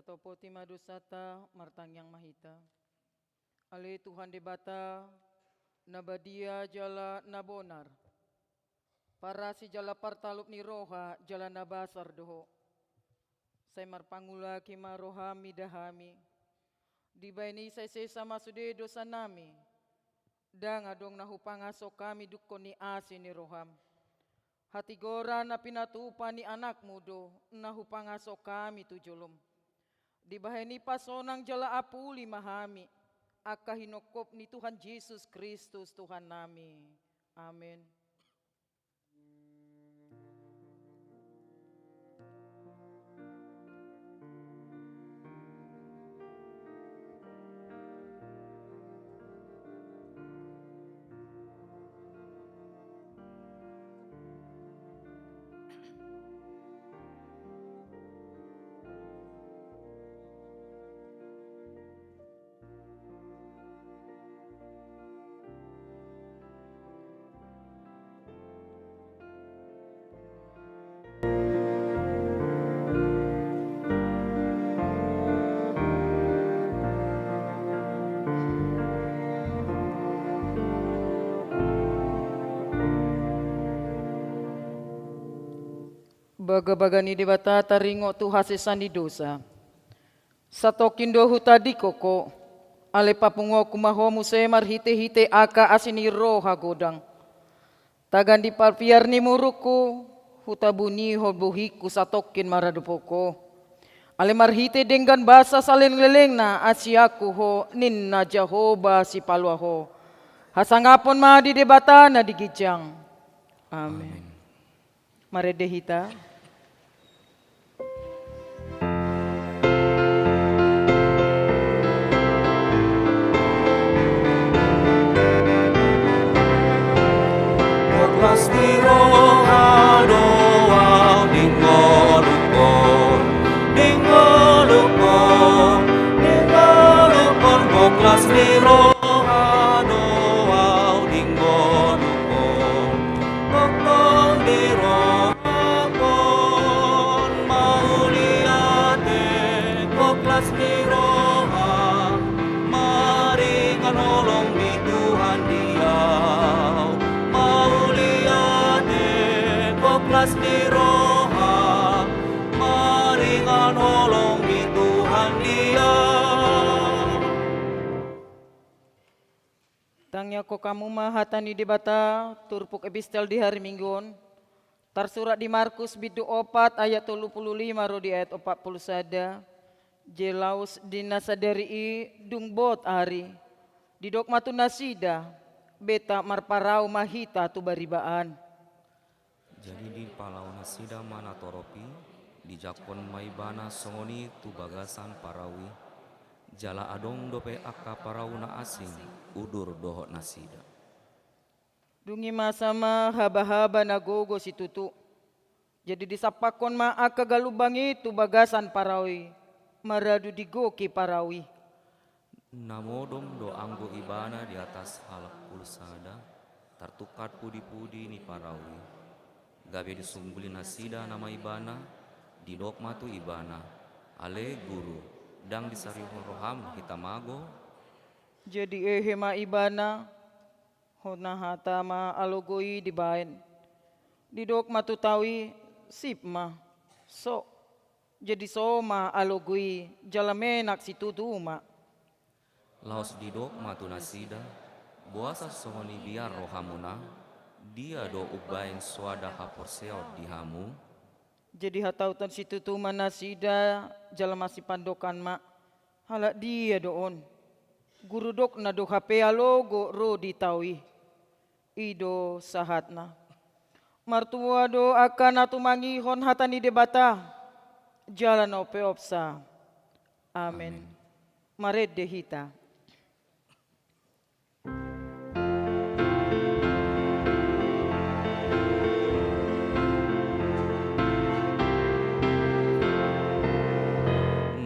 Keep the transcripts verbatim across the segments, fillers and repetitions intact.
Topoti ma dosanta, martangiang ma hita. Ale Tuhan Debata, na badia jala na bonar, parasi jala partalup ni roha jala na basar do Ho. Sai marpangulaki ma roham mida hami. Dibahen i sai sesa ma sude dosanami. Ndang adong na hupangaso hami dungkon ni asi ni roham. Hatigoran na pinatupa ni anakmu do na hupangaso hami tu jolom. Dibahen i pasonang jala apuli ma hami, angka hinongkop ni Tuhan Jesus Kristus Tuhannami. Amen. Bagabaga ni Debata taringot tu hasesaan ni dosa. Satongkin do hutadingkon Ho, alai papunguhonku ma Ho muse marhitehite angka asi ni roha godang. Tagan di parpiar ni murukku, hutabunihon bohingku satongkin maradophon Ho. Alai marhite denggan basa saleleng-lelengna asianku Ho, ninna Jahowa Sipalua Ho. Hasangapon ma di Debata na di ginjang. Amen. Amen. Marende hita. Las ni roha do au di ngolungkon, di ngolungkon, di ngolungkon, gok las ni roha do au di ngolungkon. Tongtong di rohakon mauliate, gok las ni roha, maringan holong ni Tuhan di au. Mauliate, gok las ni roha, maringan holong ni Tuhan di au. Tangiangkon hamu ma hata ni Debata, turpuk epistel di hari Minggu on, tarsurat di Markus bindu opat ayat tolu pulu lima ro di ayat opat pulu sada. Jei laos di na sadari i dung bot ari, didok ma tu nasida: Beta marparau ma hita tu bariba an. Jadi dipalao nasida ma natorop i, dijangkon ma ibana songon i tu bagasan parau i. Jala adong dope angka parau na asing udur dohot nasida. Dung i masa ma habahaba na gogo situtu. Jadi disampakkon ma angka galumbang i tu bagasan parau i, maradu digoki parau i. Na modom do anggo ibana di atas halak pulu sada, tartungkad pudipudi ni parau i. Gabe disungguli nasida nama ibana, didok ma tu ibana: Ale Guru, ndang disarihon roham hita mago? Jadi ehe ma ibana, hona hata ma alogo i dibaen. Didok ma tu tau i: Sip ma, so. Jadi so ma alogo i, jala menak situtu ma. Laos didok ma tu nasida: Boasa songon i biar rohamuna? Dia do umbaen soada haporseaon di hamu? Jadi hatauton situtu ma nasida, jala masipandokan ma: Halak dia do on? Guru dokna do hape alogo ro di tau i. I do sahatna. Martua do angka na tumangihon hata ni Debata, jala na umpeopsa. Amen. Amen. Marende hita.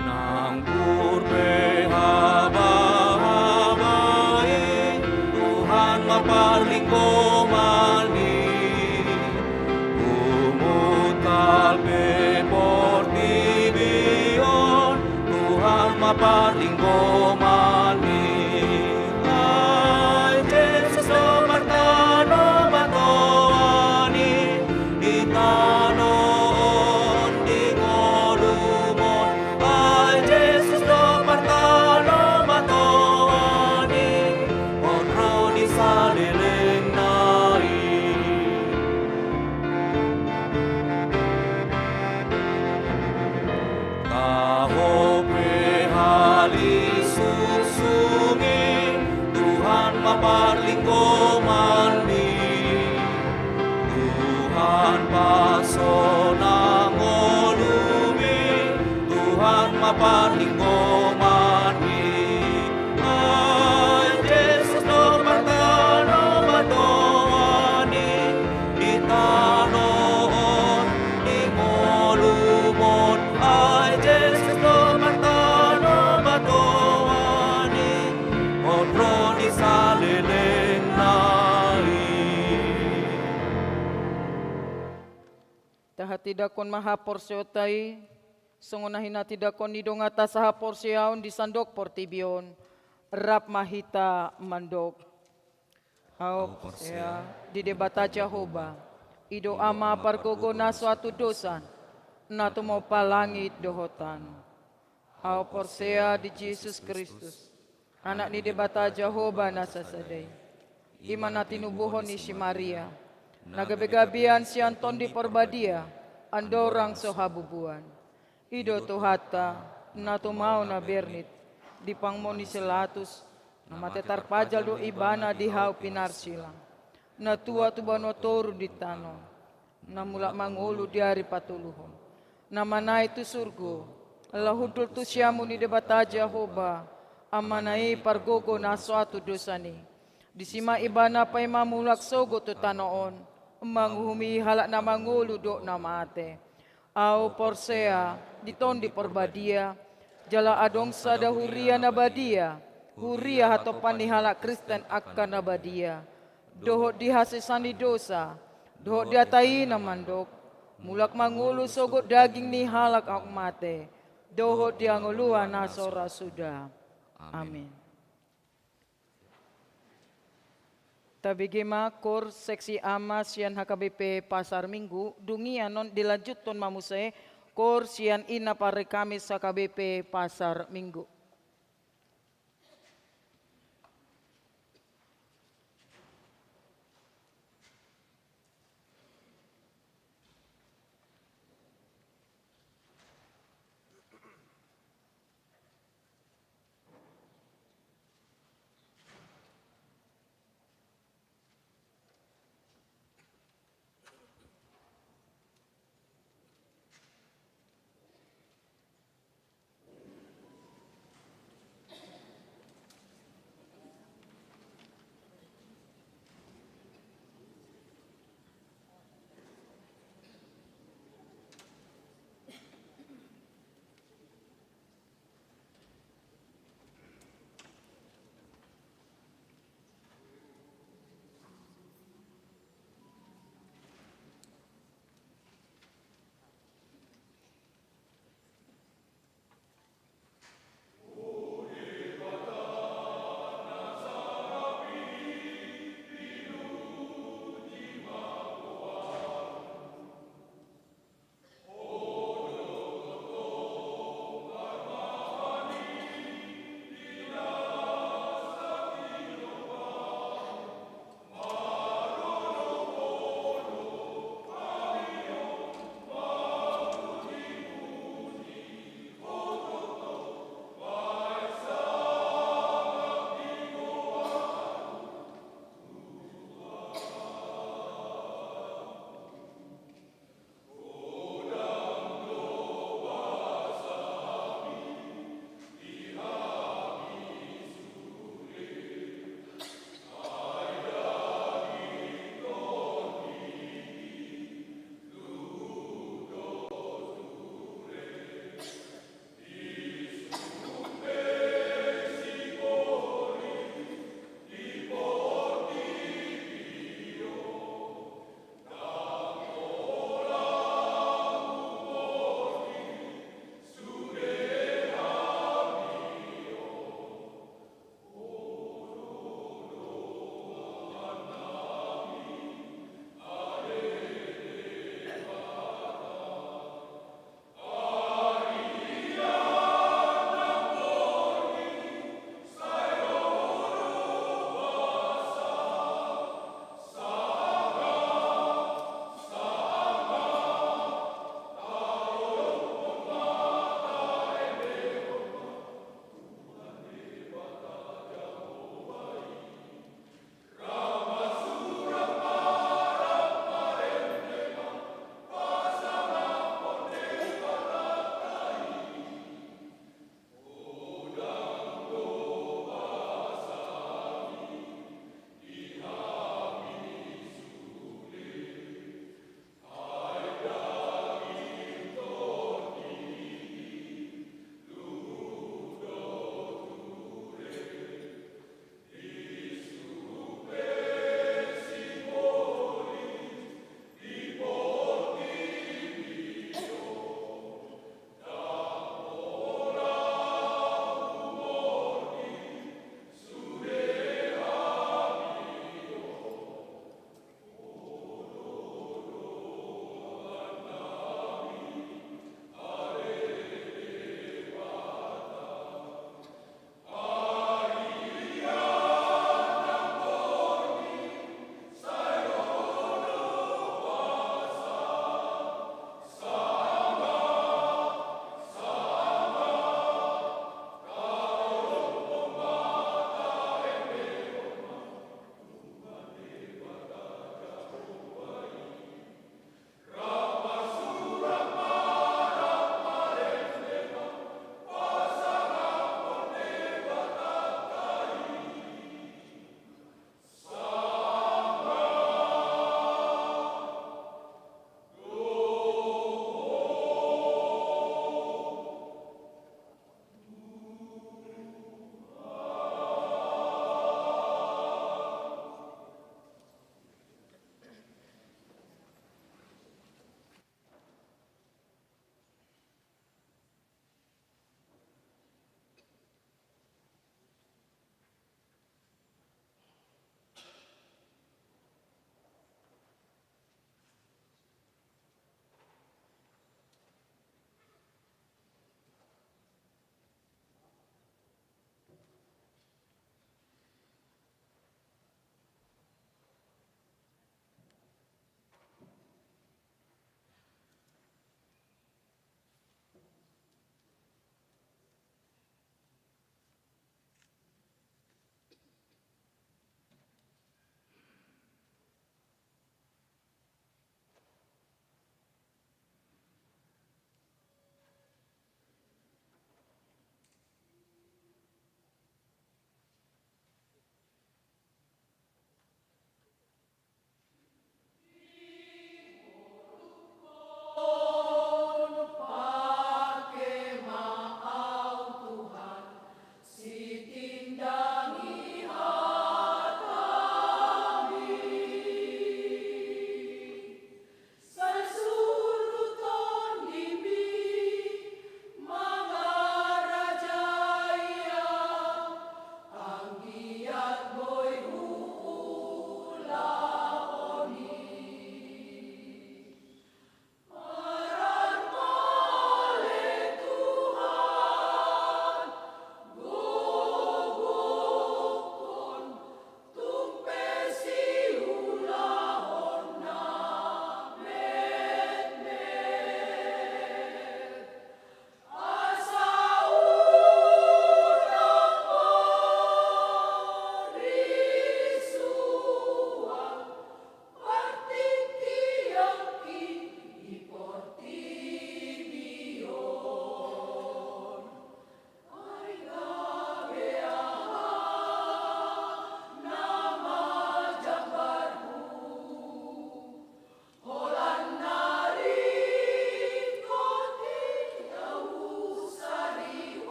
Nang pur pe habahaba i, Tuhan ma parlinggoman i. Humut pe portibi on, parlinggomanmi. Tuhan, pasonang ngolumi, Tuhan ma parlinggomanmi. Ai Jesus, do partanom ma toani di tano on, di ngolum on. Ai Jesus, do partanom ma toani, on ro di salelengna i. Tahatindangkon ma haporseaonta i, songon na hinatindangkon ni donganta sahaporseaon di sandok portibi on. Rap ma hita mandok. Ahu porsea di Debata Jahowa, i do Ama pargogo na so atudosan, na tumompa langit dohot tano. Ahu porsea di Jesus Kristus, Anak ni Debata Jahowa na sasada i. I ma na tinubuhon ni si Maria, na gabegabean sian Tondi Parbadia, andorang so habubuan. I do Tuhanta, na tumao na bernit di pangumoan ni si Latus, na mate tarpajal do Ibana di hau pinarsilang, na tua tu banua toru di tano, na mulak mangolu di ari patoluhon, na manaek tu surgo, laho hundul tu siamun ni Debata Jahowa, Amana i pargogo na so atudosan i. Disi ma Ibana paima mulak sogot tu tano on, manguhumi halak na mangolu dohot na mate. Ahu porsea di Tondi Parbadia, jala adong sada huria na badia, huria hatompa ni halak Kristen angka na badia, dohot di hasesaan ni dosa, dohot di hata i na mandok, mulak mangolu sogot daging ni halak aut mate, dohot di hangoluan na so ra suda. Amin. Tabege ma koor seksi ama sian H K B P Pasar Minggu, dung i annon dilanjuthon ma muse koor sian ina parekamis H K B P Pasar Minggu.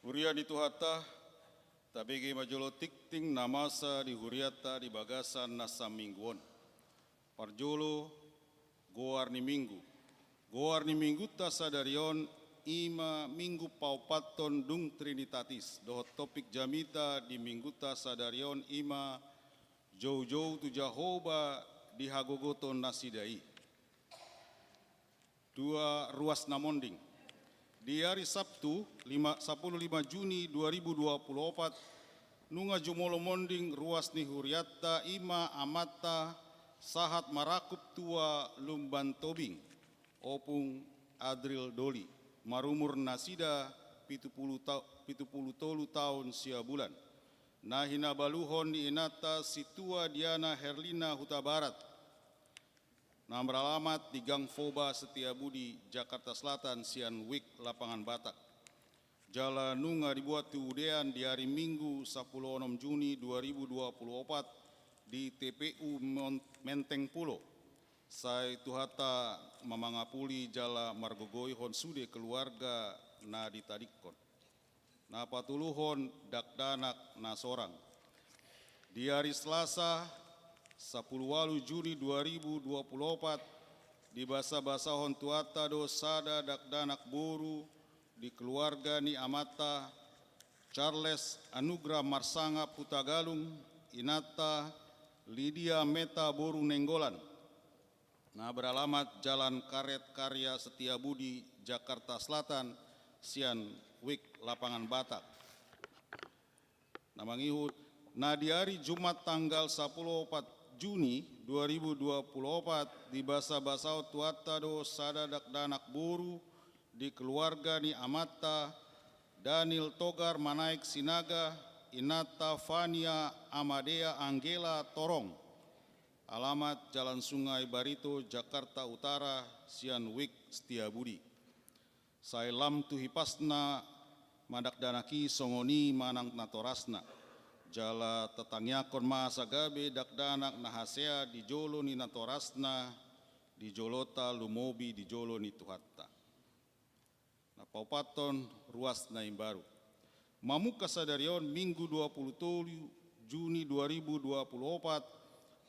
Huria ni Tuhanta, tabege ma jolo tingting na masa di hurianta di bagasan na saminggu on. Parjolo, goar ni minggu. Goar ni minggunta sadari on i ma minggu paopathon dung Trinitatis, dohot topik jamita di minggunta sadari on i ma joujou tu Jahowa di hagogoton nasida i. Dua ruas na monding. Di ari Sabtu, lima, sapuluh lima Juni dua ribu dua puluh opat, nunga jumolo monding ruas ni hurianta i ma amanta sahat marangkup tua Lumban Tobing, Opung Adril Doli, marumur nasida pitu puluh ta-, pitu puluh tolu taon sia bulan. Na hinabaluhon ni inanta Sintua Diana Herlina Hutabarat, na maralamat di Gang Foba Setiabudi, Jakarta Selatan, sian Wik Lapangan Batak. Jala nunga dibuat hubudean di ari Minggu sapuluh onom Juni dua ribu dua puluh opat di T P U Mon-, Menteng Pulo. Sai Tuhanta ma mangapuli jala margogoihon sude keluarga na ditadingkon. Na patoluhon, dakdanak na sorang. Di ari Selasa, sapuluh ualu Juni dua ribu dua puluh opat, dibasabasahon Tuhanta do sada dakdanak boru di keluarga ni amanta, Charles Anugrah Marsangap Hutagalung, inanta Lydia Meta boru Nainggolan, na beralamat Jalan Karet Karya Setiabudi, Jakarta Selatan, sian Wik Lapangan Batak. Na mangihut, na di ari Jumat tanggal sapuluh opat Juni dua ribu dua puluh opat, dibasabasahon Tuhanta do sada dakdanak boru di keluarga ni amanta, Daniel Togar Manaek Sinaga, inanta Fania Amadea Anggela Torong, alamat Jalan Sungai Barito, Jakarta Utara, sian Wik Setiabudi. Sai lam tu hipasna ma dakdanak i, songon i ma nang natorasna. Jala tatangiangkon ma asa gabe dakdanak na hasea di jolo ni natorasna, di jolonta lumobi di jolo ni Tuhanta. Na paopathon, ruas na imbaru. Mamungka sadari on Minggu dua puluh tolu Juni dua ribu dua puluh opat,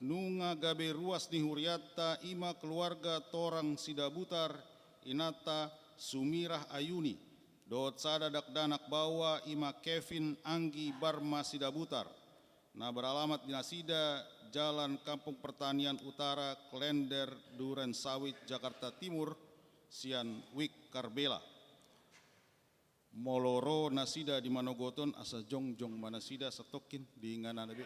nunga gabe ruas ni hurianta i ma keluarga Torang Sidabutar, inanta Sumirah Ayuni, dohot sada dakdanak baoa i ma Kevin Anggi Barma Sidabutar, na beralamat di nasida Jalan Kampung Pertanian Utara, Klender, Duren Sawit, Jakarta Timur, sian Wik Karbela. Molo ro nasida di manogot on, asa jongjong ma nasida satongkin di ingananna be.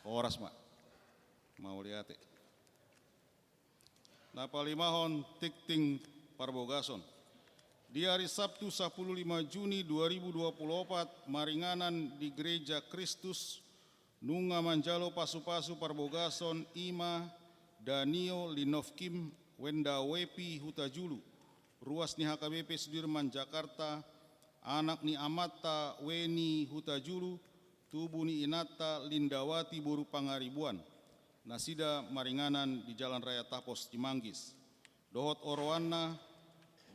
Horas ma. Mauliate. Na palimahon, tingting parbogason. Di ari Sabtu sapuluh lima Juni dua ribu dua puluh opat, maringanan di Gereja Kristus nunga manjalo pasupasu parbogason i ma Danio Linovkim Wendawepi Hutajulu, ruas ni H K B P Sudirman Jakarta, anak ni amanta Weni Hutajulu, tubu ni inanta Lindawati boru Pangaribuan, nasida maringanan di Jalan Raya Tapos Cimanggis. Dohot oroanna,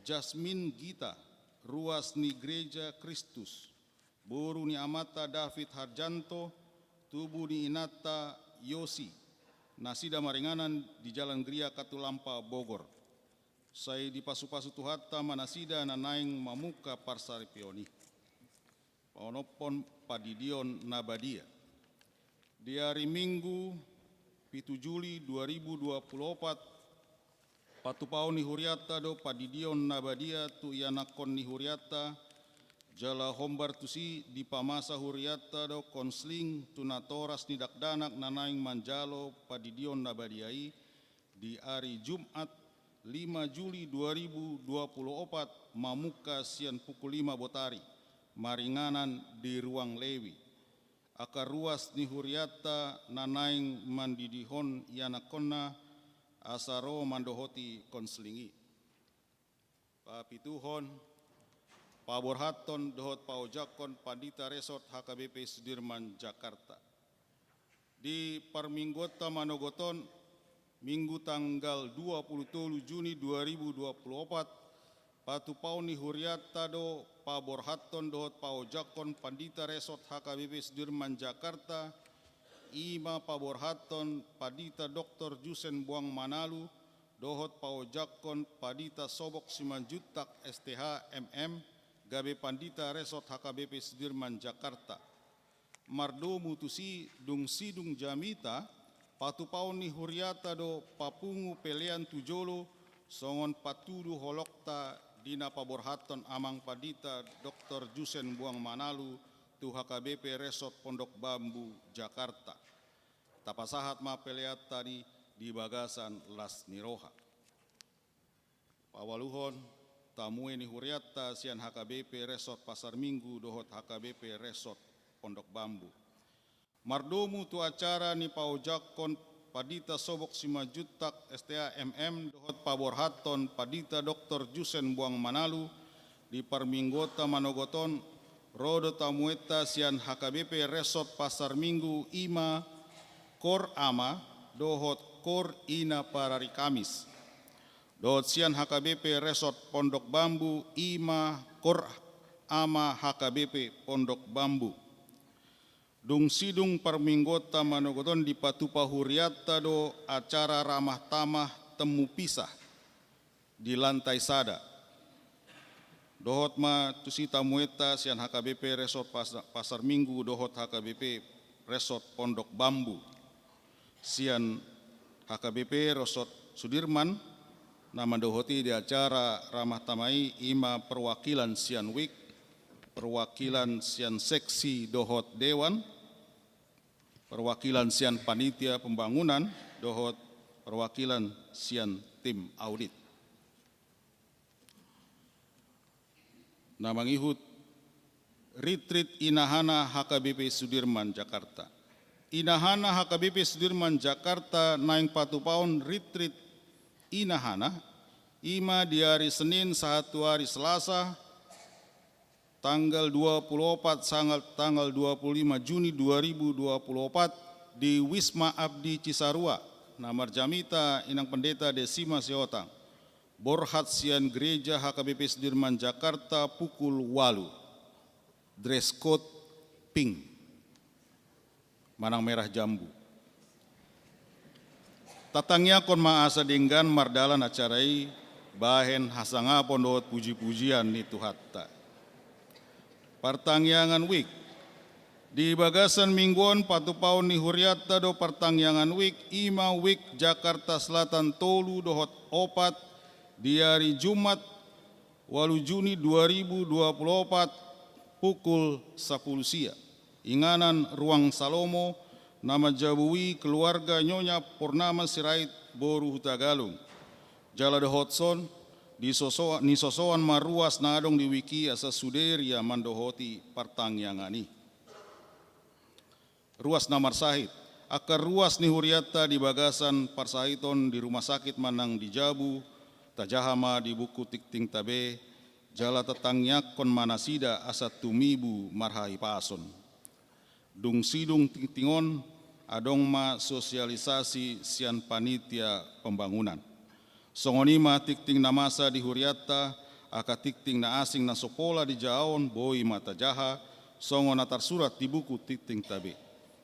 Jasmin Gita, ruas ni Gereja Kristus, boru ni amanta David Harjanto, tubu ni inanta Yosi, nasida maringanan di Jalan Gria Katulampa Bogor. Sai dipasupasu Tuhanta ma nasida na naeng mamungka parsaripeon i. Paonomhon, pandidion na badia. Di ari Minggu pitu Juli dua ribu dua puluh opat, patupaon ni hurianta do pandidion na badia tu ianakhon ni hurianta, jala hombar tusi dipamasa hurianta do konseling tu natoras ni dakdanak na naeng manjalo pandidion na badia i, di ari Jumat lima Juli dua ribu dua puluh opat, mamungka sian pukul lima botari, maringanan di Ruang Lewi. Angka ruas ni hurianta na naeng mandidihon ianakhonna, asa ro mandohoti konseling i. Papituhon, paborhathon dohot paojakhon Pandita Resort H K B P Sudirman Jakarta. Di parmingguonta manogot on, Minggu tanggal dua puluh tolu Juni dua ribu dua puluh opat, Patupaon ni hurianta do paborhathon dohot paojakhon Pandita Resort H K B P Sudirman Jakarta, i ma paborhathon Pandita Doktor Jusen Boang Manalu, dohot paojakhon Pandita Sobok Simanjuntak S T H M M, gabe Pandita Resort H K B P Sudirman Jakarta. Mardomu tusi, dung sidung jamita, patupaon ni hurianta do papungu pelean tu jolo, songon patudu holongta di na paborhathon Amang Pandita Doktor Jusen Boang Manalu tu H K B P Resort Pondok Bambu, Jakarta. Tapasahat ma peleanta di, di bagasan las ni roha. Paualuhon, tamue ni hurianta sian H K B P Resort Pasar Minggu dohot H K B P Resort Pondok Bambu. Mardomu tu acara ni paojakhon Pandita Sobok Simanjuntak S T H M M dohot paborhathon Pandita Doktor Jusen Boang Manalu di parmingguonta manogot on, ro do tamuenta sian H K B P Resort Pasar Minggu, i ma Kor Ama dohot Kor Ina Parari Kamis. Dohot sian H K B P Resort Pondok Bambu, i ma Kor Ama H K B P Pondok Bambu. Dung sidung parmingguonta manogot on dipatupa hurianta do acara ramah tamah temu pisah di lantai sada. Dohot ma tusi tamuenta sian H K B P Resort Pas-, Pasar Minggu dohot H K B P Resort Pondok Bambu. Sian H K B P Resort Sudirman, na mandohoti di acara ramah tamah i, i ma perwakilan sian wik, perwakilan sian seksi dohot dewan, perwakilan sian panitia pembangunan, dohot perwakilan sian tim audit. Na mangihut, Ritrit Inahana H K B P Sudirman Jakarta. Inahana H K B P Sudirman Jakarta naeng patupaon Ritrit Inahana, i ma di ari Senin sahat tu ari Selasa, tanggal dua puluh opat sanga tanggal dua puluh lima Juni dua ribu dua puluh opat, di Wisma Abdi Cisarua, na marjamita Inang Pendeta Desima Sihohtang. Borhat sian Gereja H K B P Sudirman Jakarta pukul ualu. Dress code pink manang merah jambu. Tatangiangkon ma asa denggan mardalan acara i bahen hasangapon dohot puji-pujian ni Tuhanta. Partangiangan wik. Di bagasan minggu on patupaon ni hurianta do partangiangan wik, i ma wik Jakarta Selatan tolu dohot opat, di ari Jumat ualu Juni dua ribu dua puluh opat, pukul sapuluh sia. Inganan Ruang Salomo, na manjabu i keluarga Nyonya Purnama Sirait, boru Hutagalung. Jala dohot son, disoso-, nisosoan ma ruas na adong di wik i asa sude ria mandohoti partangiangan i. Ruas na marsahit. Angka ruas ni hurianta di bagasan parsahiton di rumah sakit manang di jabu, tajaha ma di buku tingtingta be, jala tatangiangkon ma nasida asa tumibu marhahipason. Dung sidung tingting on, adong ma sosialisasi sian panitia pembangunan. Songon i ma tingting na masa di hurianta, angka tingting na asing na so pola dijahaon boi ma tajaha, songon na tarsurat di buku tingtingta be.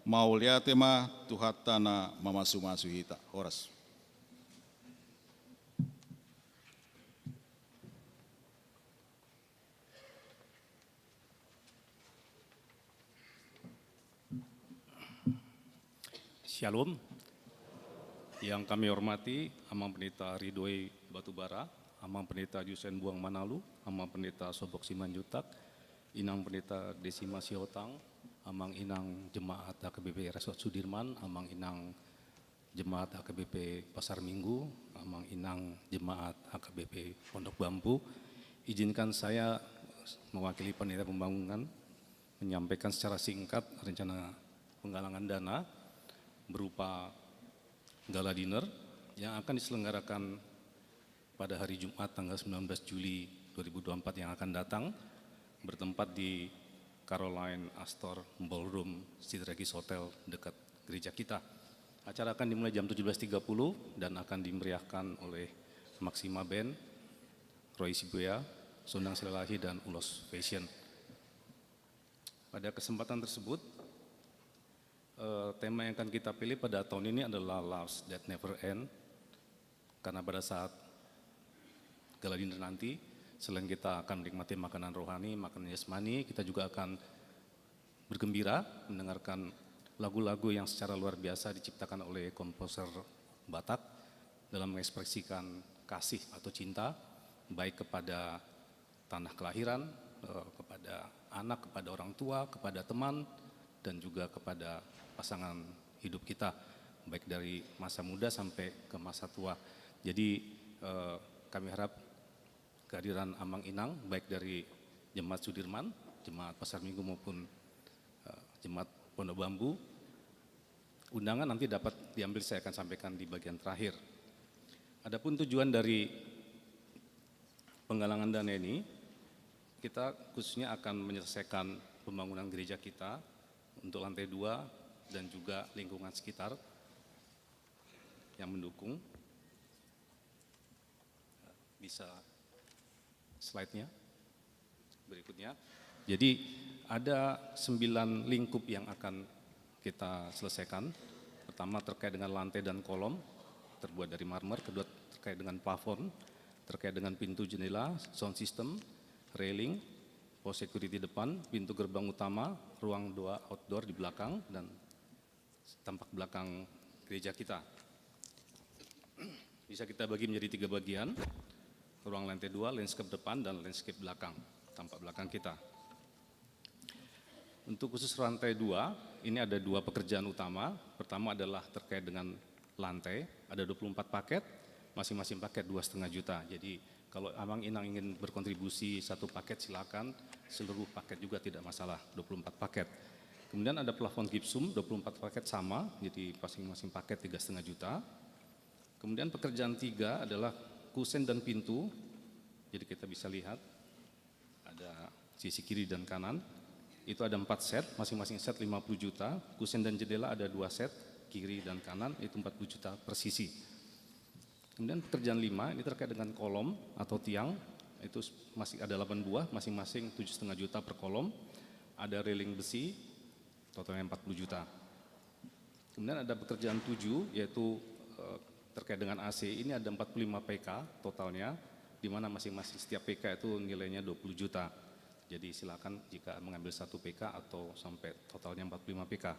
Mauliate ma, Tuhanta na mamasumasu hita. Horas. Syalom. Yang kami hormati Amang Pendeta Ridhoi Batubara, Amang Pendeta Jusen Boang Manalu, Amang Pendeta Sobok Simanjuntak, Inang Pendeta Desima Sihohtang, Amang Inang Jemaat H K B P Resort Sudirman, Amang Inang Jemaat H K B P Pasar Minggu, Amang Inang Jemaat H K B P Pondok Bambu. Izinkan saya mewakili panitia pembangunan menyampaikan secara singkat rencana penggalangan dana berupa gala dinner yang akan diselenggarakan pada hari Jumat tanggal sembilan belas Juli dua ribu dua puluh empat yang akan datang, bertempat di Caroline Astor Ballroom, City Regis Hotel, dekat gereja kita. Acara akan dimulai jam tujuh belas tiga puluh dan akan dimeriahkan oleh Maxima Band. Troy Shibuya, Sundang Silalahi, dan Ulos Fashion. Pada kesempatan tersebut, eh, tema yang akan kita pilih pada tahun ini adalah Loves That Never End. Karena pada saat gala dinner nanti, selain kita akan menikmati makanan rohani, makanan jasmani, kita juga akan bergembira mendengarkan lagu-lagu yang secara luar biasa diciptakan oleh komposer Batak dalam mengekspresikan kasih atau cinta, baik kepada tanah kelahiran, eh, kepada anak, kepada orang tua, kepada teman, dan juga kepada pasangan hidup kita, baik dari masa muda sampai ke masa tua. Jadi, eh, kami harap kehadiran Amang Inang, baik dari Jemaat Sudirman, Jemaat Pasar Minggu, maupun, eh, Jemaat Pondok Bambu, undangan nanti dapat diambil, saya akan sampaikan di bagian terakhir. Adapun tujuan dari penggalangan dana ini, kita khususnya akan menyelesaikan pembangunan gereja kita untuk lantai dua dan juga lingkungan sekitar yang mendukung. Bisa slide-nya berikutnya. Jadi, ada sembilan lingkup yang akan kita selesaikan. Pertama, terkait dengan lantai dan kolom, terbuat dari marmer. Kedua, terkait dengan plafon, terkait dengan pintu jendela, sound system, railing, pos security depan, pintu gerbang utama, ruang doa outdoor di belakang, dan tampak belakang gereja kita. Bisa kita bagi menjadi tiga bagian, ruang lantai dua, landscape depan, dan landscape belakang, tampak belakang kita. Untuk khusus lantai dua, ini ada dua pekerjaan utama. Pertama adalah terkait dengan lantai, ada dua puluh empat paket, masing-masing paket dua setengah juta. Jadi, kalau Amang Inang ingin berkontribusi satu paket, silakan, seluruh paket juga tidak masalah, dua puluh empat paket. Kemudian ada plafon gipsum, dua puluh empat paket sama, jadi masing-masing paket tiga setengah juta. Kemudian pekerjaan tiga adalah kusen dan pintu, jadi kita bisa lihat, ada sisi kiri dan kanan, itu ada empat set, masing-masing set lima puluh juta, kusen dan jendela ada dua set, kiri dan kanan, itu empat puluh juta per sisi. Kemudian pekerjaan lima, ini terkait dengan kolom atau tiang, itu s-, masih ada delapan buah, masing-masing tujuh setengah juta per kolom, ada railing besi, totalnya empat puluh juta. Kemudian ada pekerjaan tujuh, yaitu, eh, terkait dengan A C, ini ada empat puluh lima P K totalnya, di mana masing-masing setiap P K itu nilainya dua puluh juta. Jadi silakan jika mengambil satu P K atau sampai totalnya empat puluh lima P K.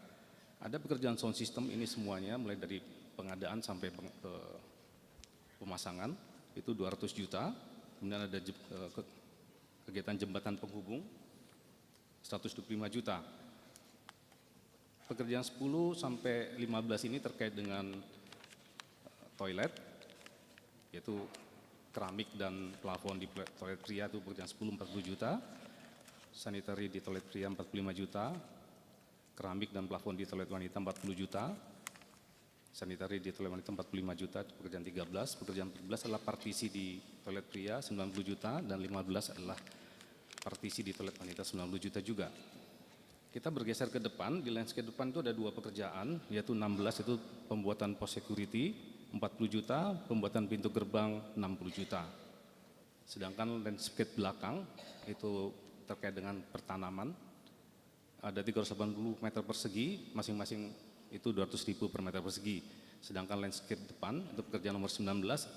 Ada pekerjaan sound system, ini semuanya mulai dari pengadaan sampai peng-, eh, pemasangan, itu dua ratus juta. Kemudian ada je-, eh, ke-, kegiatan jembatan penghubung, seratus dua puluh lima juta. Pekerjaan sepuluh sampai lima belas ini terkait dengan, eh, toilet, yaitu keramik dan plafon di ple-, toilet pria, itu pekerjaan sepuluh, empat puluh juta, sanitary di toilet pria empat puluh lima juta, keramik dan plafon di toilet wanita empat puluh juta, sanitary di toilet wanita empat puluh lima juta, itu pekerjaan tiga belas. Pekerjaan empat belas adalah partisi di toilet pria, sembilan puluh juta, dan lima belas adalah partisi di toilet wanita, sembilan puluh juta juga. Kita bergeser ke depan, di landscape depan itu ada dua pekerjaan, yaitu enam belas itu pembuatan pos security, empat puluh juta, pembuatan pintu gerbang, enam puluh juta. Sedangkan landscape belakang itu terkait dengan pertanaman, ada tiga ratus delapan puluh meter persegi, masing-masing itu dua ratus ribu per meter persegi. Sedangkan landscape depan, itu pekerjaan nomor sembilan belas,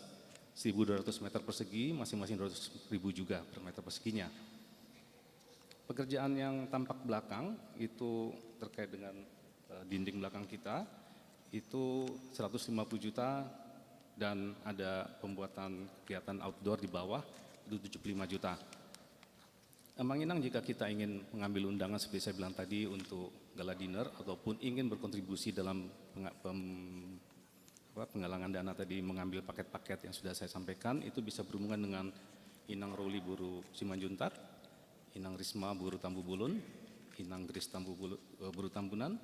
seribu dua ratus meter persegi, masing-masing dua ratus ribu juga per meter perseginya. Pekerjaan yang tampak belakang itu terkait dengan, eh, dinding belakang kita, itu seratus lima puluh juta, dan ada pembuatan kegiatan outdoor di bawah, itu tujuh puluh lima juta. Amang Inang, jika kita ingin mengambil undangan seperti saya bilang tadi untuk gala dinner ataupun ingin berkontribusi dalam penga-, pem-, apa, penggalangan dana tadi, mengambil paket-paket yang sudah saya sampaikan, itu bisa berhubungan dengan Inang Ruli Boru Simanjuntak, Inang Risma Boru Tambubulun, Inang Gris Tambubulu-, eh, Boru Tambunan,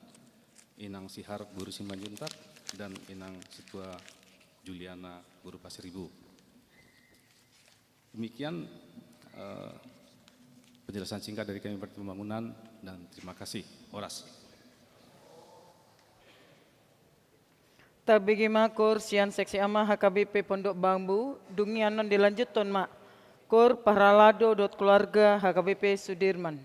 Inang Sihar Boru Simanjuntak, dan Inang Situa Juliana Boru Pasiribu. Demikian, eh, penjelasan singkat dari kami Partai Pembangunan, dan terima kasih. Horas. Tabege ma, Kor, sian Seksi Ama H K B P Pondok Bambu. Dung i annon dilanjuthon ma Kor parhalado dohot keluarga H K B P Sudirman.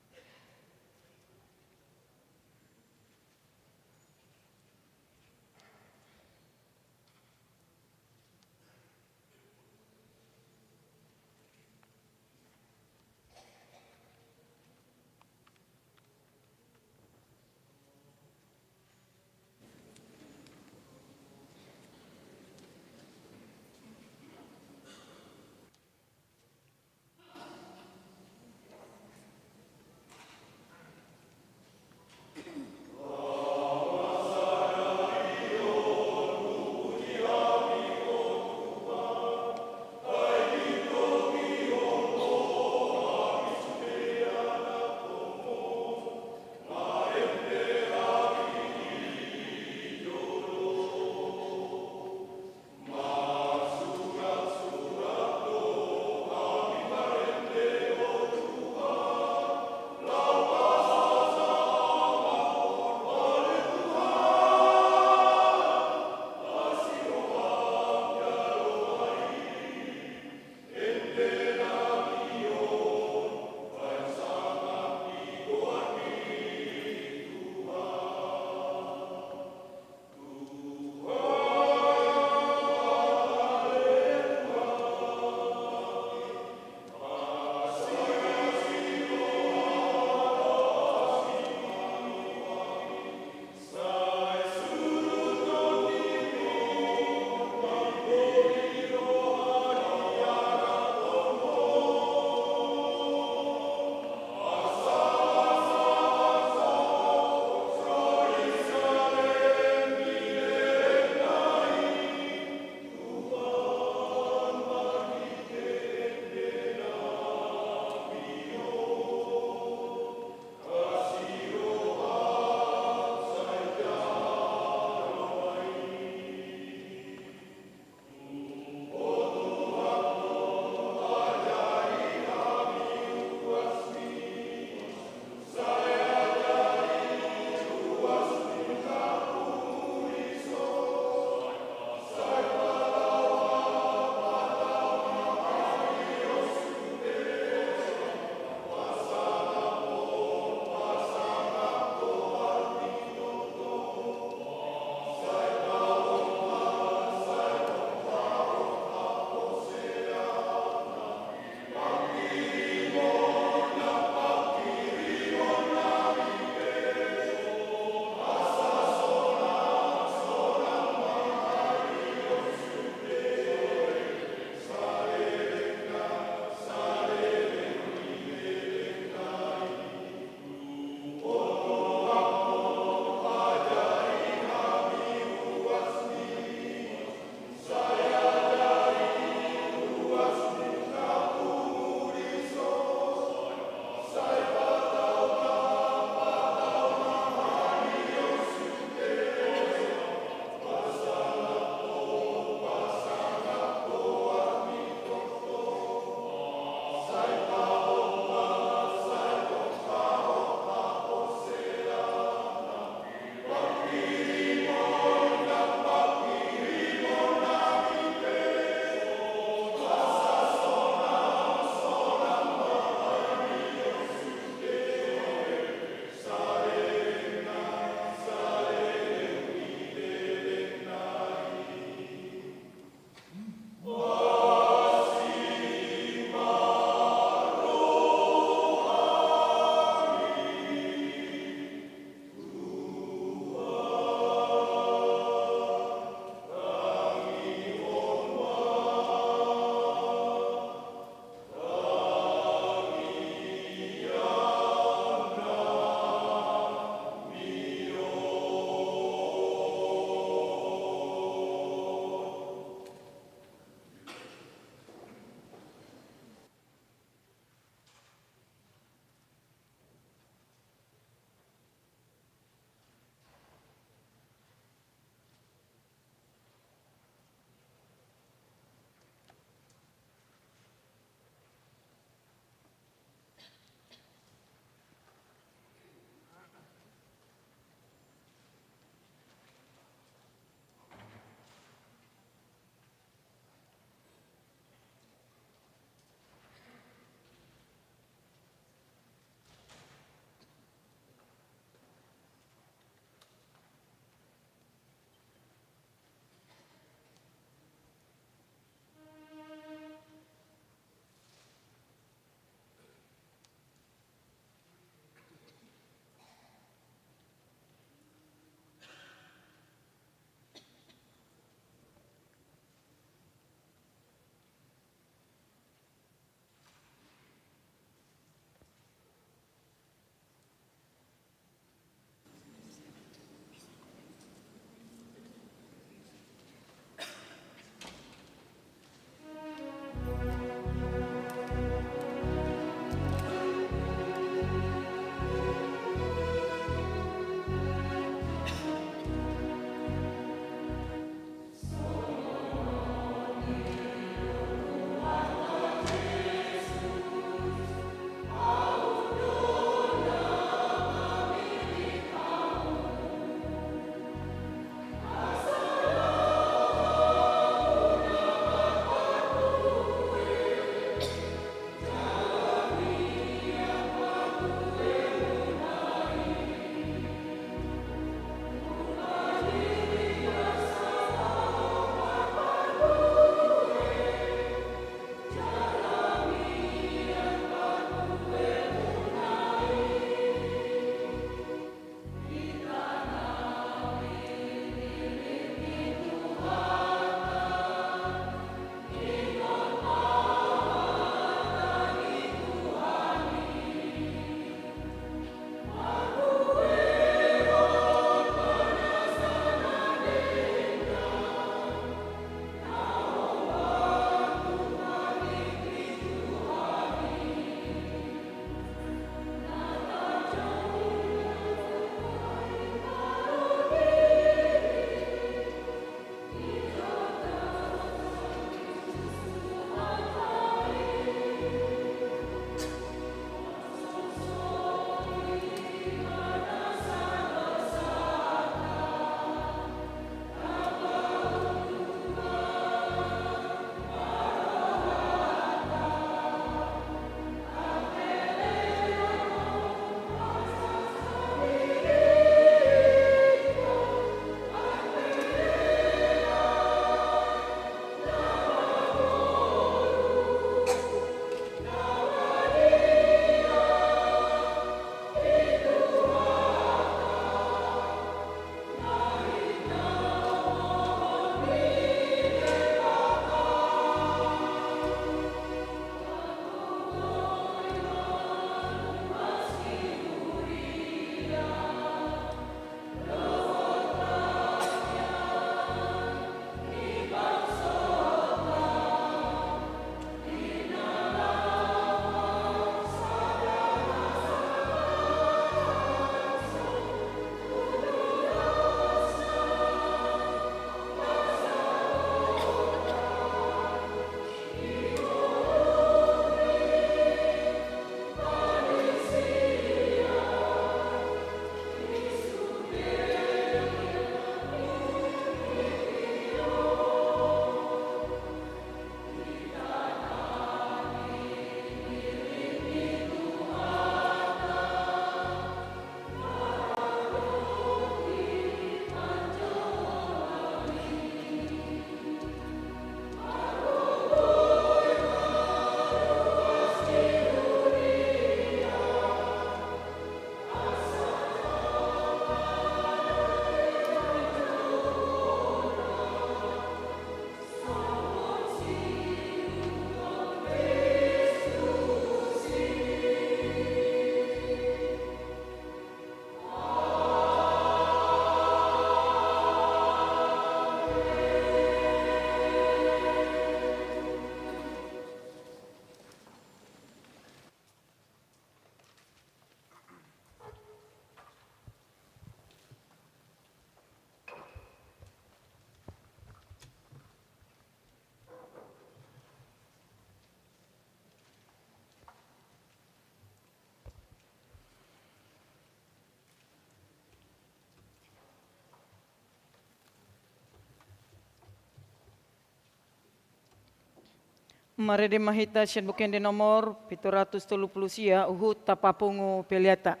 Marende ma hita sian Buku Ende nomor pitu ratus tolu pulu sia, huhut tapapungu peleanta.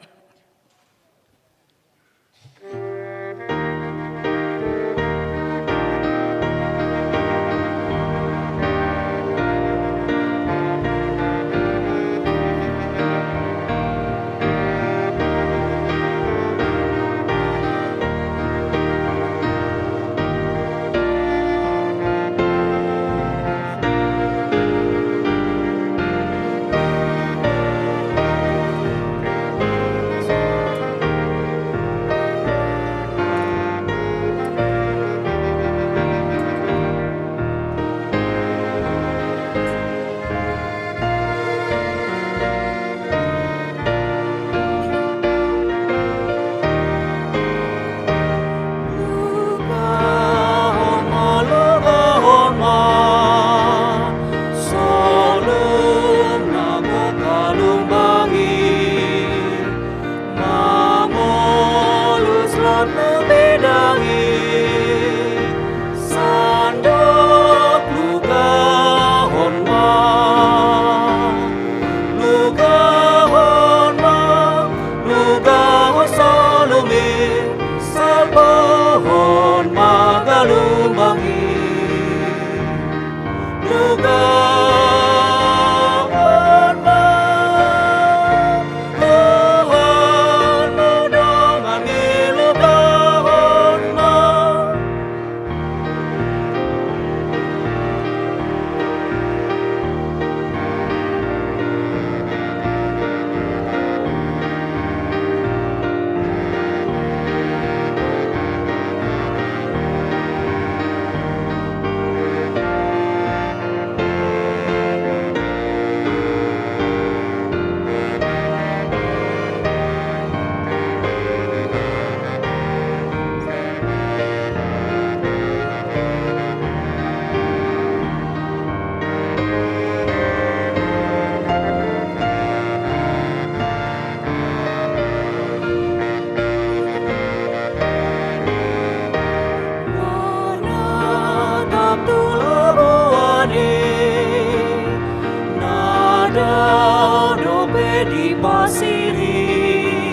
Pasiring,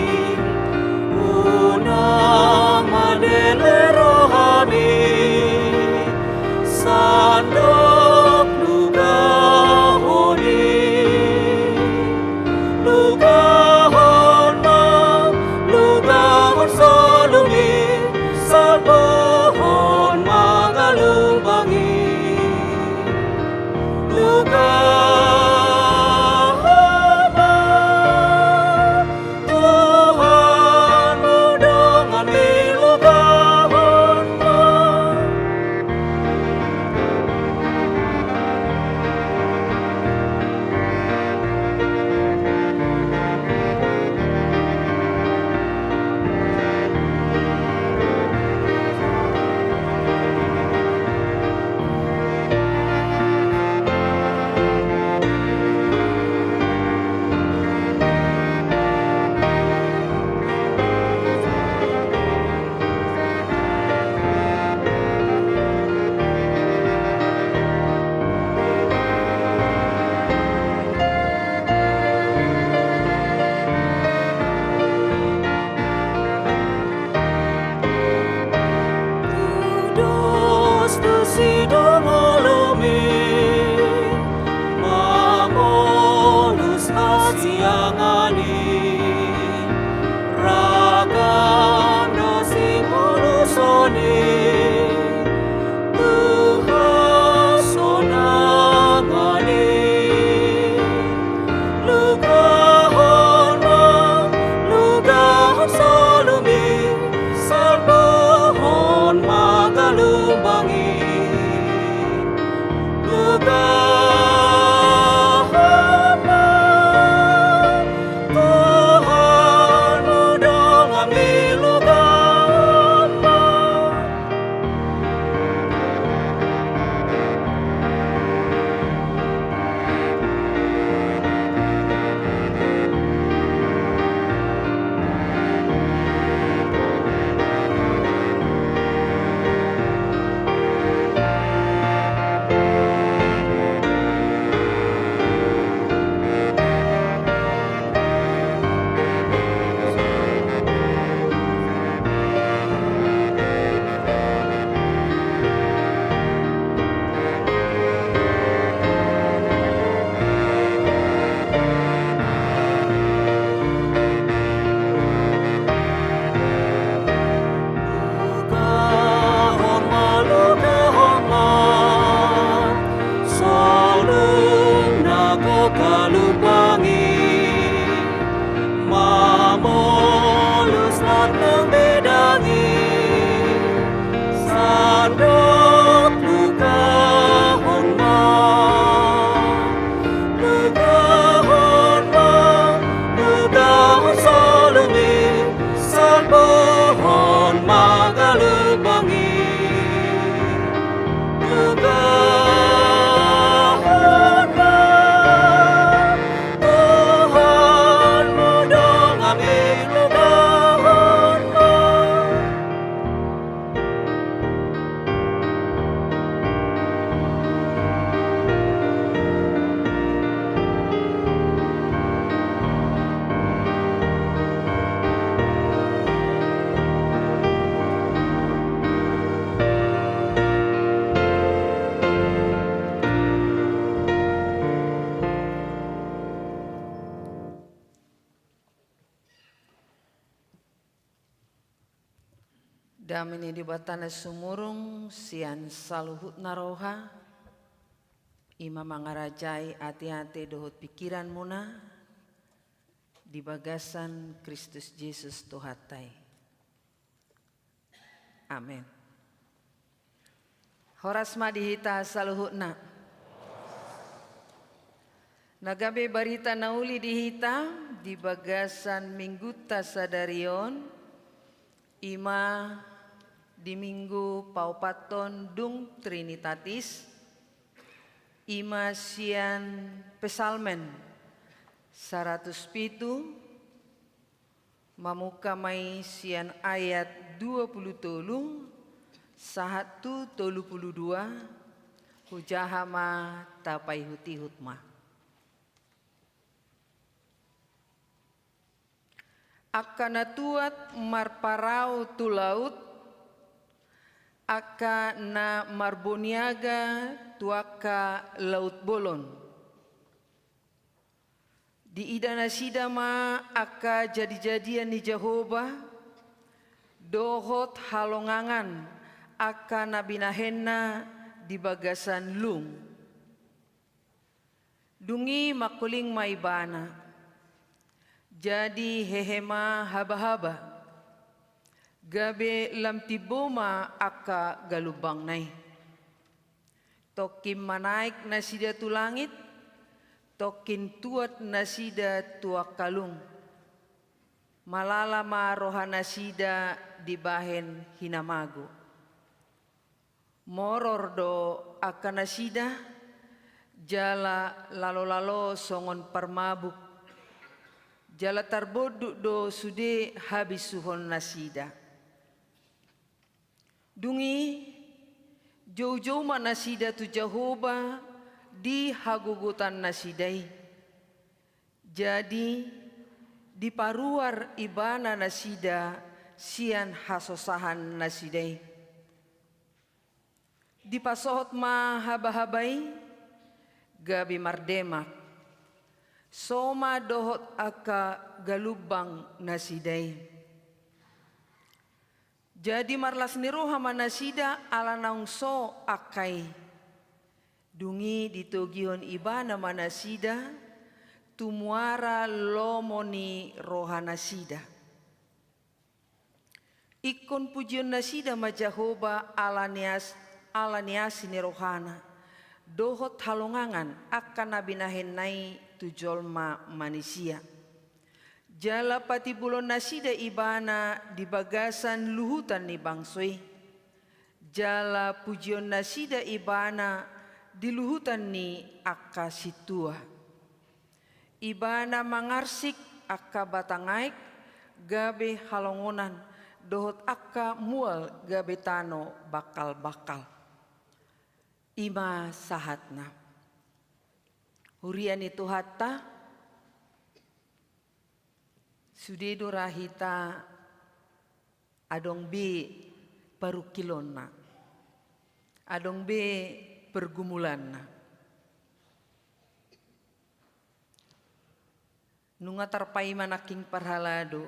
unang mandele rohami, sandok lugahon i. Lugahon ma, lugahon soluhon i, salpuhon ma galumbang i. Lugahon ma, Tuhanmu donganmi, lugahon ma. Tudos do sidung olomi, mamolus hasiangan i, ragam do sipuluson i, tu hasonangan i. Lugahon ma, lugahon soluhon i, salpuhon ma galumbang i. Lugahon ma, Tuhanmu donganmi, lugahon ma. Lugahon ma, lugahon ma, soluhon na galumbang i, mamolus na nang bedang i, sandok lugahon ma, lugahon ma, lugahon soluhon i, salpuhon ma galumbang i. Lugahon ma, Tuhanmu donganmi, lugahon ma. Dame ni Debata na sumurung sian saluhutna roha, i ma mangarajai ateate dohot pingkiranmuna di bagasan Kristus Jesus Tuhanta i. Amen. Horas ma di hita saluhutna. Na gabe barita na uli di hita di bagasan minggunta sadari on, i ma di minggu paopathon dung Trinitatis, i ma sian Psalmen saratus pitu, mamungka ma i sian ayat dua pulu tolu sahat tu tolu pulu dua, hujaha ma tapaihutihut ma. Angka na tuat marparau tu laut, angka na marboniaga tu angka laut bolon. Diida nasida ma angka jadijadian ni Jahowa, dohot halongangan angka na binahenna di bagasan lung. Dung i mangkoling ma ibana. Jadi hehe ma habahaba. Gabe lam timbo ma angka galumbangna i. Tongkin manaek nasida tu langit, tongkin tuat nasida tu angka lung. Malala ma rohanasida dibahen hinamago. Moror do angka nasida, jala lalolalo songon parmabuk, jala tarbondut do sude habisuhonnasida. Dung i, joujou ma nasida tu Jahowa di hagogotannasida i. Jadi, diparuar ibana nasida sian hasosahannasida i. Dipasohot ma habahaba i, gabe mardemak. So ma dohot angka galumbangnasida i. Jadi marlas ni roha ma nasida ala naung so angka i. Dung i ditogihon ibana ma nasida tu muara lomo ni rohanasida. Ingkon pujionnasida ma Jahowa ala ni as-, ala ni asi ni rohana, dohot halongangan angka na binahenna i tu jolma manisia. Jala patimbulonnasida ibana di bagasan luhutan ni bangso i. Jala pujionnasida ibana di luhutan ni angka sintua. Ibana mangarsik angka batang aek gabe halongonan, dohot angka mual gabe tano bangkalbangkal. I ma sahatna. Huria ni Tuhanta, sude do ra hita adong be parungkilonna, adong be pergumulanna. Nunga tarpaima nangkin parhalado,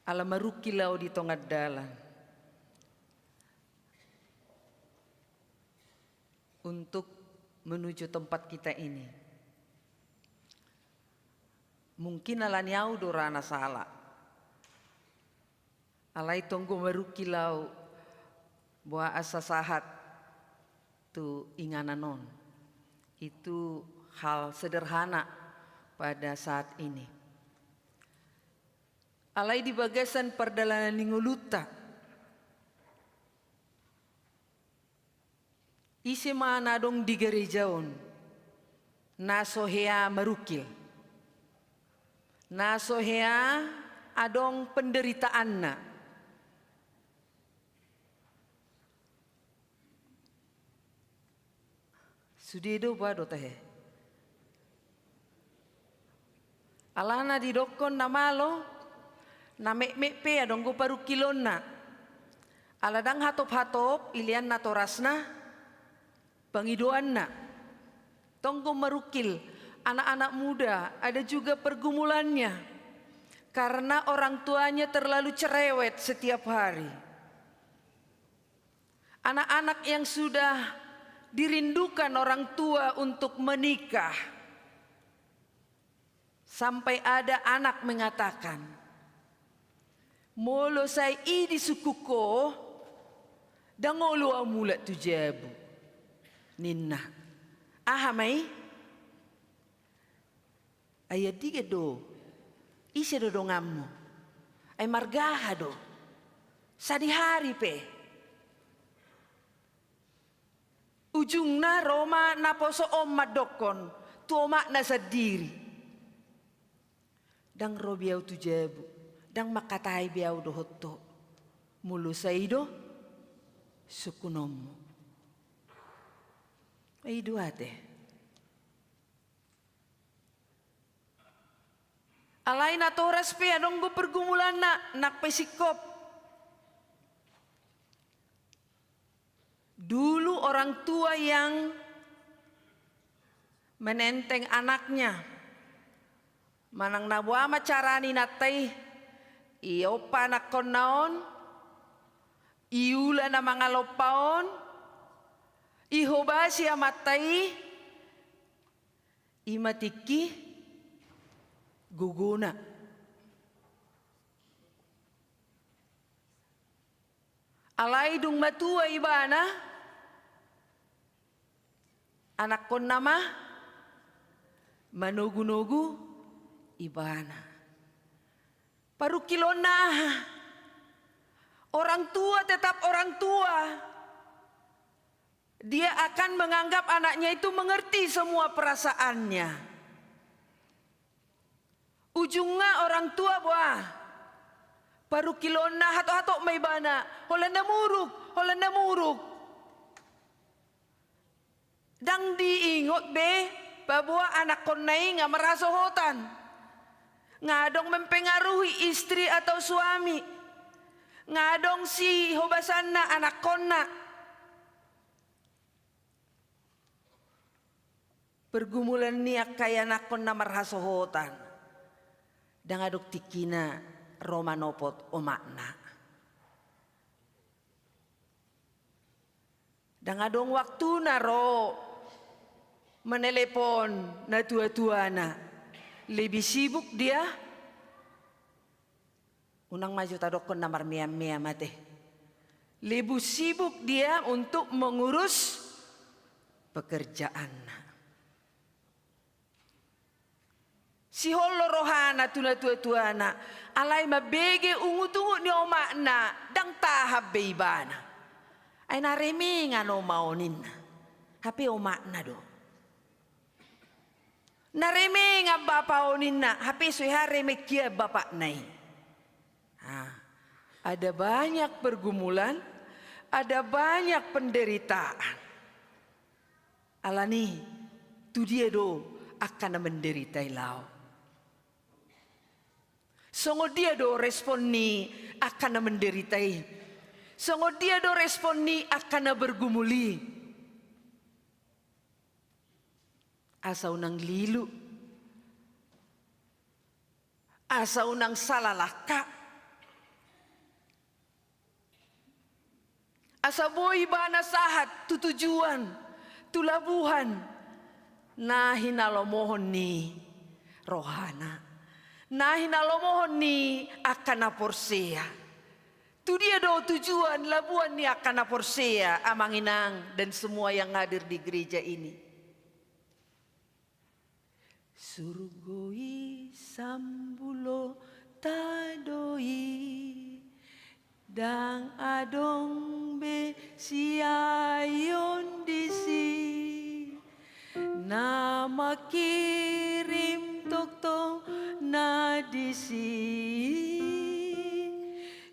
ala marungkil au di tonga dalan untuk menuju tempat kita ini. Mungkin ala ni au do ra na sala. Alai tonggo marungkil au boasa sahat tu inganan on. Itu hal sederhana pada saat ini. Alai di bagasan pardalanan ni ngolunta, ise ma na adong di gareja on na so hea marungkil, na so hea adong penderitaanna? Sude do ba do tahe. Alana didokkon na malo, na metmet pe adong do parungkilonna. Ala ndang hatop-hatop ilean natorasna, pangidoanna. Tonggo marungkil, anak-anak muda ada juga pergumulannya. Karena orang tuanya terlalu cerewet setiap hari. Anak-anak yang sudah dirindukan orang tua untuk menikah. Sampai ada anak mengatakan, "Molo sai i disungkun ho, ndang olo au mulak tu jabu," ninna. Aha ma i? Ai andigan do? Ise do donganmu? Ai marga aha do? Sadihari pe. Ujungna ro ma naposo on mandokkon tu omakna sandiri. Ndang ro be au tu jabu, ndang mangkatai be au dohot ho. Molo sai i do sungkunonmu. I do ate. Alai natoras pe adong do pergumulanna, nang pe singkop. Dulu orang tua yang menenteng anaknya. Manang na boha ma cara ni inanta i, iompa anakkonna on, iula na mangalompa on, ihobasi amanta i, i ma tingki gogona. Alai dung matua ibana, anakkonna ma manogunogu ibana. Parungkilonna aha? Orang tua tetap orang tua. Dia akan menganggap anaknya itu mengerti semua perasaannya. Ujungna orang tua boha? Parungkilonna hatop-hatop ma ibana, holan na muruk, holan na muruk. Ndang diingot be paboa anakkonna i nga marhasohotan, nga adong mempengaruhi istri atau suami, nga adong sihobasanna anakkonna. Pergumulan ni angka ianakkon na marhasohotan, ndang adong tingkina ro manopot omakna. Ndang adong waktuna ro manelepon natuatuana. Lebih sibuk dia, unang ma jo tadokkon na marmeam-meam ate. Lebih sibuk dia untuk mengurus pekerjaanna. Sihol do rohana tu natuatuana, alai mambege ungut-ungut ni omakna, ndang tahan be ibana. Ai na remengan oma on ninna, hape omakna do. Na remengan bapa on ninna, hape so hea remeng hian bapakna i. Ah, ada banyak pergumulan, ada banyak penderitaan. Alani, tu dia do angka na menderita i laho? Songon dia do respon ni angka na menderita i? Songon dia do respon ni angka na bergumul i? Asa unang lilu, asa unang salah langkah. Asa boi ibana sahat tu tujuan, tu labuhan na hinalomohon ni rohana, na hinalomohon ni angka na porsea. Tu dia do tujuan labuhan ni angka na porsea, amang inang dan semua yang hadir di gereja ini? Surgo i sambulo ta do i, ndang adong be siaion disi. Na mangkirim tongtongna disi.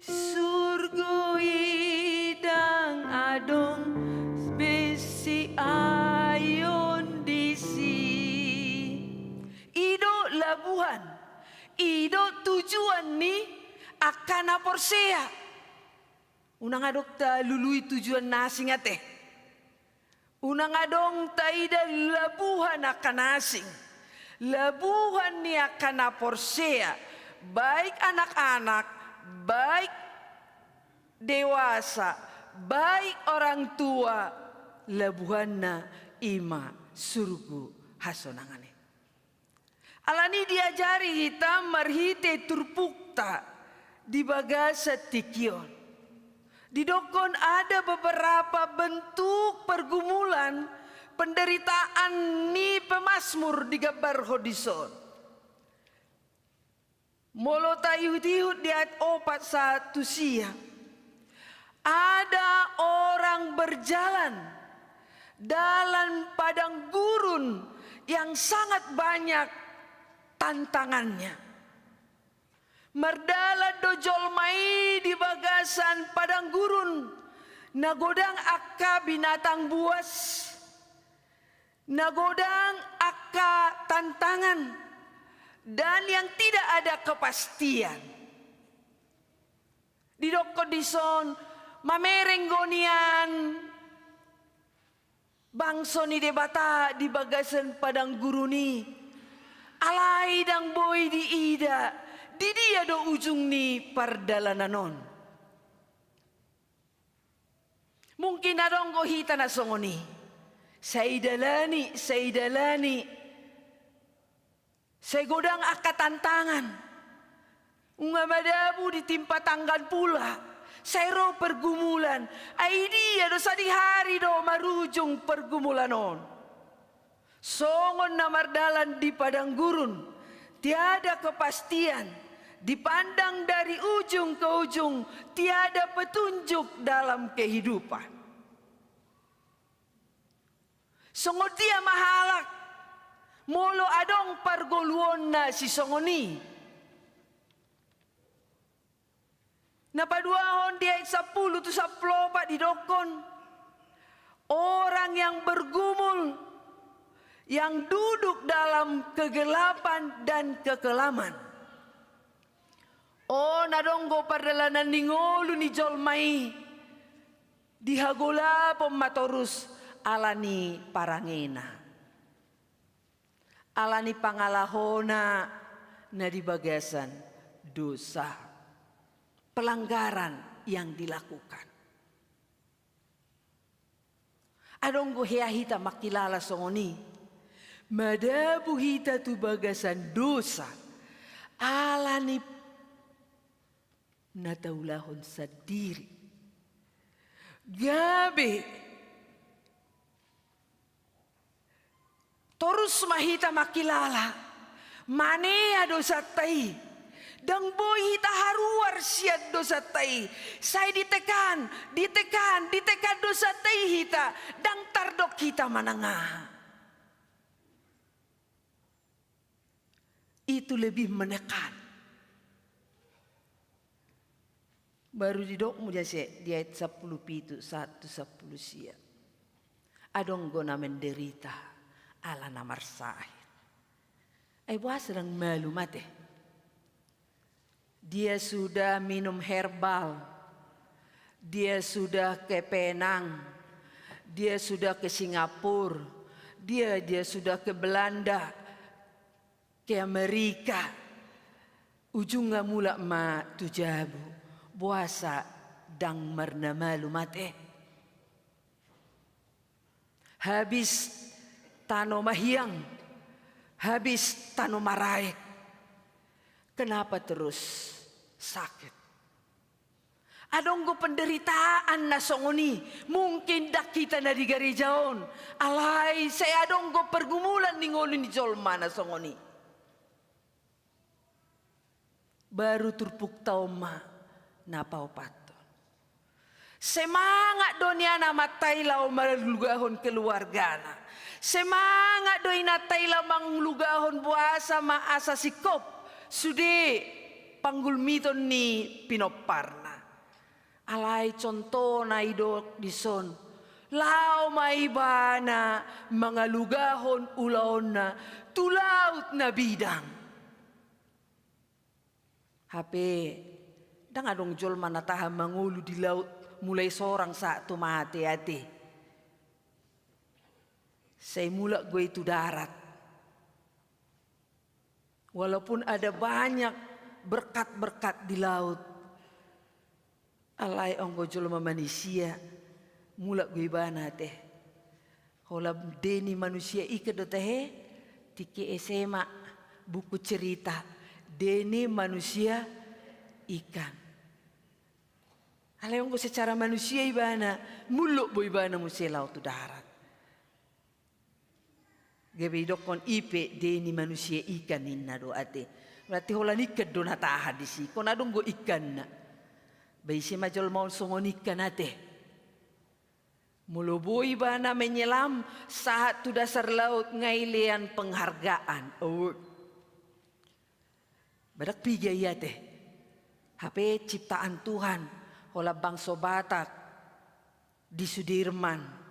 Surgo i ndang adong be siaion disi. I do labuhan, i do tujuan ni angka na porsea. Unang adong talului tujuan na asing ate. Unang adong taida labuhan angka na asing. Labuhan ni angka na porsea, baik anak-anak, baik dewasa, baik orang tua, labuhanna i ma surgo hasonangan i. Alani diajari hita marhite turpukta di bagasan tingki on. Didokkon ada beberapa bentuk pergumulan, penderitaan ni pemazmur digambarhon dison. Molo taihut-ihut di ayat opat sahat tu sia. Ada orang berjalan dalam padang gurun yang sangat banyak tantangannya. Mardalan do jolma i di bagasan padang gurun, na godang angka binatang buas, na godang angka tantangan, Dan yang tidak ada kepastian. Didokkon dison, mamereng do nian bangso ni Debata di bagasan padang gurun i, alai ndang boi diida di dia do ujung ni pardalanan on. Mungkin adong do hita na songon i. Sai dalani, sai dalani. Sai godang angka tantangan. Nunga madabu ditimpa tanggan pula. Sai ro pergumulan. Ai dia do sadihari do marujung pergumulan on. Songon na mardalan di padang gurun, tiada kepastian, dipandang dari ujung ke ujung, tiada petunjuk dalam kehidupan. Songon dia ma halak, molo adong pargoluonna sisongon i. Na paduahon di ayat sampulu tu sampulu opat didokkon, orang yang bergumul, yang duduk dalam kegelapan dan kekelaman. On adong do pardalanan ni ngolu ni jolma i, dihagolapon ma torus ala ni parangena. Ala ni pangalahona na di bagasan dosa, pelanggaran yang dilakukan. Adong do hea hita mangkilala songon i. Madabu hita tu bagasan dosa. Ala ni na taulahon sandiri. Gabe torus ma hita mangkilala, manea dosanta i. Ndang boi hita haruar sian dosanta i. Sai ditekan, ditekan, ditekan dosanta i hita. Ndang tardok hita manang aha. Itu lebih menekan. Baru didok muse di ayat sampulu pitu sahat tu sampulu sia. Adong do na menderita ala na marsahit. Ai boasa ndang malum ate. Dia sudah minum herbal. Dia sudah ke Penang. Dia sudah ke Singapura. Dia, dia sudah ke Belanda. Ke Amerika. Ujungna mulak ma tu jabu. Boasa ndang marna malum ate. Habis tano mahiang, habis tano maraek. Kenapa terus sakit? Adong do penderitaan na songon i, mungkin ndang hita na di gareja on, alai sai adong do pergumulan ni ngolu ni jolma na songon i. Baru turpukta on ma na paopathon. Semangat do nian amanta i laho manglugahon keluargana. Semangat do inanta i laho manglugahon boasa ma asa singkop sude panggulmiton ni pinomparna. Alai contohna i do dison. Laho ma ibana mangalugahon ulaonna tu laut na bidang. Hape ndang adong jolma na tahan mangolu di laut mulai sorang sahat tu mate ate. Sai mulak do i tu darat. Walaupun ada banyak berkat-berkat di laut, alai anggo jolma manisia, mulak do ibana ate. Holan deni manusia ikan do tahe, tingki S M A, buku cerita, deni manusia ikan. Alai anggo secara manusia ibana, mulak do ibana muse laho tu darat. Gabe didokkon i pe deni manusia ikan ninna do ate. Berarti holan ikan do na tahan disi, ingkon adong do ikanna. Ba ise ma jolma on songon ikan ate. Molo boi ibana menyelam sahat tu dasar laut nga ilean penghargaan, award. Ba ndang piga i ate. Hape ciptaan Tuhan, holan bangso Batak di Sudirman.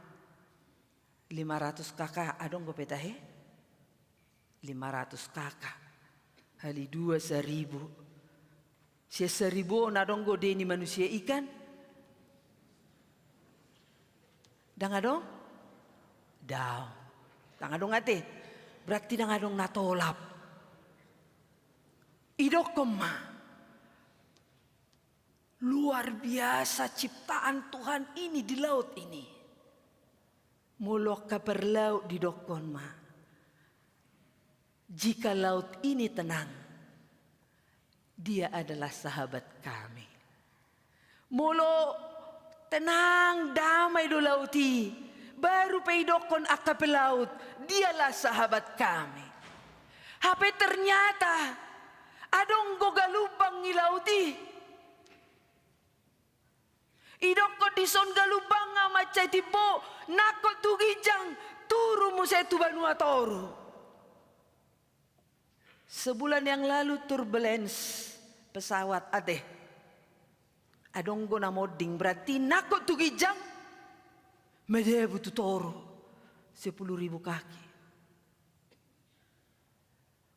Lima ratus K K, adong do pe tahe? Lima ratus K K. Hali dua saribu. Sian saribu on adong do deni manusia i kan? Ndang adong? Daong. Ndang adong ate. Berarti ndang adong na tolap. Idokkon ma. Luar biasa ciptaan Tuhan ini di laut ini. Molo angka parlaut didokkon ma. Jika laut ini tenang, dia adalah sahabat kami. Molo tenang, damai do laut i, baru pe idokkon angka pelaut, dialah sahabat kami. Hape ternyata adong do galumbang i laut i. Idokkon dison galumbang nga mansai timbo, nangkok tu ginjang, turu muse tu banua toru. Sebulan yang lalu turbulence pesawat ate. Adong do na monding, berarti nangkok tu ginjang, madabu tu toru. Sepuluh ribu kaki.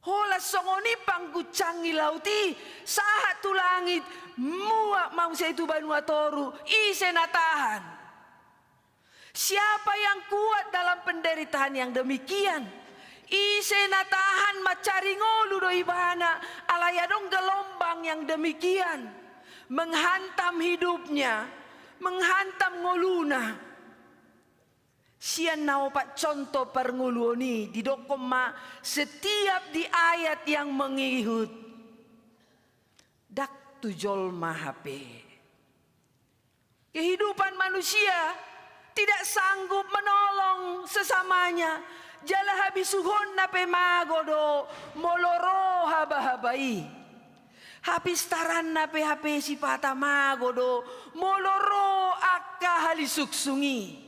Holan songon i pangguncang ni laut i, sahat tu langit, muap ma muse tu banua toru, ise na tahan? Siapa yang kuat dalam penderitaan yang demikian? Ise na tahan mansari ngolu do ibana, alai adong gelombang yang demikian, menghantam hidupnya, menghantam ngoluna. Sian na opat contoh parngoluon i, didokkon ma setiap di ayat yang mengihut. Ndang tu jolma hape. Kehidupan manusia tidak sanggup menolong sesamanya. Jala habisuhonna pe mago do molo ro haba-haba i. Hapistaranna pe hape sipata mago do molo ro angka halisungsung i.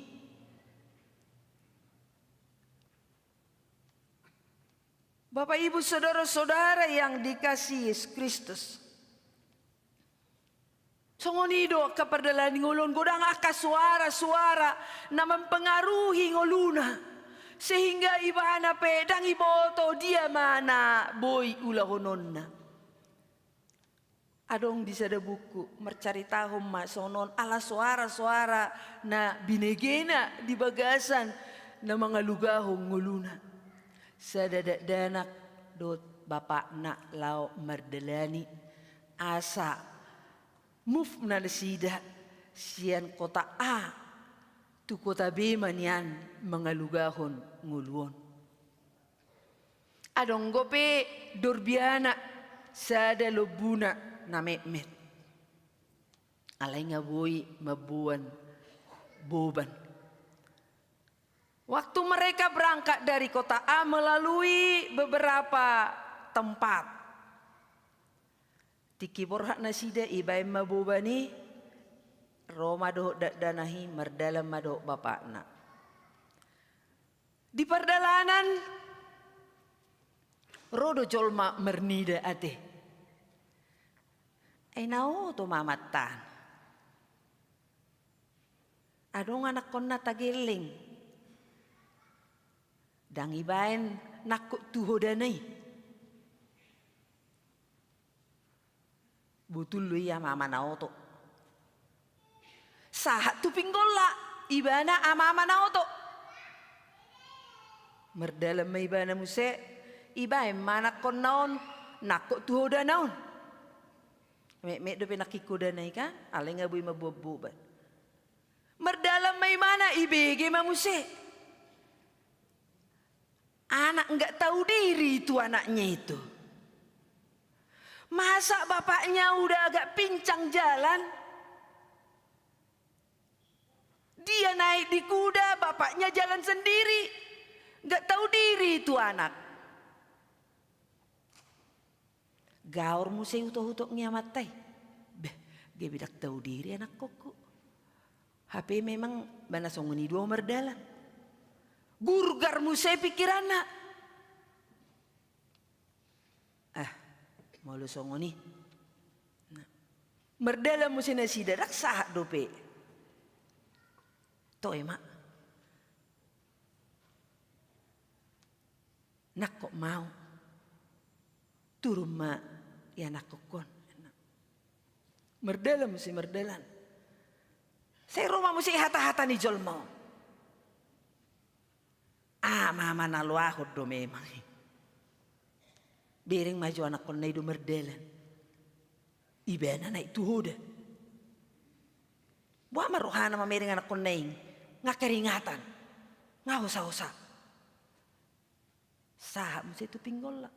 Bapak, Ibu, saudara-saudara yang dikasihi Yesus Kristus. Songon i do angka pardalanan ni ngolu on, godang angka suara-suara na mempengaruhi ngoluna. Sehingga ibana pe ndang iboto dia ma na boi ulahononna. Adong di sada buku, marcaritahon ma songon on ala soara-soara na binegena di bagasan na mangalugahon ngoluna. Sada dakdanak dohot bapakna laho mardalani asa move ma nasida sian kota A tu kota B ma nian mangalugahon ngolu on. Adong dope dorbiana sada lombuna na metmet. Alai nga boi mamboan boban. Waktu mereka berangkat dari kota A melalui beberapa tempat. Tingki borhat nasida ibaen ma boban i, ro ma dohot dakdanak i mardalan ma dohot bapakna. Di pardalanan ro do jolma marnida ate. Ai na oto ma amanta an. Adong anakkonna tageleng. Ndang ibaen nangkok tu hodana i. Botul do i ama-ama na oto. Sahat tu pinggolna, ibana ama-ama na oto. Mardalan ma ibana muse, ibaen ma anakkonna on nangkok tu hodana on. Metmet dope nangkin hodana i kan, alai nga boi mamboan boban. Mardalan ma ibana, ibege ma muse. Anak nggak tahu diri itu anaknya itu. Masa bapaknya udah agak pincang jalan, dia naik di kuda, bapaknya jalan sendiri. Nggak tahu diri itu anak. Gaor muse utok-utok ni amanta i. Beh, gabe ndang tahu diri anakkon. Hape memang ba na songon i do au mardalan. Gurgar muse pikiranna. Ah, molo songon i. Nah. Mardalan muse nasida, ndang sahat dope. Toe ma. Nangkok ma au. Turun ma ianakhon on. Mardalan muse, mardalan. Sai ro ma muse hata-hata ni jolma on. Ah, mama na loahon do memang. Bereng ma jo anakhonna i do mardalan. Ibana naik tu hoda. Boha ma rohana mamereng anakhonna i, nga keringatan, nga hosa-hosa. Sahat muse tu pinggolna.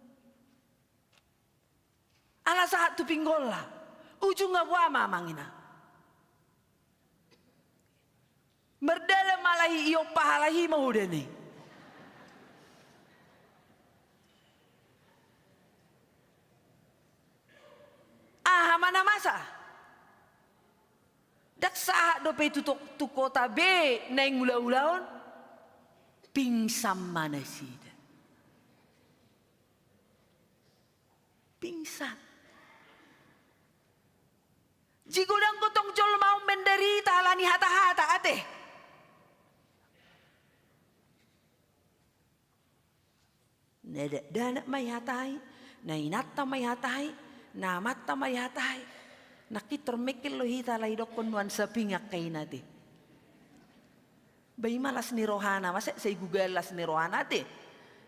Ala sahat tu pinggolna, ujungna boha ma amang ina? Mardalan ma halak i, iompa halak i ma hodana i. Aha ma na masa? Ndang sahat dope tu, tu kota be naeng ula-ulaon, pingsan ma nasida. Pingsan. Jadi godang do tong jolma on menderita ala ni hata-hata, ate. Na dakdanak ma ihatai, na inanta ma ihatai, na amanta ma ihatai. Nangkin tor mengkel do hita alai didokkon nuansa pink angka ina, ate. Ba i ma las ni rohana, masa sai gugal las ni rohana, ate.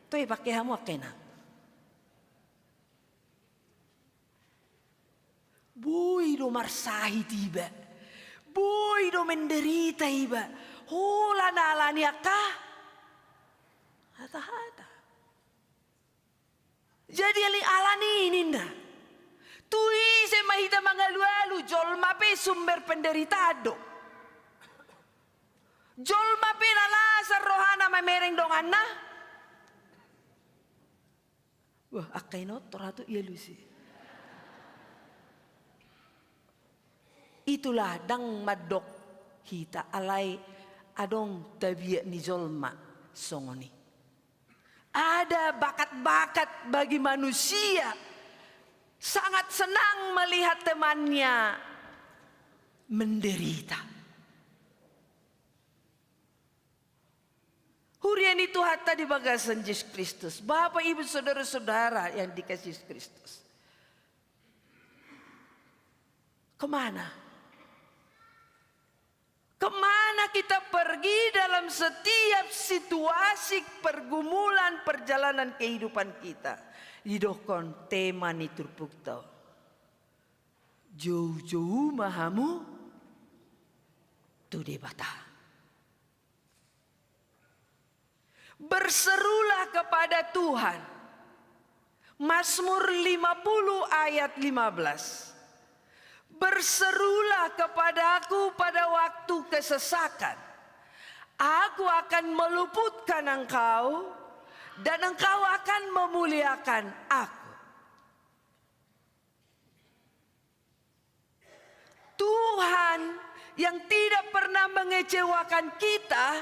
Toe pangke hamu angka ina. Boi do marsahit iba, boi do menderita iba, holan ala ni angka hata-hata. Jadi alai ala ni i ninna, tu ise ma hita mangalu-alu, jolma pe sumber penderitaan do. Jolma pe na las rohana mamereng donganna. Wah, angka ina on tor hatu i alusi. Itulah ndang mandok hita alai adong tabiat ni jolma songon i. Ada bakat-bakat bagi manusia sangat senang melihat temannya menderita. Huria ni Tuhanta di bagasan Jesus Kristus, Bapak, Ibu, saudara-saudara yang dikasihi Kristus. Kemana? Kemana kita pergi dalam setiap situasi pergumulan perjalanan kehidupan kita? Didokkon tema ni turpukta on, joujou ma hamu tu Debata. Berserulah kepada Tuhan. Mazmur lima puluh ayat lima belas. Berserulah kepadaku pada waktu kesesakan. Aku akan meluputkan engkau, dan engkau akan memuliakan aku. Tuhan yang tidak pernah mengecewakan kita,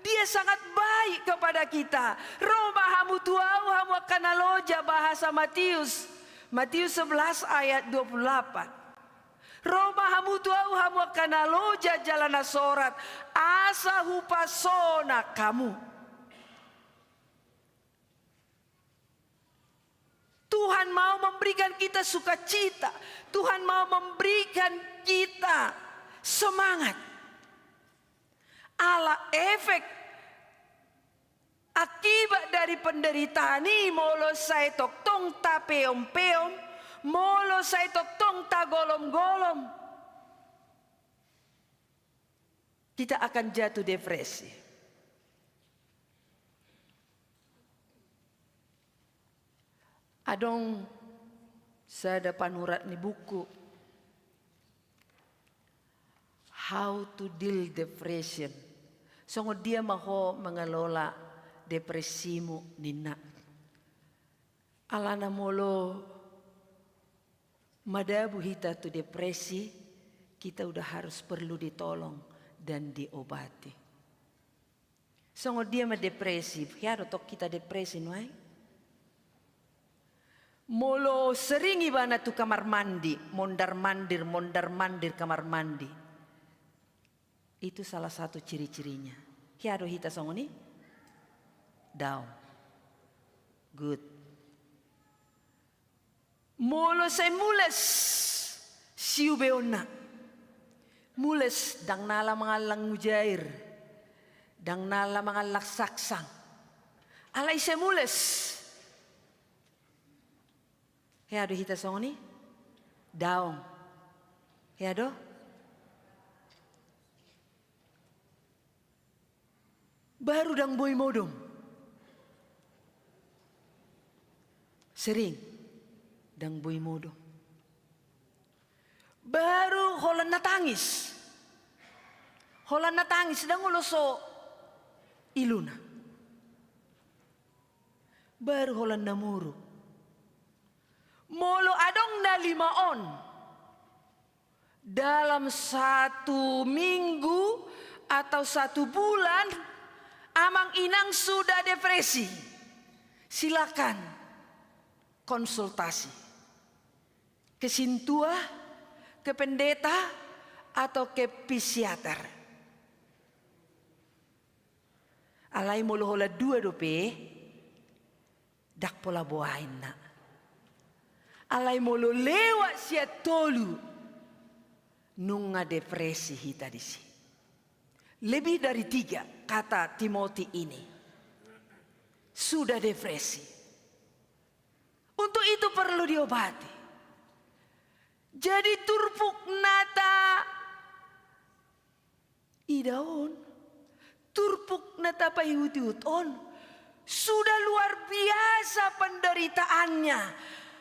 Dia sangat baik kepada kita. Ro ma hamu tu Ahu, hamu angka na loja, bahasa Matius, Matius sebelas ayat dua puluh delapan. Ro ma hamu tu Ahu, hamu angka na loja jala na sorat, asa hupasonang hamu. Tuhan mau memberikan kita sukacita. Tuhan mau memberikan kita semangat. Ala efek akibat dari penderitaan i, molo sai tongtong tapeom-peom, molo sai tongtong tagolom-golom, kita akan jatuh depresi. Adong sada panurat ni buku, How to Deal Depression. Songon dia ma ho mangelola depresimu, ninna. Alana molo madabu hita tu depresi, kita udah harus perlu ditolong dan diobati. Songon dia ma depresi, hea do tong hita depresi nuaeng? Molo sering ibana tu kamar mandi, mondar-mandir, mondar-mandir kamar mandi. Itu salah satu ciri-cirinya. Hea do hita songon i? Down. Good. Molo sai mules siubeonna. Mules ndang na ala mangallang mujair, ndang na ala mangallang saksang. Alai sai mules. Hea do hita songon i? Daong. Hea do? Baru ndang boi modom. Sering ndang boi modom. Baru holan na tangis. Holan na tangis, ndang olo so iluna. Baru holan na muruk. Molo adong na lima on, dalam satu minggu atau satu bulan, amang inang sudah depresi, silakan konsultasi ke sintua, ke pendeta, atau ke psikiater. Alai molo holan dua dope, ndang pola boa inna. Alai molo lewat sian tolu, nunga depresi hita disi. Lebih dari tiga, kata Timothy ini. Sudah depresi. Untuk itu perlu diobati. Jadi turpuk na taida on, turpuk na tapaihutihut on, sudah luar biasa penderitaannya.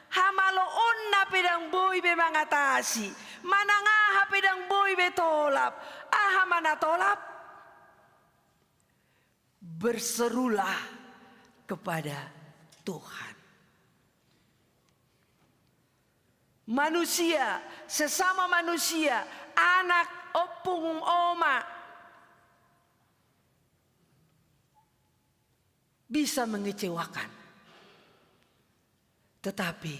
Hamaloonna pe ndang boi be mangatasi, manang aha pe ndang boi be tolap. Aha ma na tolap? Berserulah kepada Tuhan. Manusia, sesama manusia, anak, ompung, oma, bisa mengecewakan. Tetapi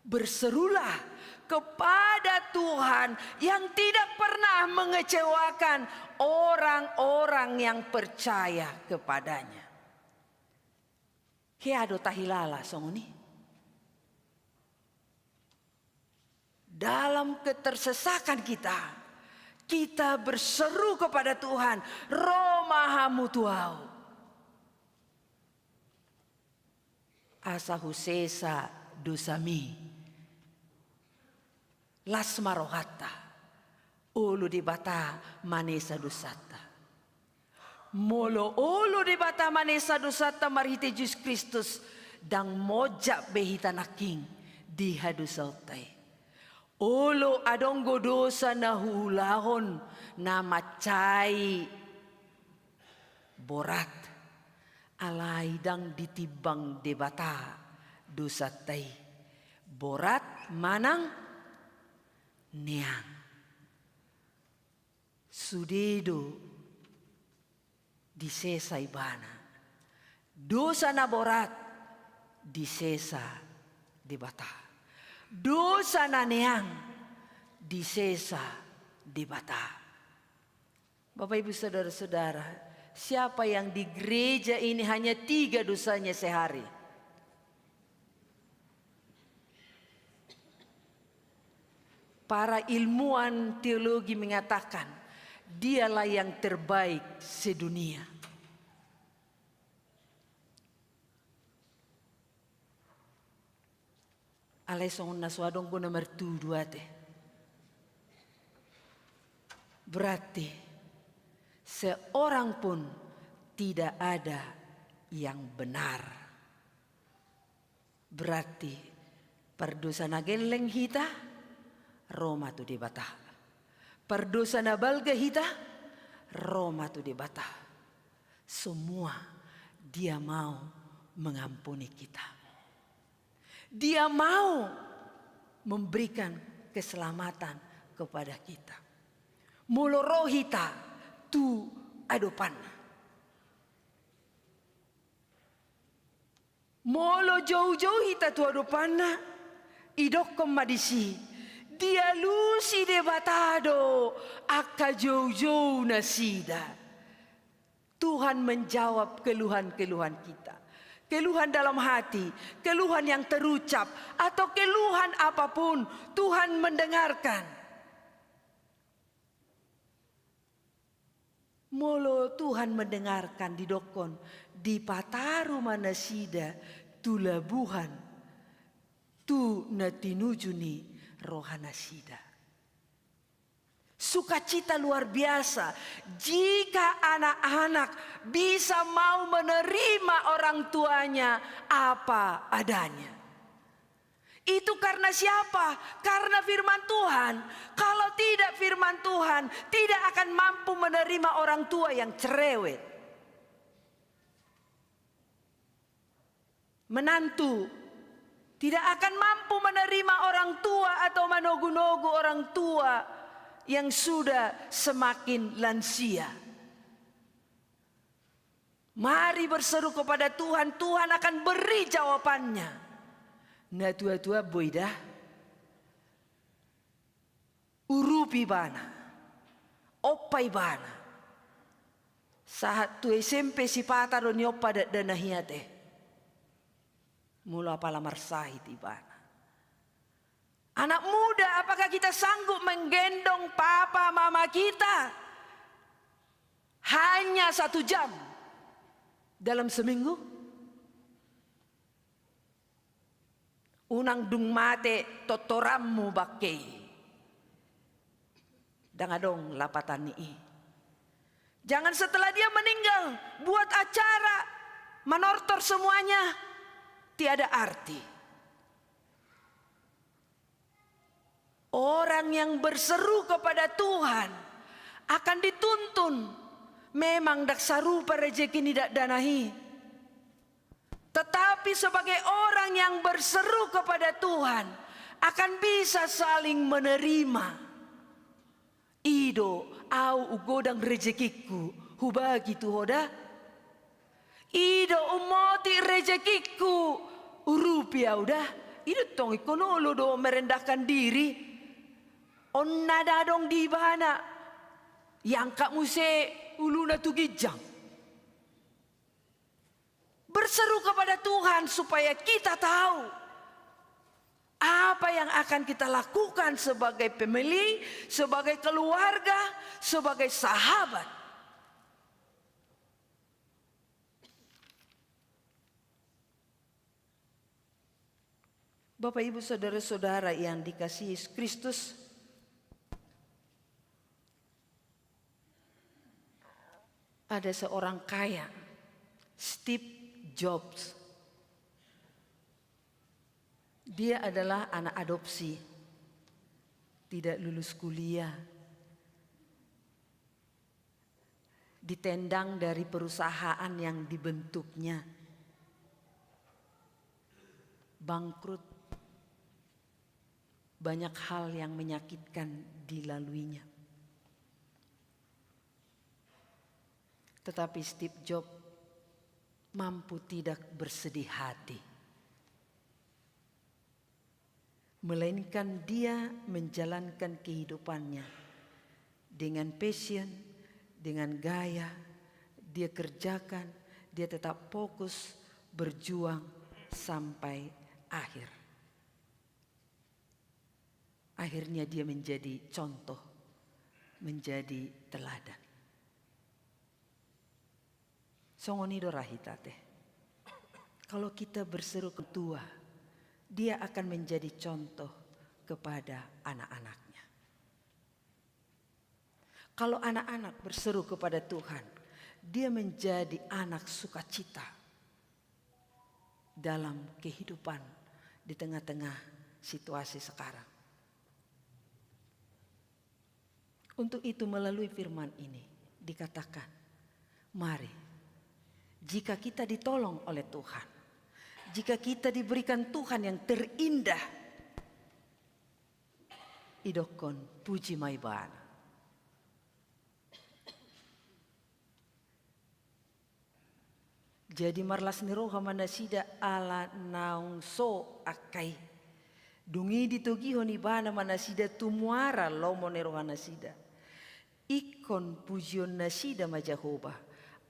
berserulah kepada Tuhan yang tidak pernah mengecewakan orang-orang yang percaya kepada-Nya. Hea do tahilala songon i? Dalam ketersesakan kita, kita berseru kepada Tuhan, "Ro ma Hamu tu ahu." Asa husesa dosami. Las ma rohanta. Olo Debata manesa dosanta. Molo olo Debata manesa dosanta marhite Jesus Kristus, ndang monjak be hita nangkin di hadosaonta i. Olo adong do dosa na huulahon na mansai borat, alai ndang ditimbang Debata dosanta i borat manang neang. Sude do disesa ibana. Dosa na borat disesa Debata. Dosa na neang disesa Debata. Bapak, Ibu, saudara-saudara, siapa yang di gereja ini hanya tiga dosanya sehari? Para ilmuwan teologi mengatakan, dialah yang terbaik sedunia. Alai songon na so adong do na martudu ate. Berarti seorang pun tidak ada yang benar. Berarti pardosa na gelleng hita, ro ma tu Debata. Pardosa na balga hita, ro ma tu Debata. Semua Dia mau mengampuni kita. Dia mau memberikan keselamatan kepada kita. Molo ro hita tu adopanna. Molo joujou hita tu adopanna, idokkon ma disi, dialusi Debata do angka joujou nasida. Tuhan menjawab keluhan-keluhan kita. Keluhan dalam hati, keluhan yang terucap, atau keluhan apapun, Tuhan mendengarkan. Molo Tuhan mendengarkan, didokkon, dipataru ma nasida tu labuhan, tu na tinuju ni rohanasida. Sukacita luar biasa jika anak-anak bisa mau menerima orang tuanya apa adanya. Itu karena siapa? Karena firman Tuhan. Kalau tidak firman Tuhan, tidak akan mampu menerima orang tua yang cerewet. Menantu tidak akan mampu menerima orang tua atau manogu-nogu orang tua yang sudah semakin lansia. Mari berseru kepada Tuhan, Tuhan akan beri jawabannya. Natua-tua boi da. Urupi ibana. Ompa ibana. Sahat tu S M P sipata do niompa dakdanak i ate. Molo apala marsahit ibana. Anak muda, apakah kita sanggup menggendong papa mama kita hanya satu jam dalam seminggu? Unang dung mate tortoranmu bangke i. Ndang adong lapatan ni i. Jangan setelah dia meninggal buat acara manortor semuanya, tiada arti. Orang yang berseru kepada Tuhan akan dituntun. Memang ndang sarupa rejeki ni dakdanak i. Tetapi sebagai orang yang berseru kepada Tuhan akan bisa saling menerima. I do, au hugodang rejekingku, hubagi tu ho da. I do, umotik rejekingku, urupi au da. I do tong ingkon olo do merendahkan diri. On na adong di ibana, iangkat muse uluna tu ginjang. Berseru kepada Tuhan supaya kita tahu apa yang akan kita lakukan sebagai family, sebagai keluarga, sebagai sahabat. Bapak, Ibu, saudara-saudara yang dikasihi Yesus Kristus, ada seorang kaya, Steve Jobs. Dia adalah anak adopsi, tidak lulus kuliah, ditendang dari perusahaan yang dibentuknya, bangkrut, banyak hal yang menyakitkan dilaluinya. Tetapi Steve Jobs mampu tidak bersedih hati. Melainkan dia menjalankan kehidupannya dengan passion, dengan gaya, dia kerjakan, dia tetap fokus berjuang sampai akhir. Akhirnya dia menjadi contoh, menjadi teladan. Songon i do ra hita ate. Kalau kita berseru ke tua, dia akan menjadi contoh kepada anak-anaknya. Kalau anak-anak berseru kepada Tuhan, dia menjadi anak sukacita dalam kehidupan di tengah-tengah situasi sekarang. Untuk itu, melalui firman ini dikatakan, mari, jika kita ditolong oleh Tuhan, jika kita diberikan Tuhan yang terindah, idokkon puji ma Ibana. Jadi marlas ni roha ma nasida ala naung so angka i. Dung i ditogihon Ibana ma nasida tu muara lomo ni rohanasida. Ingkon pujion nasida ma Jahowa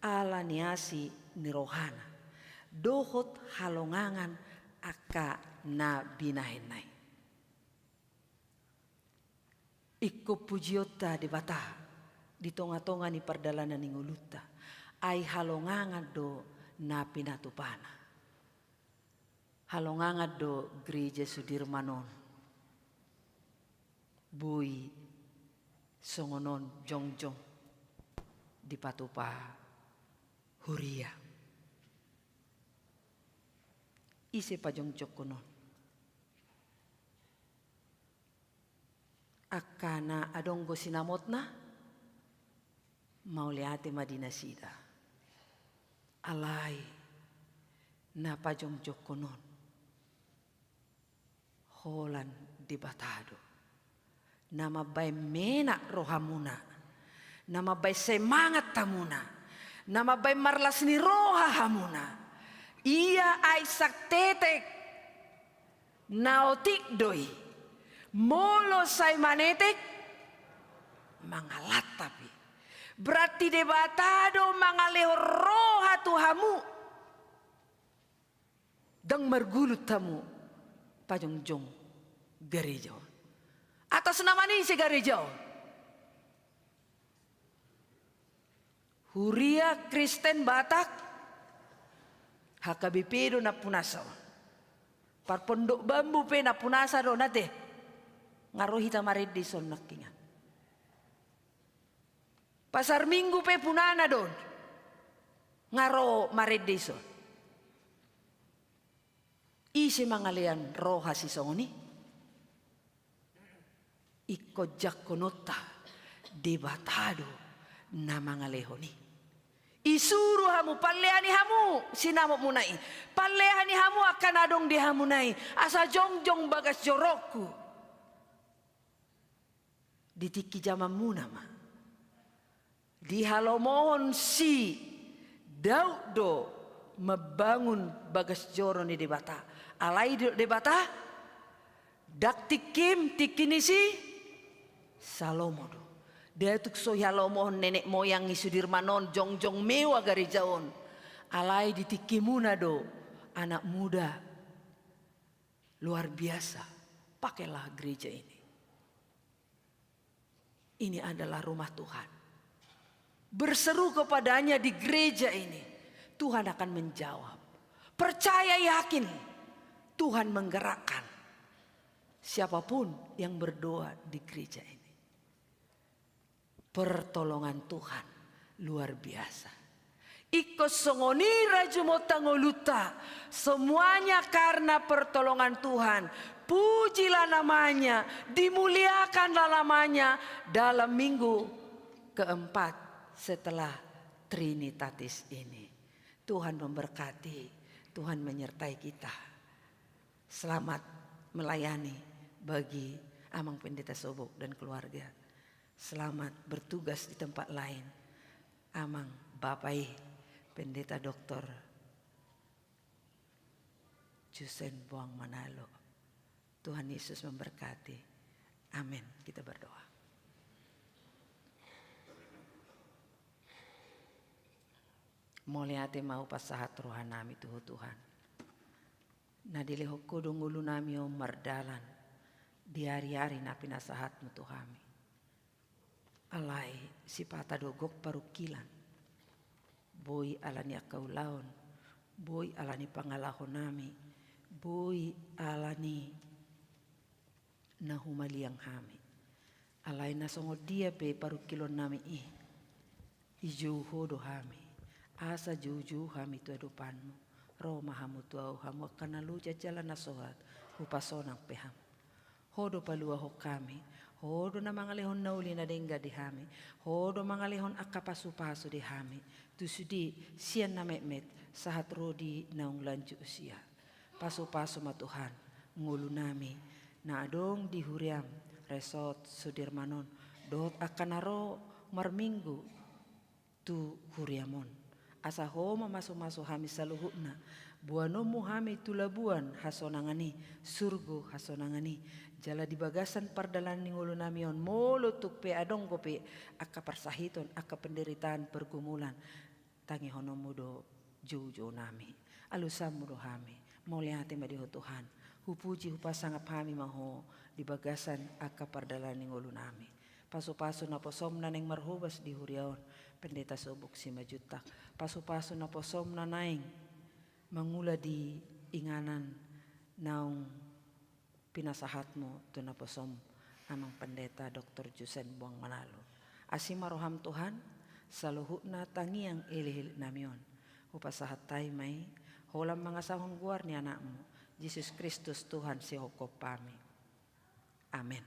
ala ni asi ni rohana. dohot halongangan angka na binahenna i. Ingkon pujionta Debata di tongatonga ni pardalanan ni ngolunta, ai halongangan do na pinatupana. Halongangan do Gereja Sudirman on. Boi songon on jongjong dipatupa huria. Ise pajongjongkon on? Angka na adong do sinamotna, mauliate ma di nasida. Alai na pajongjongkon on holan Debata do. Na mambaen menak rohamuna, na mambaen semangat hamuna, na mambaen marlas ni roha hamuna. Ia ai santetek na otik do i, molo sai manetek mangalantap i. Berarti Debata do mangalehon roha tu hamu. Ndang margulut hamu pajongjong gareja on. Atas nama ni ise gareja on? Huria Kristen Batak H K B P do nampunasa on. Parpondok Bambu pe nampunasa do on ate. Nga ro hita marende dison nangkingan. Pasar Minggu pe punana do on. Nga ro marende dison. Ise mangalean roha sisongon i? Ingkon jangkononta Debata do na mangalehon i. Isuru hamu, pallehani hamu sinamotmuna i. Pallehani hamu angka na adong di hamuna i. Asa jongjong bagas joronku. Di tingki jamanmuna ma. Di halomohon si Daud do mambangun bagas joro ni Debata. Alai didok Debata, ndang tingkim, tingki ni si Salomo do. Ndada tung so ihalomohon nenek moyang i Sudirman on jongjong mewah gareja on. Alai di tingkimuna do, anak muda. Luar biasa. Pakailah gereja ini. Ini adalah rumah Tuhan. Berseru kepada-Nya di gereja ini, Tuhan akan menjawab. Percaya, yakin, Tuhan menggerakkan siapapun yang berdoa di gereja ini. Pertolongan Tuhan luar biasa. Ingkon songon i rajumonta ngolunta, semuanya karena pertolongan Tuhan. Pujilah namanya, dimuliakanlah namanya dalam minggu keempat setelah Trinitatis ini. Tuhan memberkati, Tuhan menyertai kita. Selamat melayani bagi Amang Pendeta Sobok dan keluarga. Selamat bertugas di tempat lain. Amang, Bapak, Pendeta Doktor Jusen Boang Manalo. Tuhan Yesus memberkati. Amin. Kita berdoa. Mauliate ma hupasahat rohanami tu Ho Tuhan. Na dilehon Ho do ngolunami on mardalan di ariari na pinasahatmu tu hami. Alai sipata do gok parungkilon. Boi ala ni angka ulaon, boi ala ni pangalahonami, boi ala ni na humaliang hami. Alai na songon dia pe parungkilonnami i, ijou Ho do hami, asa joujou hami tu adopanmu. Ro ma hamu tu ahu, hamu angka na loja jala na sorat, hupasonang pe hamu. Ho do paluahon hami, Ho do na mangalehon na uli na denggan di hami, Ho do mangalehon angka pasupasu di hami, tu sude sian na metmet sahat ro di naung lanjut usia. Pasupasu ma Tuhan, ngolunami, na adong di huriam, Resort Sudirman on, dohot angka na ro marminggu tu huriam on. Asa Ho mamasumasu hami saluhutna, boanonmu hami tu labuan hasonangan i, surgo hasonangan i, jala di bagasan pardalanan ni ngolunami on, molo tung pe adong dope angka parsahiton, angka penderitaan, pergumulan, tangihononmu do joujounami. Alusanmu do hami. Mauliate ma di Ho Tuhan. Hupuji hupasangap hami ma Ho di bagasan angka pardalanan ni ngolunami. Pasupasu naposom na naeng marhobas di huria on, Pendeta Sobuk Simanjuntak. Pasupasu naposom na naeng mangula di inganan naung pinasahatmu tu naposom, Amang Pendeta Doktor Jusen Boang Manalu. Asi ma roham Tuhan, saluhutna tangiang elekelek nami on hupasahat hami ma i, holan mangasahon goar ni Anakmu, Jesus Kristus Tuhan sihophop hami. Amen.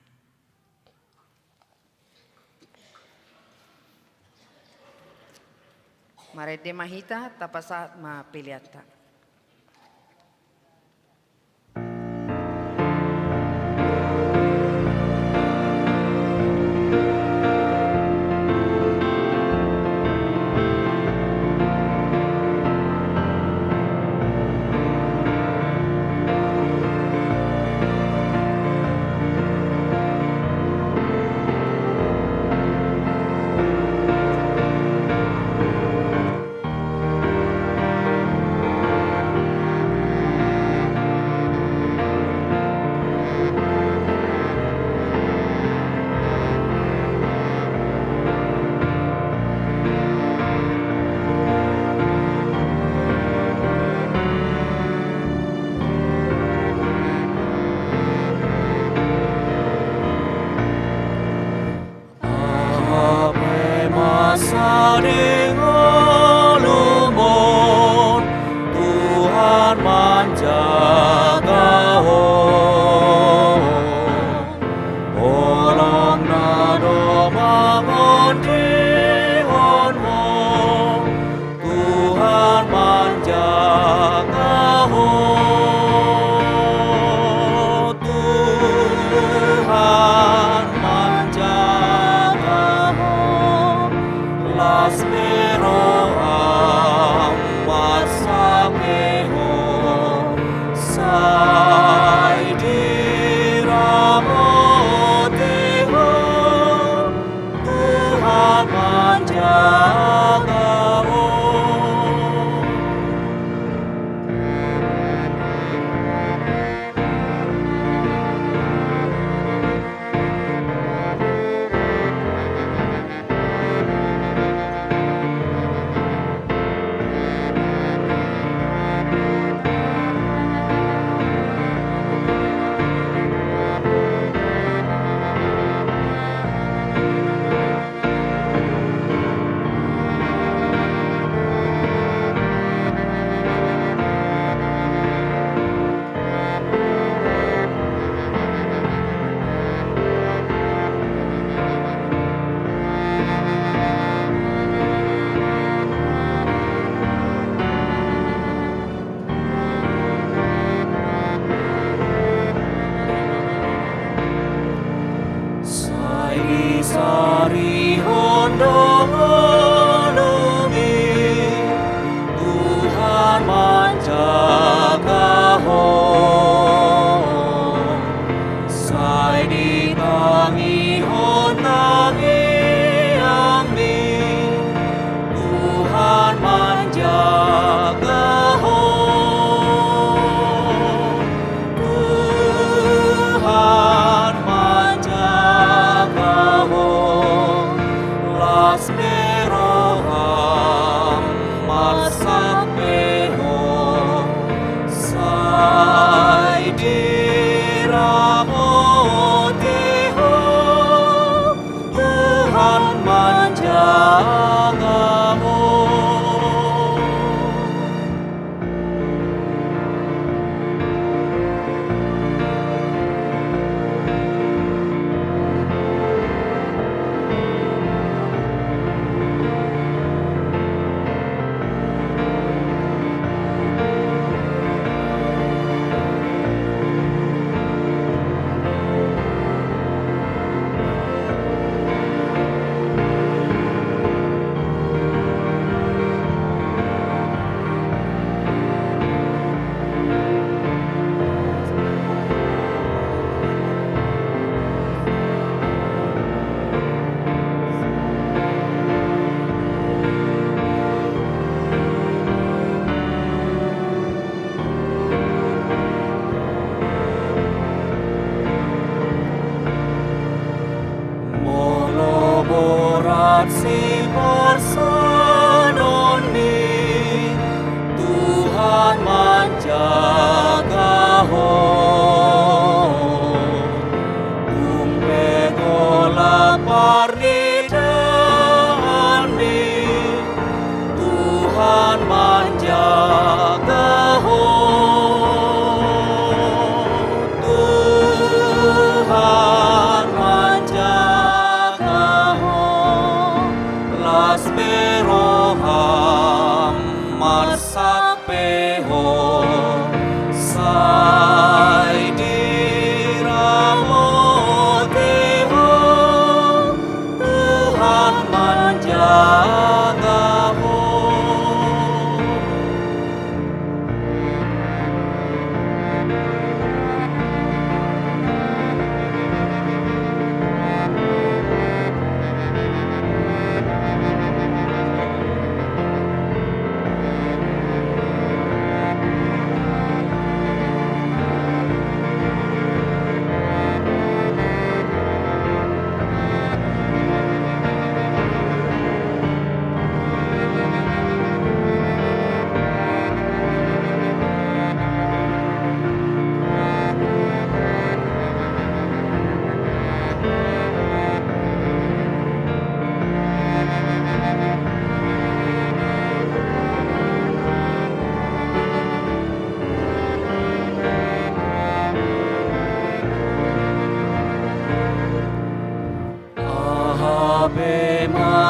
Marende ma hita, tapasahat ma peleanta.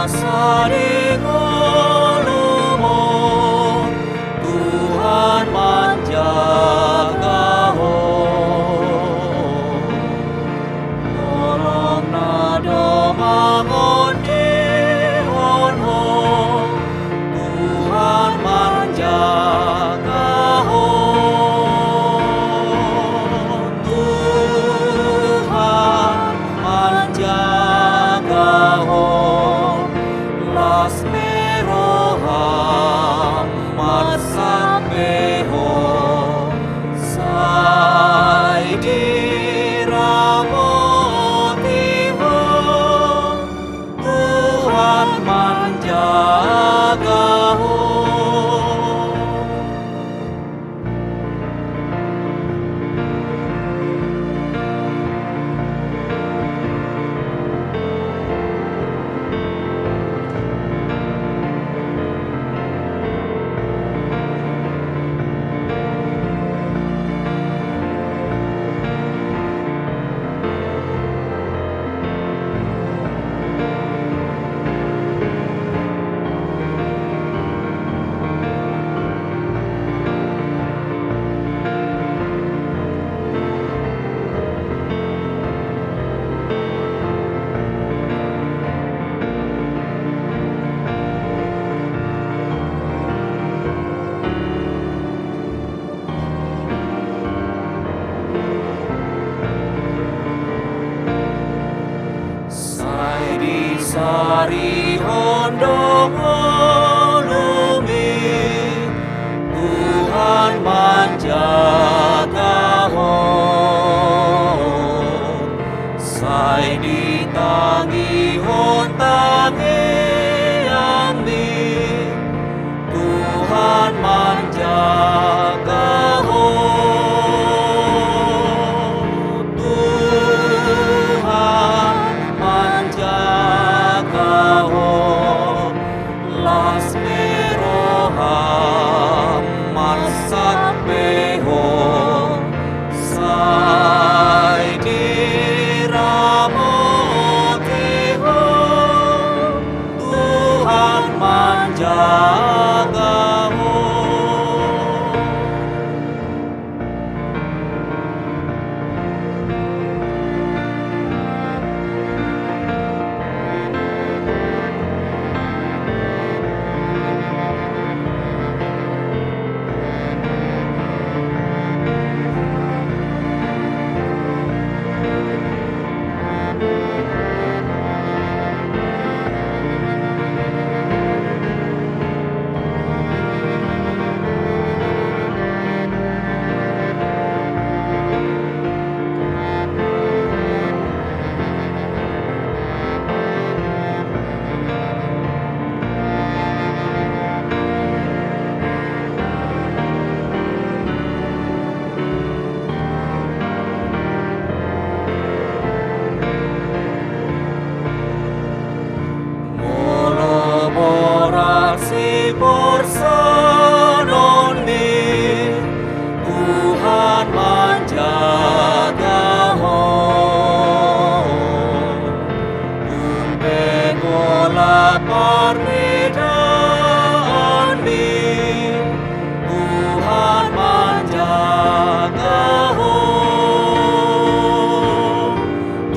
Asa di ngolumon Tuhan manjaga ho. Holong na do mangondihon ho, Tuhan manjaga ho. Tuhan manjaga ho. Las ni roham marsak be ho. Sai diramoti ho, Tuhan manjaga ho. Sai disarihon do ngolumi, Tuhan manjaga ho. Sai ditangihon tangiangmi, Tuhan manjaga ho. Tuhan manjaga ho. Las ni roham marsak be ho. Sai diramoti ho. Tuhan manjaga ho. Molo borat siporsanonmi, Tuhan manjaga ho. Dung pe golap parbedaanmi, Tuhan manjaga ho.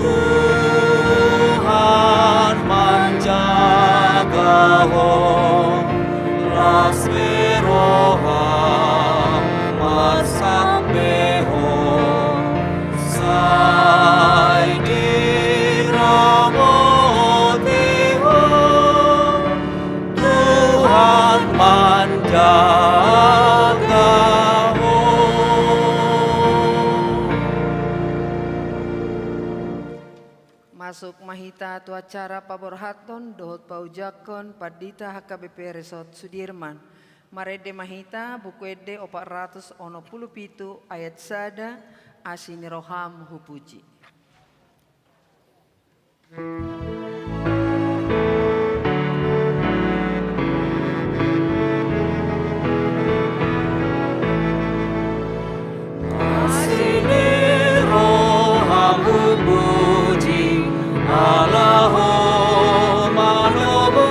Tuhan manjaga ho. Las be roham, marsak be ho. Sai diramoti ho. Tuhan manjaga ho. Masuk ma hita tu acara paborhathon dohot paujangkon Pandita H K B P Resort Sudirman. Marende ma hita Buku Ende opat ratus onom pulu pitu ayat sada, Asi ni roham hupuji. Asi ni roham hupuji, ala Ho manogu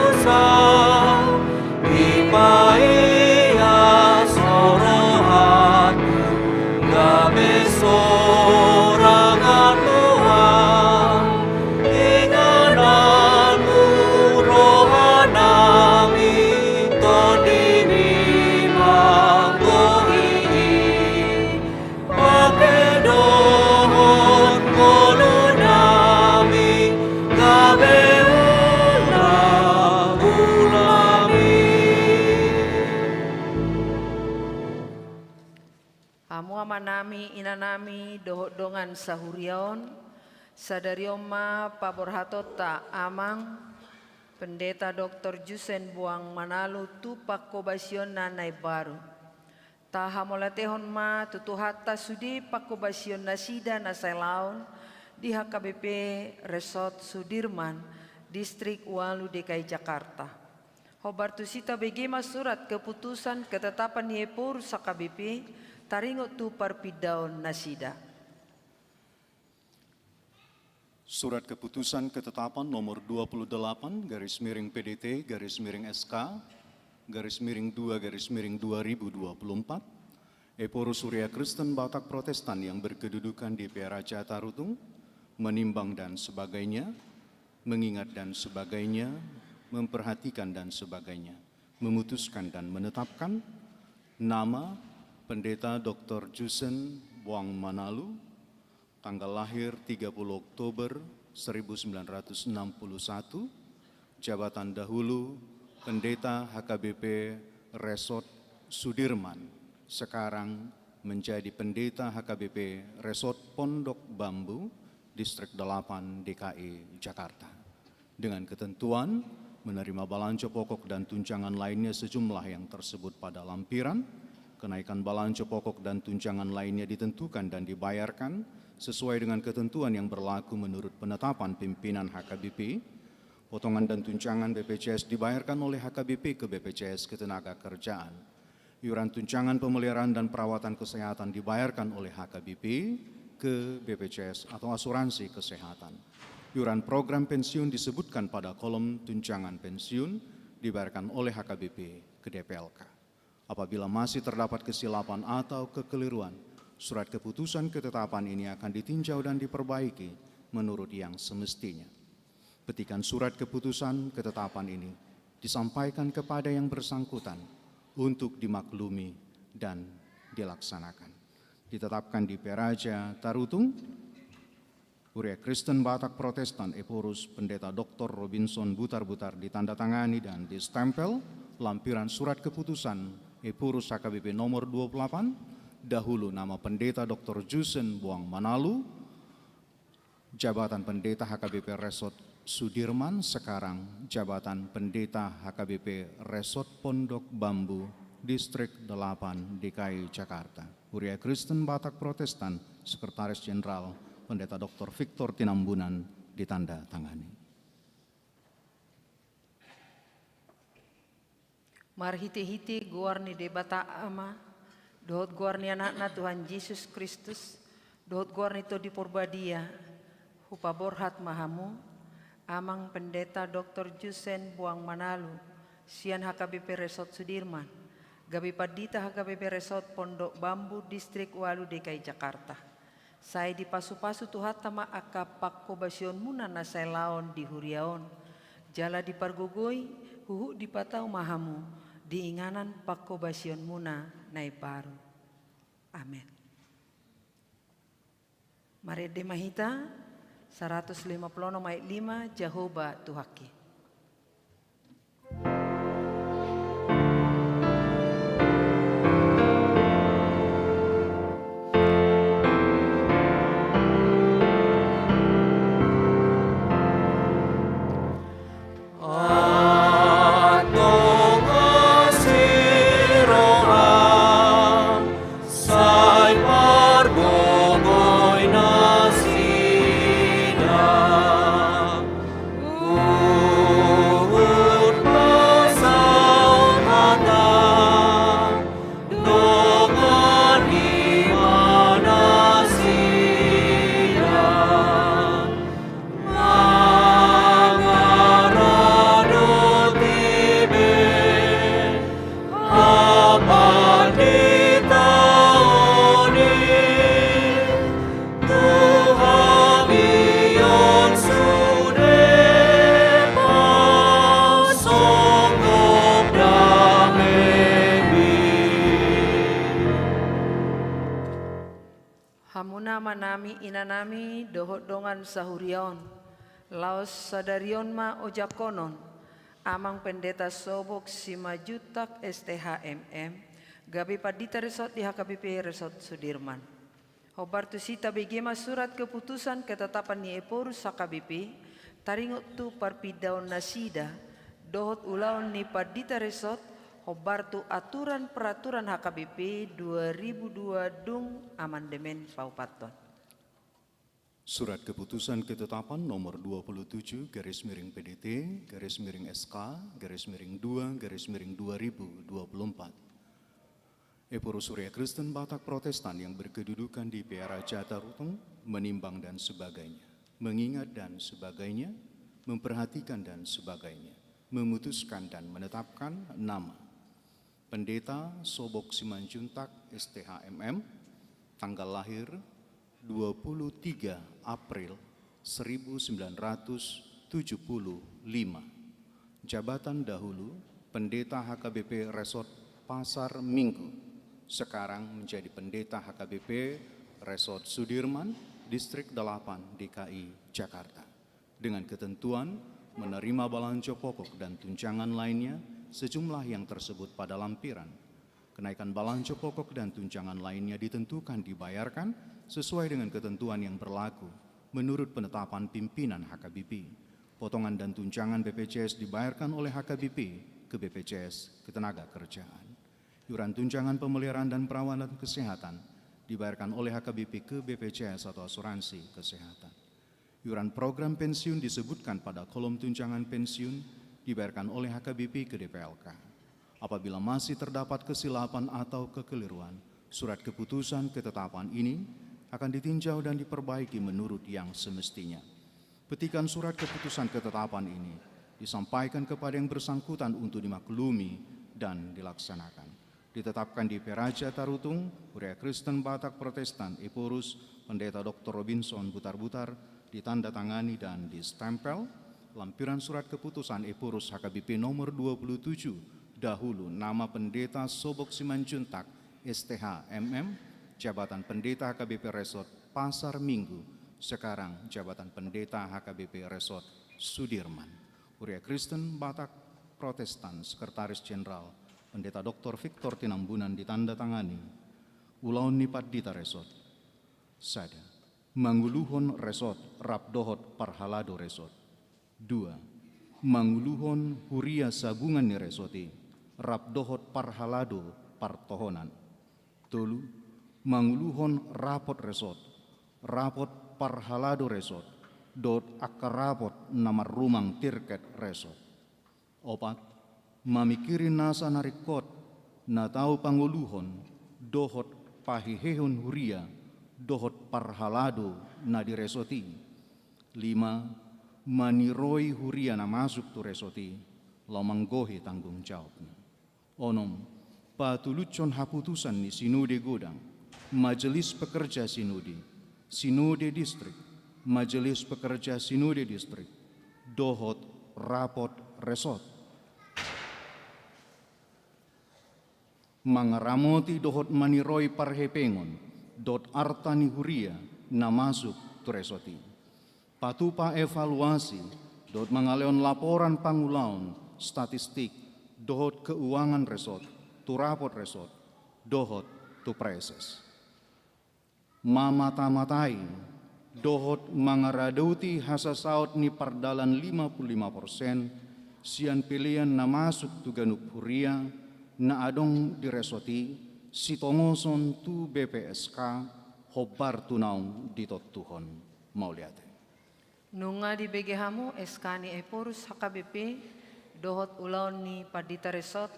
dohot dongan sahuria on, sadari on ma paborhatonta Amang Pendeta Doktor Jusen Boang Manalu tu pangkobasionna na imbaru. Tahamauliatehon ma tu Tuhanta sude pangkobasion nasida na sai laon di H K B P Resort Sudirman, Distrik Ualu D K I Jakarta. Hombar tusi tabege ma surat keputusan ketetapan ni Ephorus H K B P taringot tu parpindaon nasida. Surat keputusan ketetapan nomor dua puluh delapan garis miring P D T garis miring S K garis miring dua garis miring dua ribu dua puluh empat, Ephorus Huria Kristen Batak Protestan yang berkedudukan di Pearaja Tarutung, menimbang dan sebagainya, mengingat dan sebagainya, memperhatikan dan sebagainya, memutuskan dan menetapkan nama Pendeta Doktor Jusen Boang Manalu, tanggal lahir tiga puluh Oktober seribu sembilan ratus enam puluh satu, jabatan dahulu Pendeta H K B P Resort Sudirman, sekarang menjadi Pendeta H K B P Resort Pondok Bambu, Distrik delapan D K I Jakarta. Dengan ketentuan menerima balanco pokok dan tunjangan lainnya sejumlah yang tersebut pada lampiran. Kenaikan balanco pokok dan tunjangan lainnya ditentukan dan dibayarkan sesuai dengan ketentuan yang berlaku menurut penetapan pimpinan H K B P. Potongan dan tunjangan B P J S dibayarkan oleh H K B P ke B P J S Ketenagakerjaan. Iuran tunjangan pemeliharaan dan perawatan kesehatan dibayarkan oleh H K B P ke B P J S atau asuransi kesehatan. Iuran program pensiun disebutkan pada kolom tunjangan pensiun dibayarkan oleh H K B P ke D P L K. Apabila masih terdapat kesilapan atau kekeliruan, surat keputusan ketetapan ini akan ditinjau dan diperbaiki menurut yang semestinya. Petikan surat keputusan ketetapan ini disampaikan kepada yang bersangkutan untuk dimaklumi dan dilaksanakan. Ditetapkan di Pearaja Tarutung, Huria Kristen Batak Protestan Ephorus Pendeta Doktor Robinson Butarbutar, ditandatangani dan distempel lampiran surat keputusan Ephorus H K B P nomor dua puluh delapan, dahulu nama Pendeta Doktor Jusen Boang Manalu, jabatan Pendeta H K B P Resort Sudirman, sekarang jabatan Pendeta H K B P Resort Pondok Bambu, Distrik delapan D K I Jakarta. Huria Kristen Batak Protestan, Sekretaris Jenderal Pendeta Doktor Victor Tinambunan, ditandatangani. Marhitehite goar ni Debata Ama, dohot goar ni Anakna Tuhan Jesus Kristus, dohot goar ni Tondi Porbadia, hupaborhat ma hamu, Amang Pendeta Doktor Jusen Boang Manalu, sian H K B P Resort Sudirman, gabe pandita H K B P Resort Pondok Bambu, Distrik Ualu, D K I Jakarta. Sai dipasupasu Tuhanta ma angka pangkobasionmuna na sai laon di huria on. Jala dipargogoi, huhut dipatau ma hamu di inganan pangkobasionmuna na imbaru. Amen. Marende ma hita, saratus lima pulu onom ayat lima, Jahowa Tuhanki. Antong asi roham, sai pargogoi nasida. Huhut pasahat hata dongan ni nasida. Mangaradoti be hapanditaon i tu hami on sude pasonggop damemi. Hamu amanami, inanami, dohot dongan sahuria on, laos sadari on ma ojakkonon Amang Pendeta Sobok Simanjuntak, S T H M M, gabe pandita resort di H K B P Resort Sudirman. Hombar tusi tabege ma surat keputusan ketetapan ni Ephorus H K B P, taringot tu parpindaon nasida, dohot ulaon ni pandita resort, hombar tu aturan peraturan H K B P dua ribu dua dung amandemen paopathon. Surat keputusan ketetapan nomor dua puluh tujuh garis miring P D T garis miring S K garis miring dua garis miring dua ribu dua puluh empat. Ephorus Huria Kristen Batak Protestan yang berkedudukan di Pearaja Tarutung, menimbang dan sebagainya, mengingat dan sebagainya, memperhatikan dan sebagainya, memutuskan dan menetapkan nama Pendeta Sobok Simanjuntak, S T H M M, tanggal lahir dua puluh tiga April seribu sembilan ratus tujuh puluh lima. Jabatan dahulu Pendeta H K B P Resort Pasar Minggu, sekarang menjadi Pendeta H K B P Resort Sudirman, Distrik delapan, D K I Jakarta. Dengan ketentuan menerima balanco pokok dan tunjangan lainnya sejumlah yang tersebut pada lampiran. Kenaikan balanco pokok dan tunjangan lainnya ditentukan dibayarkan sesuai dengan ketentuan yang berlaku menurut penetapan pimpinan H K B P. Potongan dan tunjangan B P J S dibayarkan oleh H K B P ke B P J S Ketenagakerjaan. Iuran tunjangan pemeliharaan dan perawatan kesehatan dibayarkan oleh H K B P ke B P J S atau asuransi kesehatan. Iuran program pensiun disebutkan pada kolom tunjangan pensiun dibayarkan oleh H K B P ke D P L K. Apabila masih terdapat kesilapan atau kekeliruan, surat keputusan ketetapan ini akan ditinjau dan diperbaiki menurut yang semestinya. Petikan surat keputusan ketetapan ini disampaikan kepada yang bersangkutan untuk dimaklumi dan dilaksanakan. Ditetapkan di Pearaja Tarutung, Huria Kristen Batak Protestan, Ephorus, Pendeta Doktor Robinson Butarbutar, ditandatangani dan distempel. Lampiran surat keputusan Ephorus H K B P nomor dua puluh tujuh, dahulu nama Pendeta Sobok Simanjuntak, S T H M M, jabatan Pendeta H K B P Resort Pasar Minggu, sekarang jabatan Pendeta H K B P Resort Sudirman. Huria Kristen Batak Protestan, Sekretaris Jenderal, Pendeta Doktor Victor Tinambunan, ditandatangani. Ulaon ni pandita resort. Sada. Manguluhon resort rap dohot parhalado resort. Dua. Manguluhon huria sabungan ni resort i rap dohot parhalado partohonan. Tolu. Manguluhon rapot resort, rapot parhalado resort, dohot angka rapot na marrumang tirket resort. Opat. Mamingkiri nasa na ringkot na tau pangoluhon dohot pahehehon huria dohot parhalado na di resort i. Lima. Maniroi huria na masuk tu resort i laho manggohi tanggung jawabna. Onom. Patulushon haputusan ni sinode godang, majelis pekerja sinode, sinode distrik, majelis pekerja sinode distrik, dohot rapot resort. Mangaramoti dohot maniroi parhepengon dohot arta ni huria na masuk tu resort i. Patupa evaluasi dohot mangalehon laporan pangulaon, statistik, dohot keuangan resort tu rapot resort dohot tu praeses. Mamata-matai dohot mangaradoti hasasaot ni pardalan lima puluh lima persen sian pelean na masuk tu ganup huria na adong di resort i, sitongoson tu B P S K hombar tu naung ditontuhon. Mauliate. Nunga dibege hamu S K ni Ephorus H K B P dohot ulaon ni pandita resort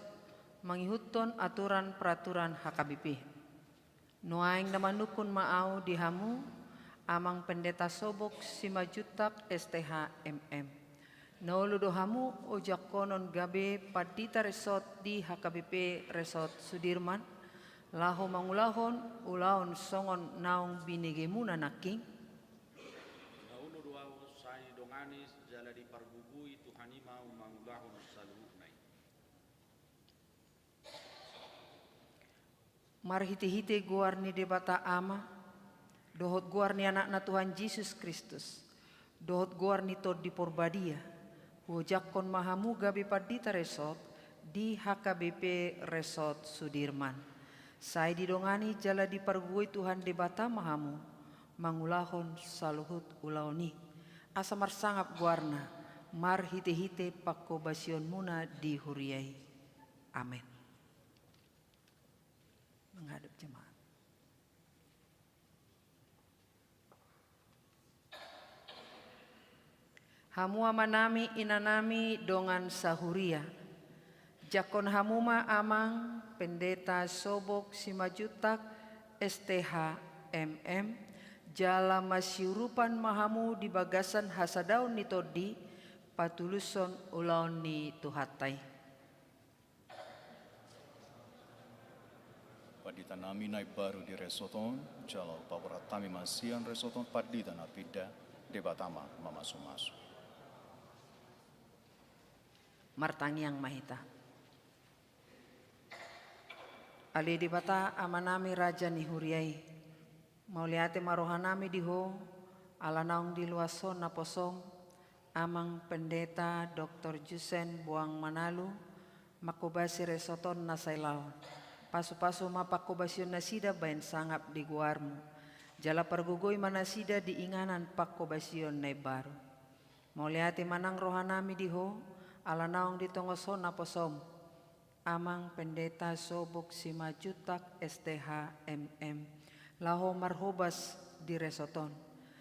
mangihuthon aturan peraturan H K B P. Nuaeng na manungkun ma ahu di hamu, Amang Pendeta Sobok Simanjuntak, S T H M M. Na olo do hamu ojakkonon gabe pandita resort di H K B P Resort Sudirman, laho mangulahon ulaon songon naung binegemuna nangkin? Na olo do ahu sai dongani jala diparbubui Tuhan i ma ahu mangulahon saluhutna i. Marhite-hite goar ni Debata Ama, dohot goar ni Anakna Tuhan Jesus Kristus, dohot goar ni Tondi Porbadia, huojakkon ma hamu gabe pandita resort di H K B P Resort Sudirman. Sai didongani jala dipargogoi Tuhan Debata ma hamu, mangulahon saluhut ulaon i, asa marsangap goarna, marhitehite pangkobasionmuna di huria i. Amen. Menghadap jemaat. Hamu amanami, inanami, dongan sahuria. Jangkon hamu ma amang Pendeta Sobok Simanjuntak, S T H, M M, jala masiurupan ma hamu di bagasan hasadaon ni tondi, patulushon ulaon ni Tuhanta i. Pandita nami na imbaru di resort on, jala hupaborhat hami ma sian resort on pandita na pinda. Debata ma mamasumasu. Martangiang ma hita. Ale Debata, Amanami, Raja ni huria i, mauliate ma rohanami di Ho, ala naung diluashon naposom, Amang Pendeta Doktor Jusen Boang Manalu, mangkobasi resort on na sai laon. Pasupasu ma pangkobasion nasida bahen sangap di goarmu. Jala pargogoi ma nasida di inganan pangkobasion na imbaru. Mauliate ma nang rohanami di Ho, ala naung ditongoshon naposom, Amang Pendeta Sobok Simanjuntak, S T H, M M, laho marhobas di resort on.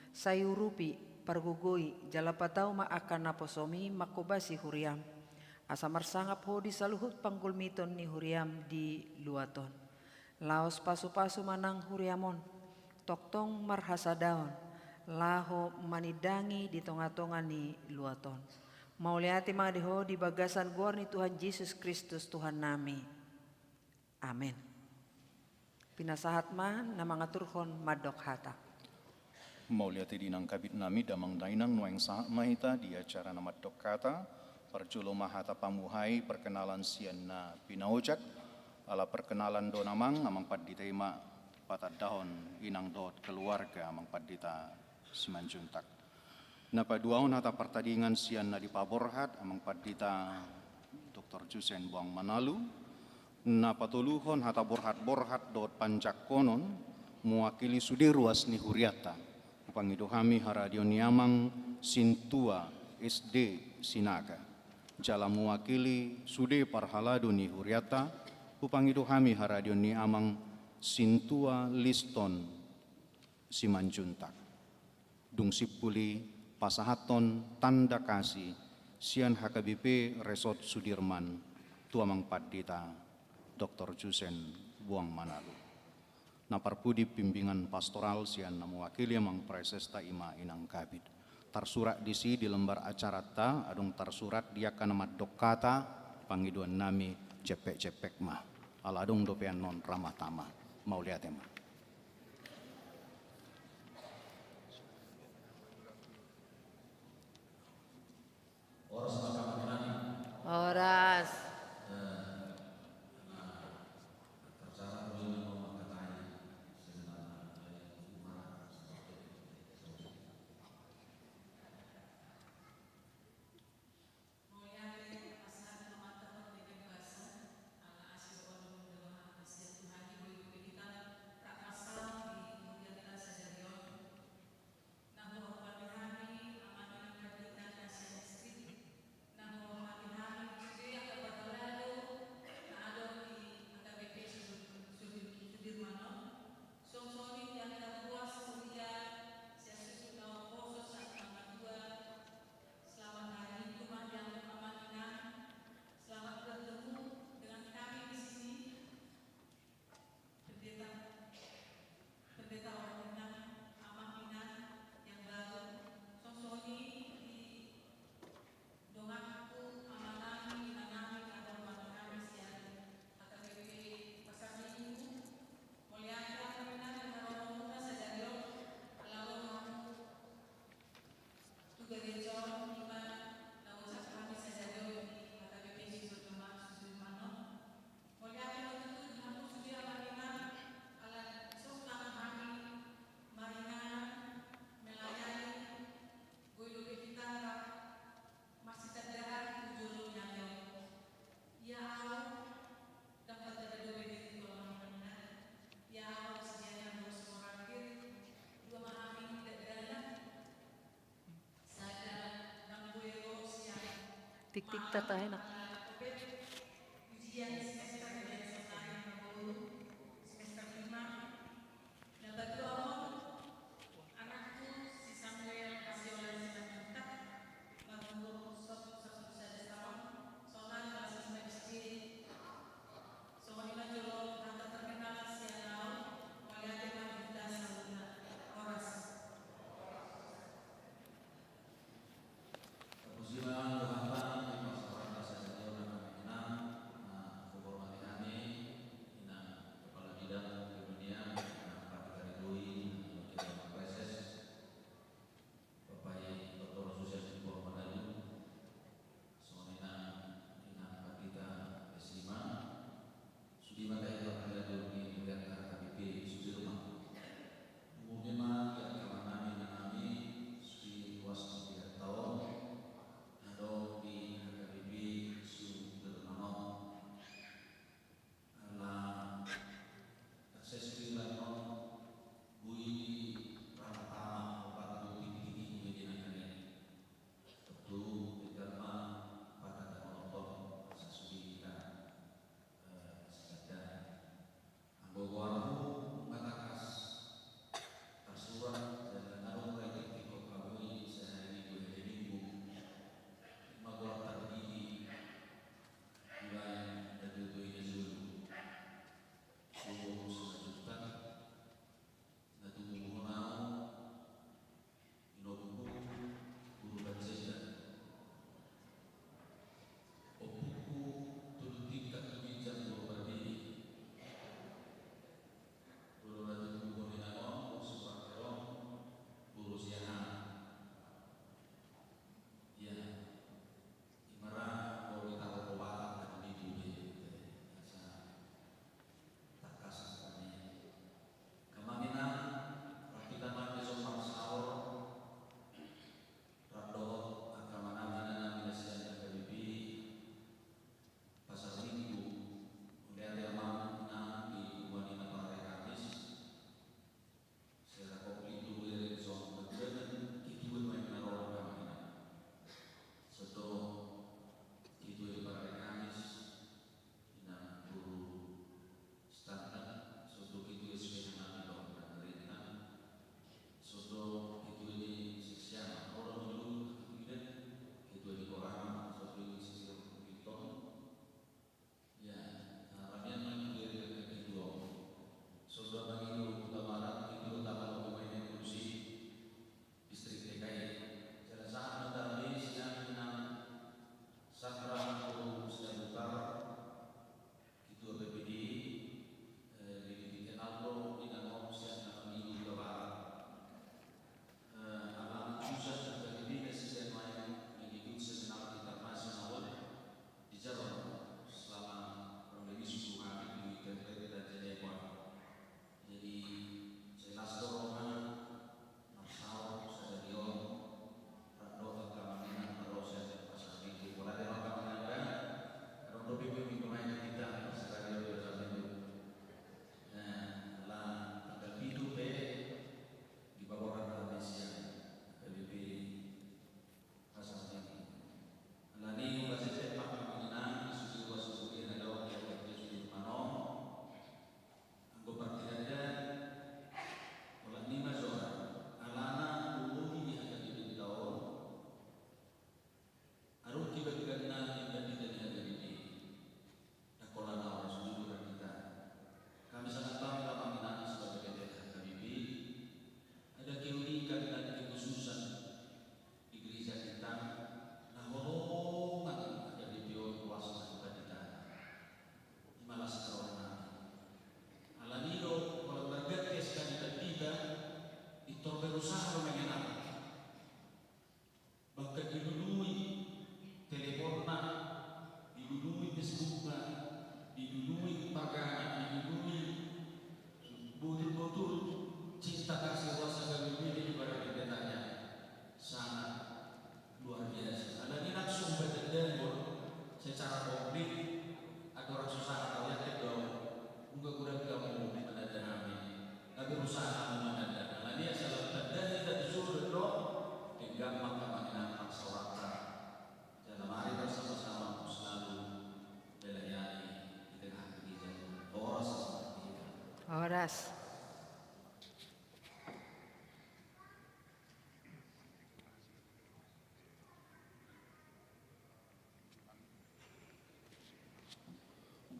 Sai urupi, pargogoi, jala patau ma angka naposom i mangkobasi huriam, asa marsangap Ho di saluhut panggulmiton ni huriam di luat on. Laos pasupasu ma nang huriam on, tongtong marhasadaon, laho manindangi di tongatonga ni luat on. Mauliate ma di Ho di bagasan goar ni Tuhan Jesus Kristus Tuhannami. Amen. Pinasahat ma na mangaturhon mandok hata. Mauliate di inang kabitnami, damang dainang, nuaeng sahat ma hita di acara na mandok hata. Parjolo ma hata pamuhai, perkenalan sian na pinaojak. Ala perkenalan do damang, Amang Pandita i ma patandahon inang dohot keluarga Amang Pandita Simanjuntak. Na paduahon hata partadingan sian na dipaborhat Amang Pandita Doktor Jusen Boang Manalu. Na patoluhon hata borhatborhat dohot panjangkonon mewakili sude ruas ni hurianta. Hupangido hami haradeon ni Amang Sintua S D Sinaga. Jala mewakili sude parhalado ni hurianta, hupangido hami haradeon ni Amang Sintua Liston Simanjuntak. Dung simpul i, pasahathon tanda kasih sian H K B P Resort Sudirman tu Amang Pandita Doktor Jusen Boang Manalu. Na parpudi bimbingan pastoral sian na mewakili Amang Presesta i ma inang kabit. Tarsurat disi di lembar acaranta, adong tarsurat di angka na mandok hata, pangidoan nami jempekjempek ma. Ala adong dope annon, ra ma tama. Mauliate ma. Horas. Tik tik tata enak.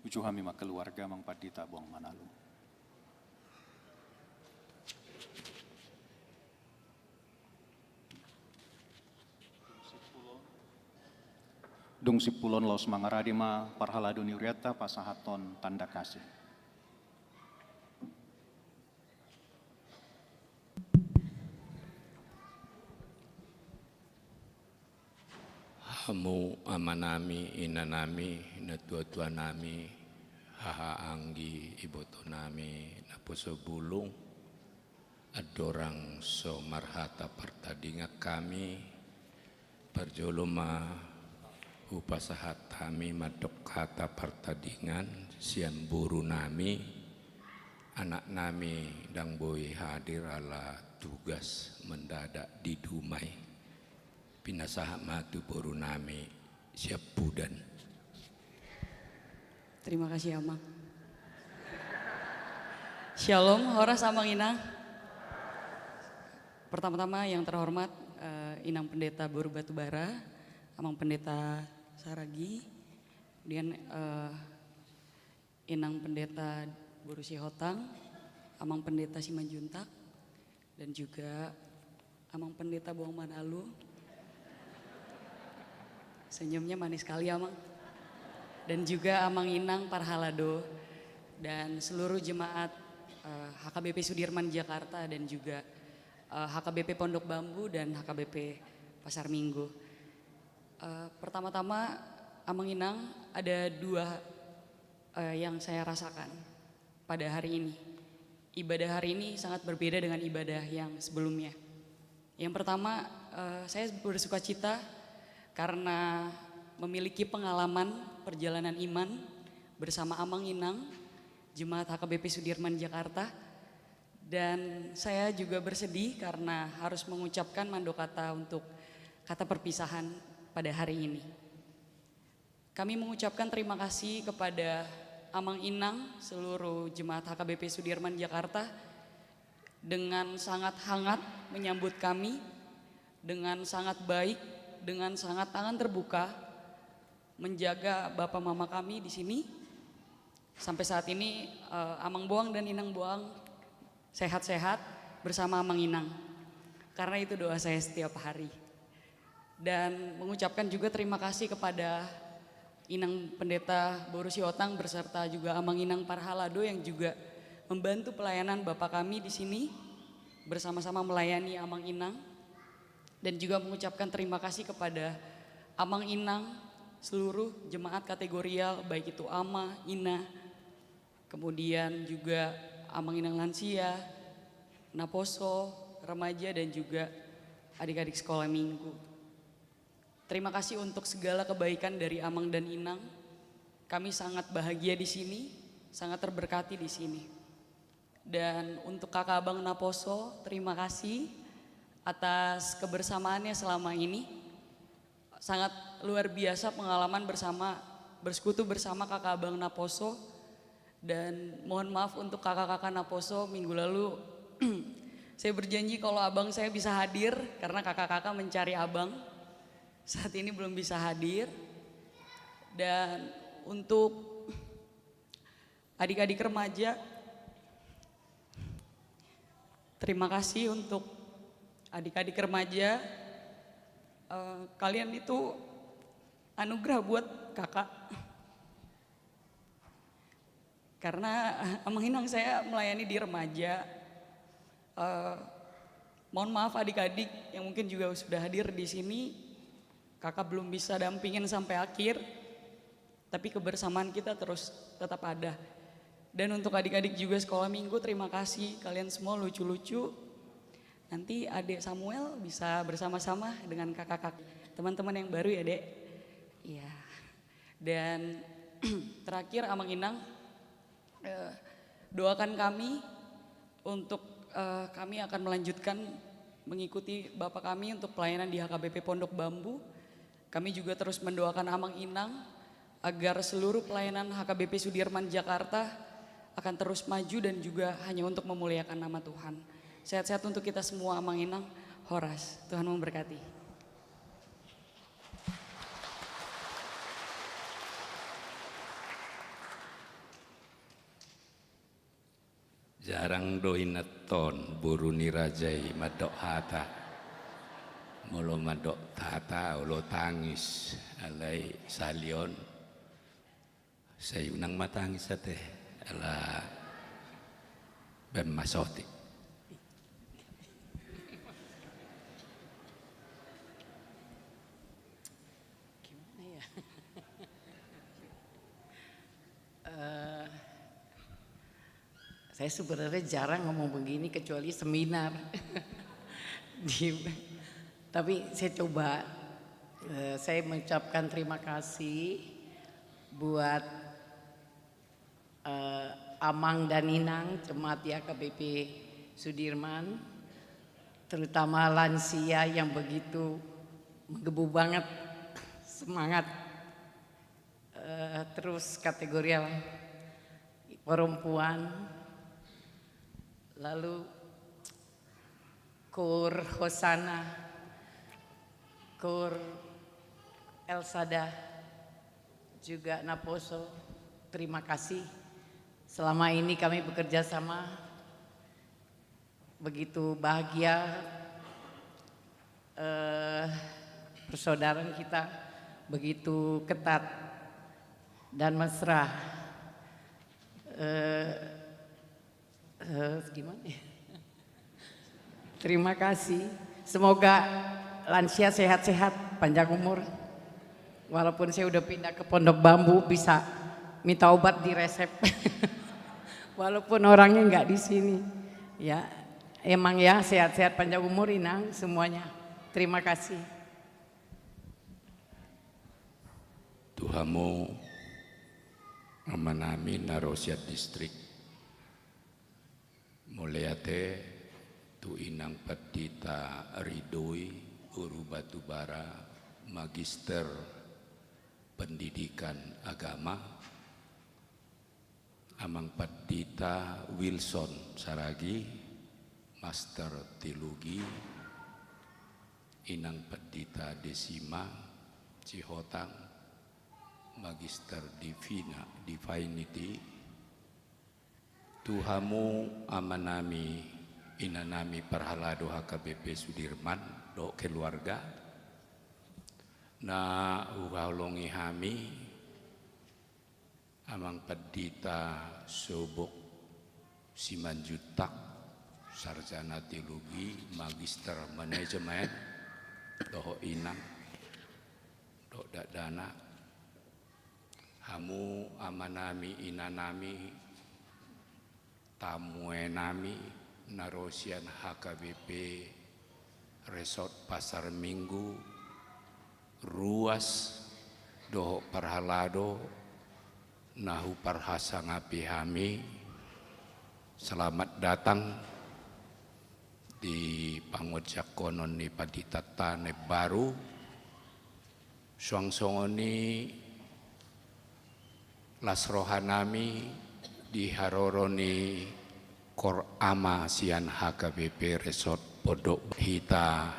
Uju hami ma keluarga Amang Pandita Boang Manalu. Dung simpulon laos mangarade ma parhalado ni hurianta pasahathon tanda kasih. Hamu amanami, inanami, natuatuanami, haha anggi ibotonami, naposo bulung, andorang so marhata partadingan hami, parjolo ma hupasahat hami mandok hata partadingan sian borunami, anaknami ndang boi hadir ala tugas mendadak di dumai. Pinasahat ma tu borunami sian Pudan. Terima kasih, Amang. Shalom, horas Amang Inang. Pertama-tama yang terhormat, eh, Inang Pendeta Boru Batubara, Amang Pendeta Saragi, kemudian, eh, Inang Pendeta Boru Sihotang, Amang Pendeta Simanjuntak, dan juga Amang Pendeta Boang Manalu. Senyumnya manis sekali, Amang. Dan juga Amang Inang Parhalado dan seluruh jemaat, eh, H K B P Sudirman Jakarta dan juga, eh, H K B P Pondok Bambu dan H K B P Pasar Minggu. Eh, pertama-tama, Amang Inang, ada dua, eh, yang saya rasakan pada hari ini. Ibadah hari ini sangat berbeda dengan ibadah yang sebelumnya. Yang pertama, eh, saya bersuka cita karena memiliki pengalaman perjalanan iman bersama Amang Inang, Jemaat H K B P Sudirman Jakarta. Dan saya juga bersedih karena harus mengucapkan mandok kata untuk kata perpisahan pada hari ini. Kami mengucapkan terima kasih kepada Amang Inang, seluruh jemaat H K B P Sudirman Jakarta, dengan sangat hangat menyambut kami, dengan sangat baik, dengan sangat tangan terbuka menjaga bapa mama kami di sini. Sampai saat ini, eh, Amang Boang dan Inang Boang sehat-sehat bersama Amang Inang. Karena itu doa saya setiap hari. Dan mengucapkan juga terima kasih kepada Inang Pendeta Boru Sihotang beserta juga Amang Inang Parhalado yang juga membantu pelayanan Bapak kami di sini, bersama-sama melayani Amang Inang. Dan juga mengucapkan terima kasih kepada Amang Inang, seluruh jemaat kategorial, baik itu ama, ina, kemudian juga Amang Inang lansia, naposo, remaja, dan juga adik-adik sekolah minggu. Terima kasih untuk segala kebaikan dari Amang dan Inang. Kami sangat bahagia di sini, sangat terberkati di sini. Dan untuk kakak abang naposo, terima kasih atas kebersamaannya selama ini. Sangat luar biasa pengalaman bersama, bersekutu bersama kakak abang naposo. Dan mohon maaf untuk kakak-kakak naposo, minggu lalu saya berjanji kalau abang saya bisa hadir karena kakak-kakak mencari abang. Saat ini belum bisa hadir. Dan untuk adik-adik remaja, terima kasih untuk adik-adik remaja. Eh, kalian itu anugerah buat kakak. Karena Amang Inang saya melayani di remaja. Eh, mohon maaf adik-adik yang mungkin juga sudah hadir di sini, kakak belum bisa dampingin sampai akhir, tapi kebersamaan kita terus tetap ada. Dan untuk adik-adik juga sekolah minggu, terima kasih, kalian semua lucu-lucu. Nanti adik Samuel bisa bersama-sama dengan kakak-kakak, teman-teman yang baru ya, Dek. Iya. Dan terakhir, Amang Inang, eh, doakan kami untuk, eh, kami akan melanjutkan mengikuti Bapak kami untuk pelayanan di H K B P Pondok Bambu. Kami juga terus mendoakan Amang Inang agar seluruh pelayanan H K B P Sudirman Jakarta akan terus maju dan juga hanya untuk memuliakan nama Tuhan. Sehat-sehat untuk kita semua, Amang Inang. Horas. Tuhan memberkati. Jarang do inanta on boru ni raja i mandok hata. Molo mandok hata, olo tangis, alai sahali on sai unang ma tangis ate, ala baen ma sotik. Gimana ya? Eh, saya sebenarnya jarang ngomong begini kecuali seminar. Di, tapi saya coba, eh, saya mengucapkan terima kasih buat, eh, Amang dan Inang jemaat di H K B P Sudirman, terutama lansia yang begitu menggebu banget semangat. Eh, terus kategorial perempuan, lalu Koor Hosana, Koor Elsada, juga Naposo. Terima kasih. Selama ini kami bekerja sama begitu bahagia, eh, persaudaraan kita begitu ketat dan mesra. Eh, eh, gimana ya? Terima kasih. Semoga lansia sehat-sehat, panjang umur. Walaupun saya udah pindah ke Pondok Bambu, bisa minta obat di resep. Walaupun orangnya nggak di sini. Ya, emang ya, sehat-sehat, panjang umur, Inang, semuanya. Terima kasih. Tu hamu amanami na ro sian distrik. Mauliate tu Inang Pandita Ridoi Uru Batubara, Magister Pendidikan Agama, Amang Pandita Wilson Saragi, Master Teologi, Inang Pandita Desima Sihotang, Magister Divina, Divinity, tu hamu amanami, inanami parhalado H K B P Sudirman dohot keluarga, na huhaholongi hami, Amang Pandita Sobok Simanjuntak, Sarjana Teologi, Magister Manajemen, dohot Inang, dohot dakdanak, hamu amanami, inanami, tamuenami na ro sian H K B P Resort Pasar Minggu, ruas dohot parhalado na huparhasangapi hami. Selamat datang di pangonjangkonon ni panditanta na imbaru. Suang songon i las rohanami di haroro ni koor ama sian H K B P Resort Pondok Bambu, hita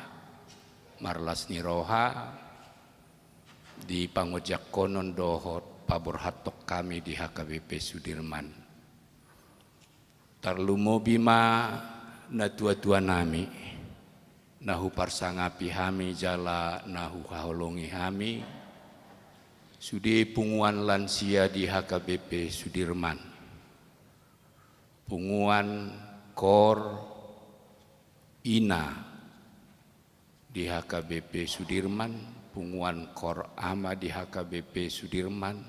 marlas ni roha di pangonjangkonon dohot paborhathon hami di H K B P Sudirman. Tarlumobi ma natuatuanami na huparsangapi hami jala na huhaholongi hami, sude punguan lansia di H K B P Sudirman, punguan koor ina di H K B P Sudirman, punguan koor ama di H K B P Sudirman,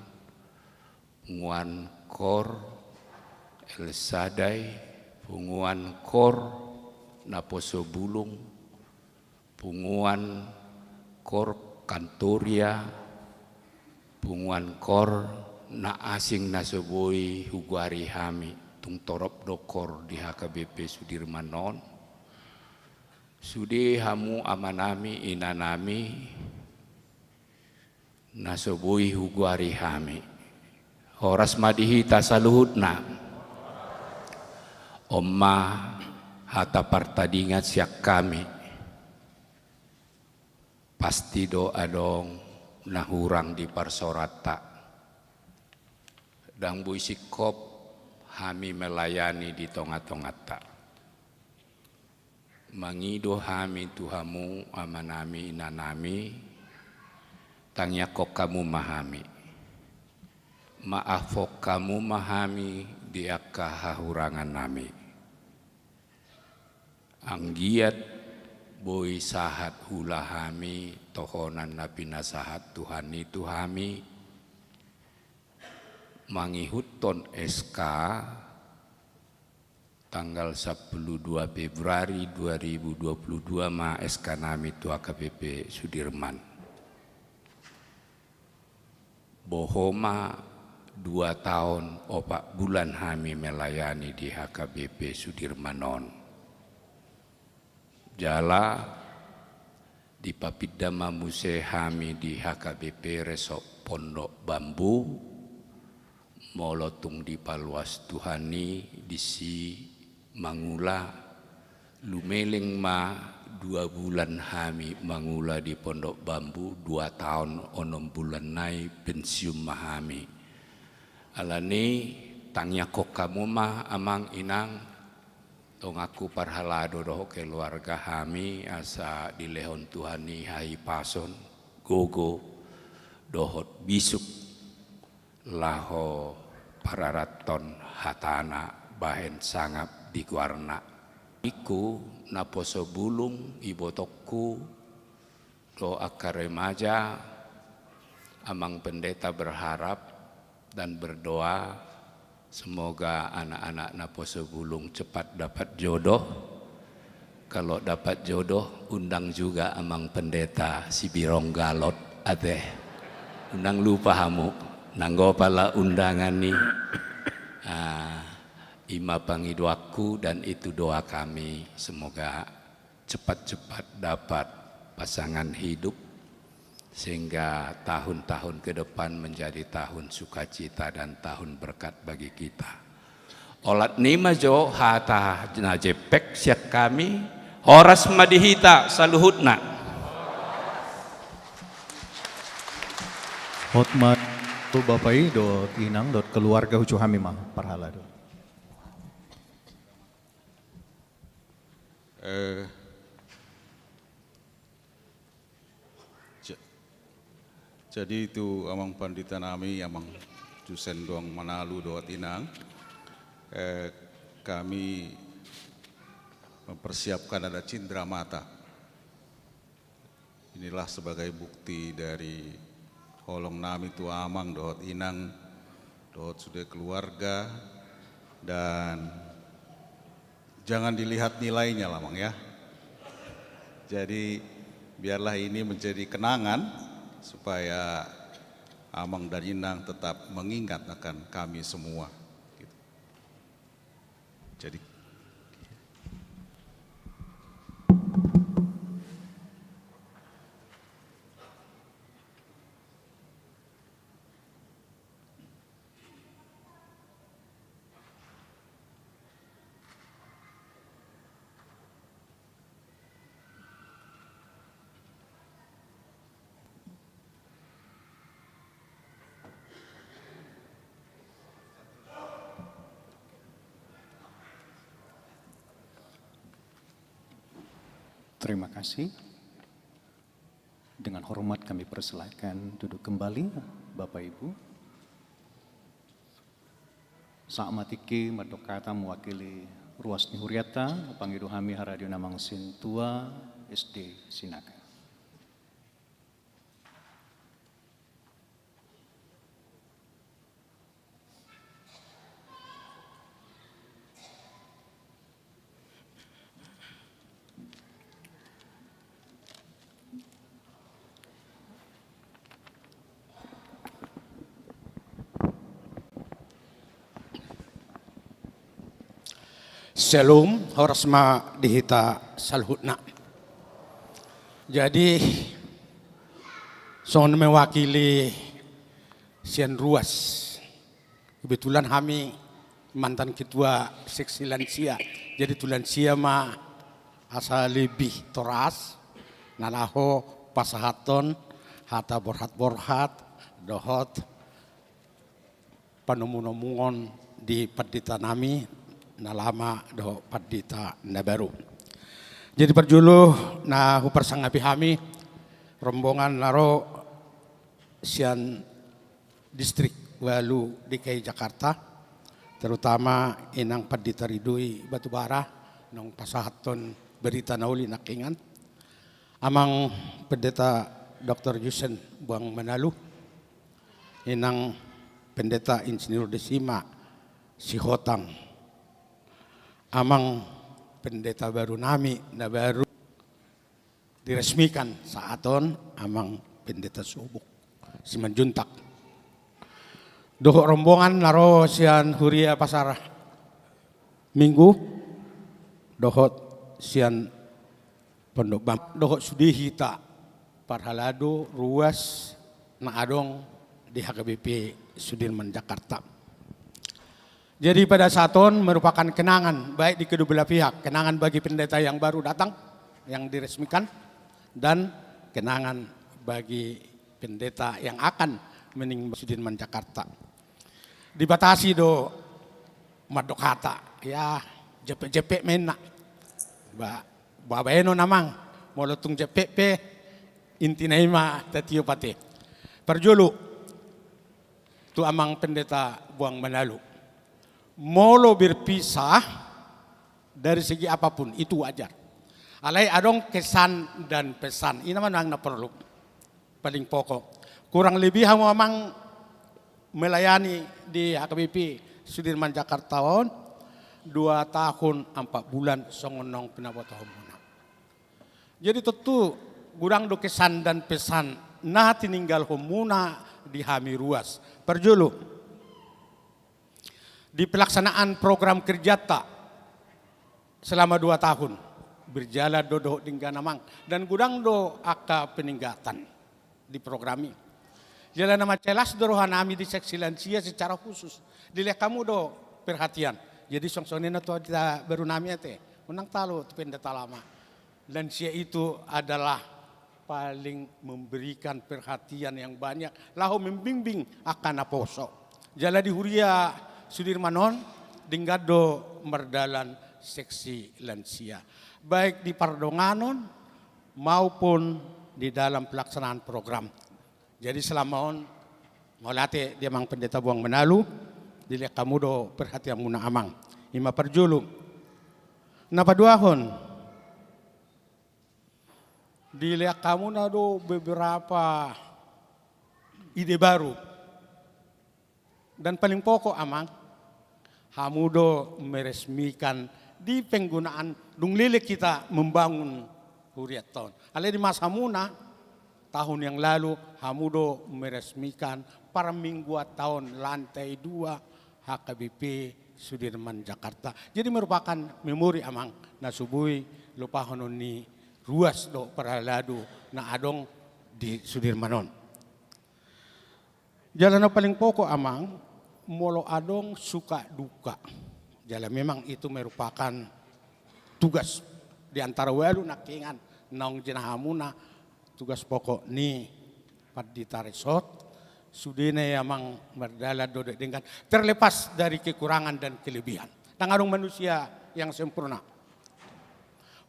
punguan koor El Sadai, punguan koor Naposo Bulung, punguan koor Kantoria, punguan koor na asing na so boi hugoari hami, tung torop do koor di H K B P Sudirman on. Sude hamu amanami, inanami, na so boi hugoari hami. Horas ma di hita saluhutna. On ma hata partadingan sian hami. Pasti do adong na hurang di parsoranta. Ndang boi singkop hami melayani di tonga-tonganta. Mangido hami tu hamu, amanami, inanami, tangiangkon hamu ma hami. Maafhon hamu ma hami di angka hahurangannami. Anggiat boi sahat hula hami tohonan na pinasahat Tuhan i tu hami, mangihuthon S K. Tanggal sampulu dua Februari dua ribu dua puluh dua ma S K nami tu H K B P Sudirman. Boha ma dua taon opat bulan hami melayani di H K B P Sudirman on. Jala dipapinda ma muse hami di H K B P Resort Pondok Bambu, molo tung dipaluas Tuhan i disi mangula. Lumeleng ma dua bulan hami mangula di Pondok Bambu, dua taon onom bulan nai pensiun ma hami. Alani tangiangkon hamu ma amang inang, donganku parhalado dohot keluarga hami, asa dilehon Tuhan i hahipason, gogo dohot bisuk laho pararathon hatana bahen sangap di goarna. Ingku naposo bulung, ibotongku, dohot angka remaja, amang pendeta berharap dan berdoa semoga anak-anak naposo bulung cepat dapat jodoh. Kalau dapat jodoh, undang juga amang pendeta Sibirong Galot ate. Unang lupa hamu, nanggo pala undangan i. Ah, i ma pangidoanku dan itu doa kami, semoga cepat-cepat dapat pasangan hidup, sehingga tahun-tahun ke depan menjadi tahun sukacita dan tahun berkat bagi kita. Olat ni ma jo hata na jempek sian hami, horas ma di hita saluhutna. Hot ma tu bapa i dohot inang dohot keluarga, uju hami ma parhalado. Eh, ja-, jadi tu amang pandita nami, amang Jusen Doang Manalu dohot inang, eh, kami mempersiapkan ada cindramata. Inilah sebagai bukti dari holong nami tu amang dohot inang, dohot sude keluarga, dan jangan dilihat nilainya lah, Mang, ya. Jadi, biarlah ini menjadi kenangan supaya amang dan inang tetap mengingat akan kami semua. Gitu. Jadi, terima kasih. Dengan hormat kami persilakan duduk kembali, Bapak Ibu. Sahat ma tingki mandok hata mewakili ruas ni hurianta, pangido hami haradeon amang sintua S D Sinaga. Syalom, horas ma di hita saluhutna. Jadi, songon mewakili sian ruas, kebetulan hami Mantan ketua seksi lansia. Jadi tu lansia ma asa lebih toras na laho pasahathon hata borhat-borhat dohot panomu-nomuon di pandita nami na lama dohot pandita na baru. Jadi parjolo na huparsangapi hami rombongan na ro sian Distrik ualu D K I Jakarta, terutama inang Pandita Ridhoi Batubara, naung pasahathon berita na uli nangkiningan, amang Pendeta Doktor Jusen Buang Manalu, inang Pendeta Insinyur Desima Sihotang, amang pendeta baru nami na baru diresmikan saat on, amang Pendeta Subuk Simanjuntak, dohot rombongan na ro sian huria Pasar Minggu dohot sian Pondok Bambu, dohot sude hita parhalado ruas na adong di H K B P Sudirman Jakarta. Jadi pada saat on merupakan kenangan baik di kedua belah pihak, kenangan bagi pendeta yang baru datang, yang diresmikan, dan kenangan bagi pendeta yang akan meninggalkan Sudirman Jakarta. Dibatasi do mandok hata, ya, jempek-jempek ma inna. Ba, babaenon amang, molo tung jempek pe, intina i ma tatiop ate. Parjolo, tu amang Pendeta Buang Manalu. Molo berpisah dari segi apapun, itu wajar. Alai adong kesan dan pesan. I ma nang na porlu. Paling pokok. Kurang lebih hamu amang melayani di H K B P Sudirman Jakarta on dua tahun empat bulan songon naung pinabotohonmuna. Jadi tontu godang do kesan dan pesan na tininggalhonmuna di hami ruas. Parjolo, di pelaksanaan program kerjata selama dua tahun, berjalan do dohot denggan amang, dan godang do angka peningkatan di program i. Jala na mansai las do roha nami di seksi lansia secara khusus. Dilehon hamu do perhatian. Jadi songon i ma tu hita baru nami ate. Unang talu tu pendeta lama. Lansia itu adalah paling memberikan perhatian yang banyak, laho membimbing angka naposo. Jala di huria Sudirman on, denggan do mardalan seksi lansia. Baik di pardonganon maupun di dalam pelaksanaan program. Jadi selama on, mauliate di amang Pendeta Buang Manalu, dilehon hamu do perhatianmuna amang. I ma parjolo. Na paduahon, dilehon hamuna do beberapa ide baru. Dan paling pokok amang, hamu do meresmikan di penggunaan dung leleng hita membangun huriatta on. Alai di masamuna, tahun yang lalu, hamu do meresmikan parmingguanta on lantai dua H K B P Sudirman Jakarta. Jadi merupakan memori amang na so boi lupahonon ni ruas dohot parhalado na adong di Sudirman on. Jala na paling pokok amang, molo adong suka duka. Jala memang itu merupakan tugas di antara ualu nangkiningan naung jinah hamuna, tugas pokok ni pandita resort, sudena i amang mardalan do dohot denggan, terlepas dari kekurangan dan kelebihan. Ndang adong manusia yang sempurna.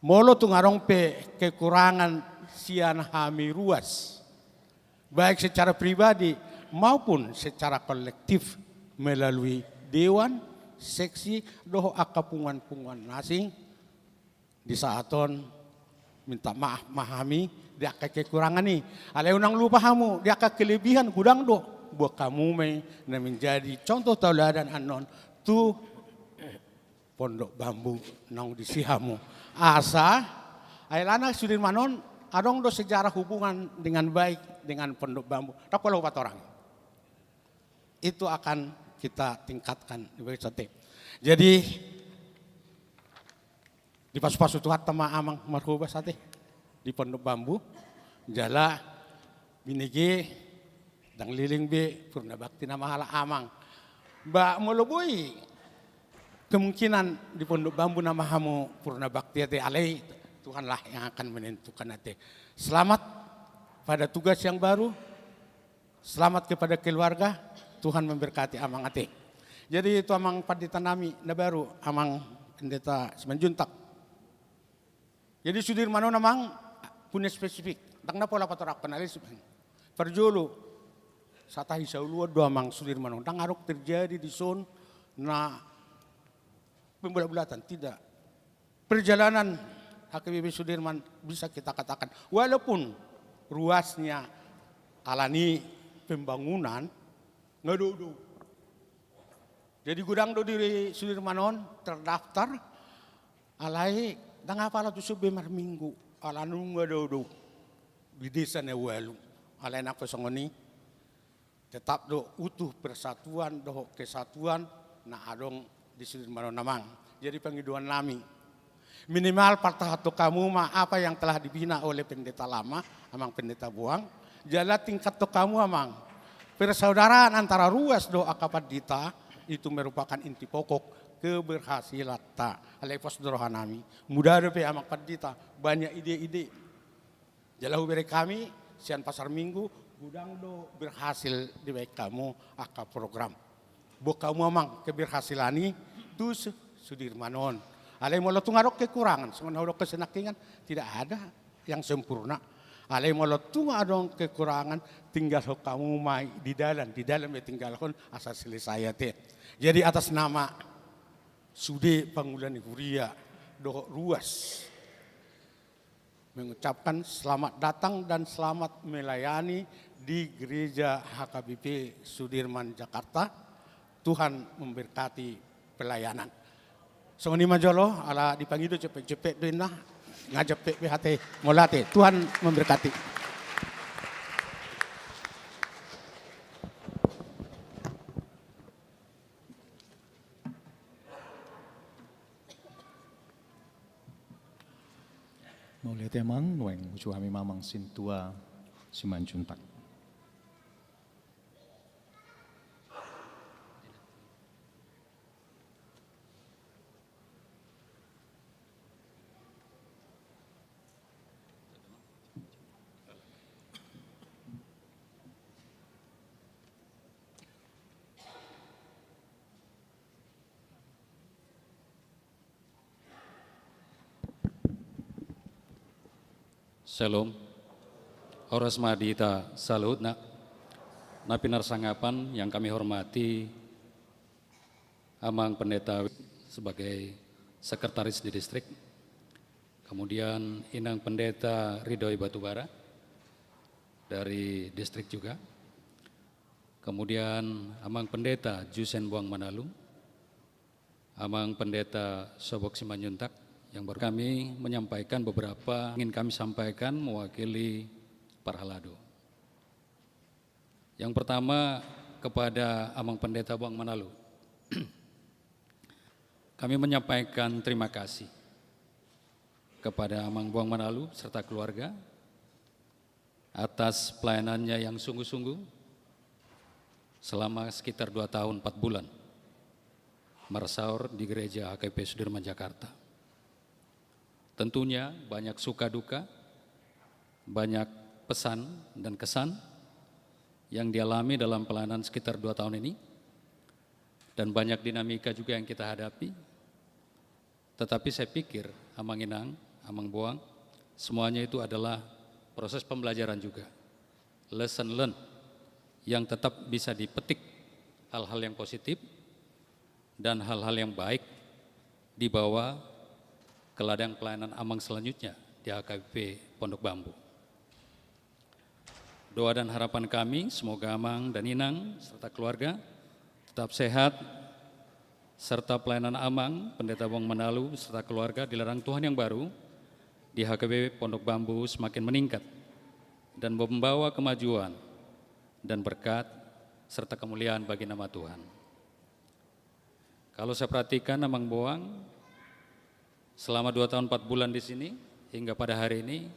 Molo tung adong pe kekurangan sian hami ruas, baik secara pribadi maupun secara kolektif melalui dewan, seksi, dohot angka punguan-punguan na asing, di saat on minta maaf ma hami di angka kekurangan i. Alai unang lupa hamu, di angka kelebihan godang do, buat hamu ma i na menjadi contoh tauladan annon tu Pondok Bambu naung disi hamu. Asa, ai alana Sudirman on adong do sejarah hubungan dengan baik dengan Pondok Bambu. Ndang pola hupatorang. Itu akan kita tingkatkan di bawah sate. Jadi, dipasu-pasu Tuhanta ma amang marhobas ate di Pondok Bambu. Jala binege, ndang leleng be, purna bakti nama halak amang. Ba molo boi kemungkinan di Pondok Bambu nama hamu purna bakti ate, alai Tuhanlah yang akan menentukan ate. Selamat pada tugas yang baru, selamat kepada keluarga, Tuhan memberkati amang ate. Jadi itu amang pandita nami na baru, amang pendeta Simanjuntak. Jadi Sudirman on amang punya spesifik. Ndang na pola patorangkon ale Sudirman. Parjolo, satahi sauluan do amang Sudirman on. Ndang adong terjadi di son na pembulat-bulatan, tidak. Perjalanan H K B P Sudirman bisa kita katakan, walaupun ruasnya alani pembangunan, nggak do-do. Jadi godang do di Sudirman on terdaftar, alai ndang apala tu sumbe marminggu, ala nunga do-do di desa na ualu. Alai nang pe songon i, tetap do utuh persatuan dohot kesatuan na adong di Sudirman on amang. Jadi pangidoan nami, minimal partahanhon hamu ma apa yang telah dibina oleh pendeta lama, amang pendeta Boang. Jala tingkathon hamu amang persaudaraan antara ruas dohot angka pandita, itu merupakan inti pokok keberhasilanta. Alai pos do roha nami, muda dope amang pandita banyak ide-ide. Jala hubereng hami sian Pasar Minggu, godang do berhasil dibaen hamu angka program. Boan hamu amang keberhasilan i tu Su-, Sudirman on. Alai molo tung adong kekurangan, songon na hudok hasinangkingan, tidak ada yang sempurna. Alai molo tung adong kekurangan, tinggalhon hamu ma i di dalan, di dalan ma i tinggalhon asa selesai ate. Jadi atas nama sude pangula ni huria dohot ruas mengucapkan selamat datang dan selamat melayani di Gereja H K B P Sudirman, Jakarta. Tuhan memberkati pelayanan. Songon i ma jolo, ala dipangido cepat-cepat do inna, nggak cepat be ate, mauliate. Tuhan memberkati. Mauliate amang, nuaeng hujaha hami ma amang sintua Simanjuntak. Syalom. Horas ma di hita saluhutna. Na pinarsangapan yang kami hormati Amang Pendeta sebagai sekretaris di distrik. Kemudian Inang Pendeta Ridhoi Batubara dari distrik juga. Kemudian Amang Pendeta Jusen Boang Manalu, Amang Pendeta Sobok Simanjuntak, yang baru kami menyampaikan beberapa ingin kami sampaikan mewakili para halado. Yang pertama, kepada Amang Pendeta Boang Manalu. Kami menyampaikan terima kasih kepada Amang Boang Manalu serta keluarga atas pelayanannya yang sungguh-sungguh selama sekitar dua tahun empat bulan marsaor di Gereja H K B P Sudirman, Jakarta. Tentunya banyak suka duka, banyak pesan dan kesan yang dialami dalam pelayanan sekitar dua tahun ini, dan banyak dinamika juga yang kita hadapi. Tetapi saya pikir, Amang Inang, Amang Boang, semuanya itu adalah proses pembelajaran juga. Lesson learned yang tetap bisa dipetik hal-hal yang positif dan hal-hal yang baik dibawa ke ladang pelayanan Amang selanjutnya di H K B P Pondok Bambu. Doa dan harapan kami, semoga Amang dan Inang serta keluarga tetap sehat, serta pelayanan Amang, Pendeta Boang Manalu, serta keluarga di ladang Tuhan yang baru, di H K B P Pondok Bambu semakin meningkat dan membawa kemajuan dan berkat serta kemuliaan bagi nama Tuhan. Kalau saya perhatikan, Amang Boang, selama dua tahun empat bulan di sini, hingga pada hari ini,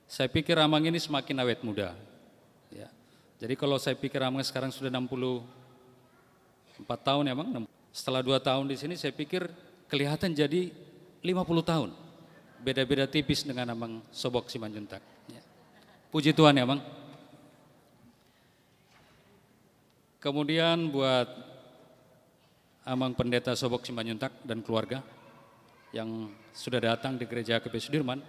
saya pikir Amang ini semakin awet muda. Ya. Jadi kalau saya pikir Amang sekarang sudah enam puluh empat tahun ya, Bang? Setelah dua tahun di sini, saya pikir kelihatan jadi lima puluh tahun. Beda-beda tipis dengan Amang Sobok Simanjuntak. Ya. Puji Tuhan ya, Amang. Kemudian buat Amang Pendeta Sobok Simanjuntak dan keluarga yang sudah datang di Gereja H K P Sudirman,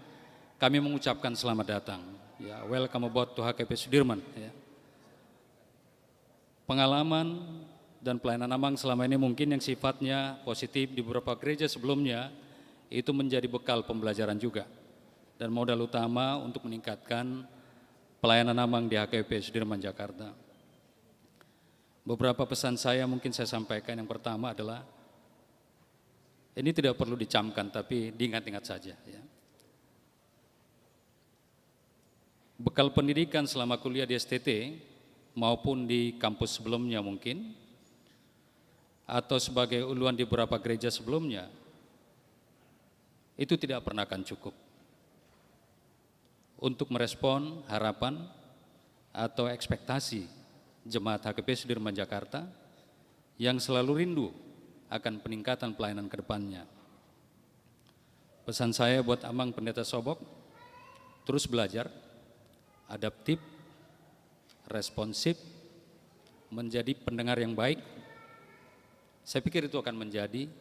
kami mengucapkan selamat datang. Ya, welcome aboard to H K P Sudirman. Ya. Pengalaman dan pelayanan Amang selama ini mungkin yang sifatnya positif di beberapa gereja sebelumnya, itu menjadi bekal pembelajaran juga dan modal utama untuk meningkatkan pelayanan Amang di H K P Sudirman, Jakarta. Beberapa pesan saya mungkin saya sampaikan. Yang pertama adalah, ini tidak perlu dicamkan, tapi diingat-ingat saja, ya. Bekal pendidikan selama kuliah di S T T maupun di kampus sebelumnya mungkin, atau sebagai uluan di beberapa gereja sebelumnya, itu tidak pernah akan cukup untuk merespon harapan atau ekspektasi jemaat H K P Sudirman Jakarta yang selalu rindu akan peningkatan pelayanan ke depannya. Pesan saya buat Amang Pendeta Sobok, terus belajar, adaptif, responsif, menjadi pendengar yang baik. Saya pikir itu akan menjadi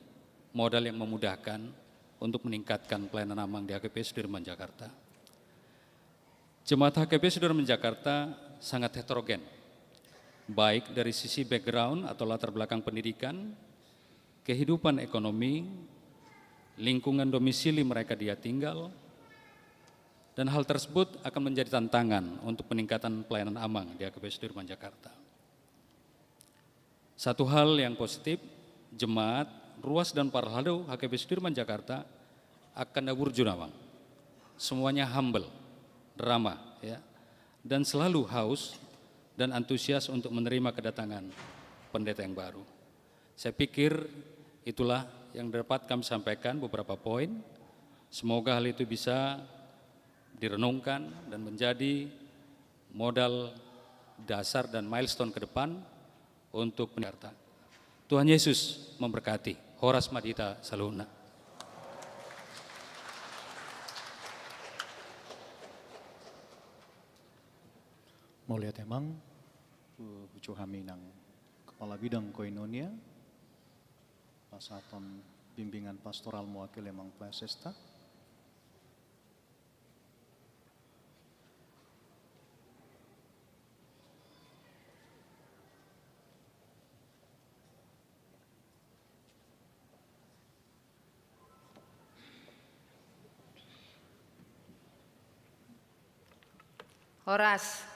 modal yang memudahkan untuk meningkatkan pelayanan Amang di H K P Sudirman Jakarta. Jemaat H K P Sudirman Jakarta sangat heterogen, baik dari sisi background atau latar belakang pendidikan, kehidupan ekonomi, lingkungan domisili mereka dia tinggal, dan hal tersebut akan menjadi tantangan untuk peningkatan pelayanan Amang di H K P Sudirman Jakarta. Satu hal yang positif, jemaat, ruas dan parhalado H K P Sudirman Jakarta akan na burju, Amang. Semuanya humble, ramah, ya, dan selalu haus dan antusias untuk menerima kedatangan pendeta yang baru. Saya pikir itulah yang dapat kami sampaikan, beberapa poin. Semoga hal itu bisa direnungkan dan menjadi modal dasar dan milestone ke depan untuk pendidikan. Tuhan Yesus memberkati. Horas ma di hita saluhutna. Mauliate, Amang. Hu-, huju hami nang Kepala Bidang Koinonia, pasahaton bimbingan pastoral mewakili Amang Praesesta. Horas.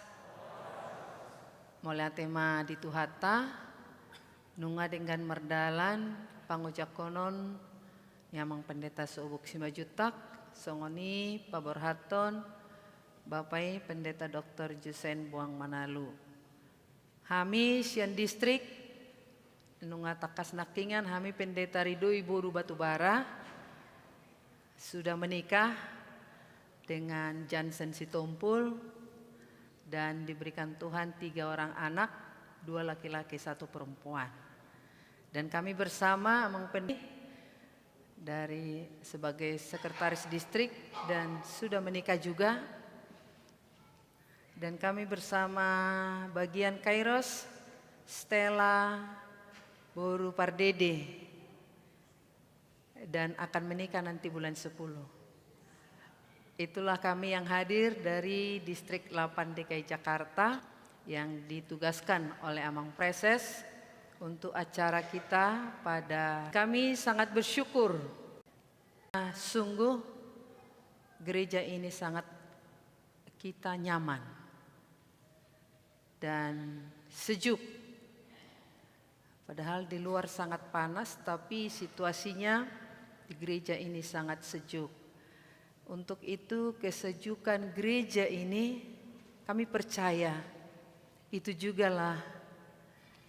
Mauliate ma di Tuhanta, nunga denggan mardalan pangojahon ni Amang Pendeta Sobok Simanjuntak, songon i paborhathon Bapa i Pendeta Doktor Jusen Boang Manalu. Hami sian distrik, nunga tangkas nangkingan, hami Pendeta Ridho i boru Batubara, sudah menikah dengan Jansen Sitompul, dan diberikan Tuhan tiga orang anak, dua laki-laki, satu perempuan. Dan kami bersama Amang Pendeta dari sebagai sekretaris distrik dan sudah menikah juga. Dan kami bersama bagian Kairos, Stella, boru Pardede, dan akan menikah nanti bulan sepuluh. Itulah kami yang hadir dari Distrik delapan D K I Jakarta yang ditugaskan oleh Amang Praeses untuk acara kita pada, kami sangat bersyukur. Sungguh gereja ini sangat kita nyaman dan sejuk. Padahal di luar sangat panas, tapi situasinya di gereja ini sangat sejuk. Untuk itu, kesejukan gereja ini, kami percaya itu jugalah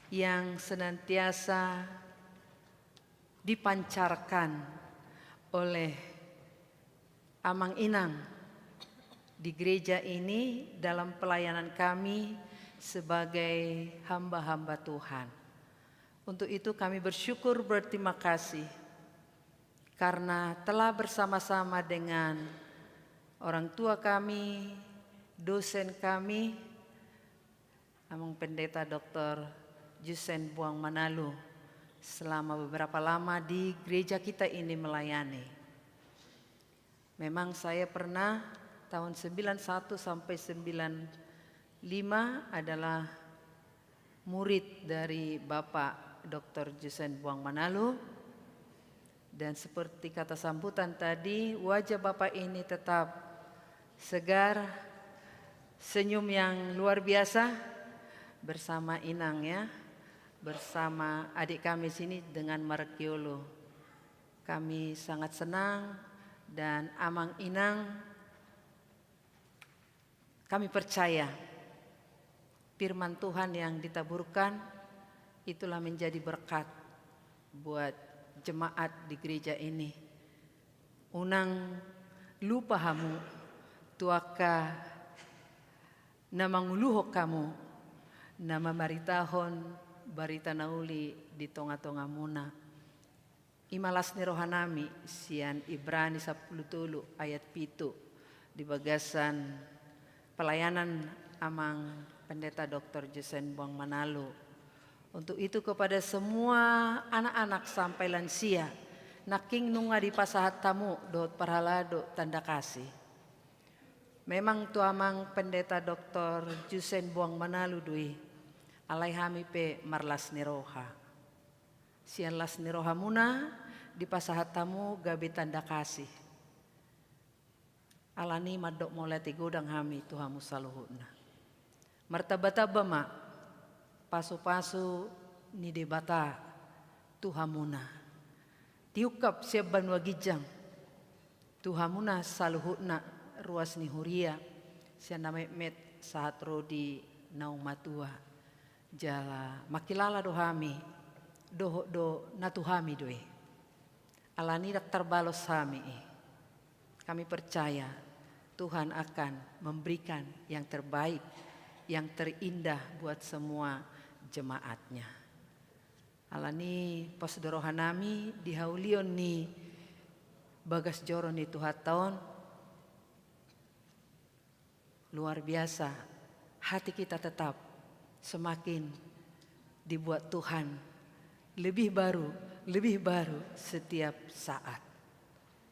yang senantiasa dipancarkan oleh Amang Inang di gereja ini dalam pelayanan kami sebagai hamba-hamba Tuhan. Untuk itu kami bersyukur, berterima kasih karena telah bersama-sama dengan orang tua kami, dosen kami, Amang Pendeta Doktor Jusen Buang Manalu, selama beberapa lama di gereja kita ini melayani. Memang saya pernah tahun sembilan satu sampai sembilan lima adalah murid dari Bapak Doktor Jusen Buang Manalu. Dan seperti kata sambutan tadi, wajah Bapak ini tetap segar, senyum yang luar biasa bersama Inang, ya, bersama adik kami sini dengan Markiolo. Kami sangat senang dan Amang Inang, kami percaya firman Tuhan yang ditaburkan itulah menjadi berkat buat jemaat di gereja ini. Unang lupa hamu tu angka na manguluhon hamu, na mamaritahon barita na uli di tonga-tongamuna. I ma las ni rohanami sian Ibrani sampulu tolu ayat pitu di bagasan pelayanan Amang Pendeta Doktor Jusen Buang Manalu. Untuk itu kepada semua anak-anak sampai lansia, nangkin nunga dipasahat hamu dohot parhalado tanda kasih. Memang tu Amang Pendeta Doktor Jusen Buang Manalu do i, alai hami pe marlas ni roha. Sian las ni rohamuna dipasahat hamu gabe tanda kasih. Alani mandok mauliate godang hami tu hamu saluhutna. Martamba-tamba ma pasu-pasu ni Debata tu hamuna. Tiungkap sian banua ginjang tu hamuna saluhutna ruas ni huria, sian na metmet sahat ro di naung matua. Jala mangkilala do hami, dohot do na tu hami do i. Alani ndang tarbalos hami i. Kami percaya Tuhan akan memberikan yang terbaik, yang terindah buat semua jemaatnya. Alani pos do rohanami di haulion ni bagas joro ni Tuhanta on. Luar biasa, hati kita tetap semakin dibuat Tuhan lebih baru, lebih baru setiap saat.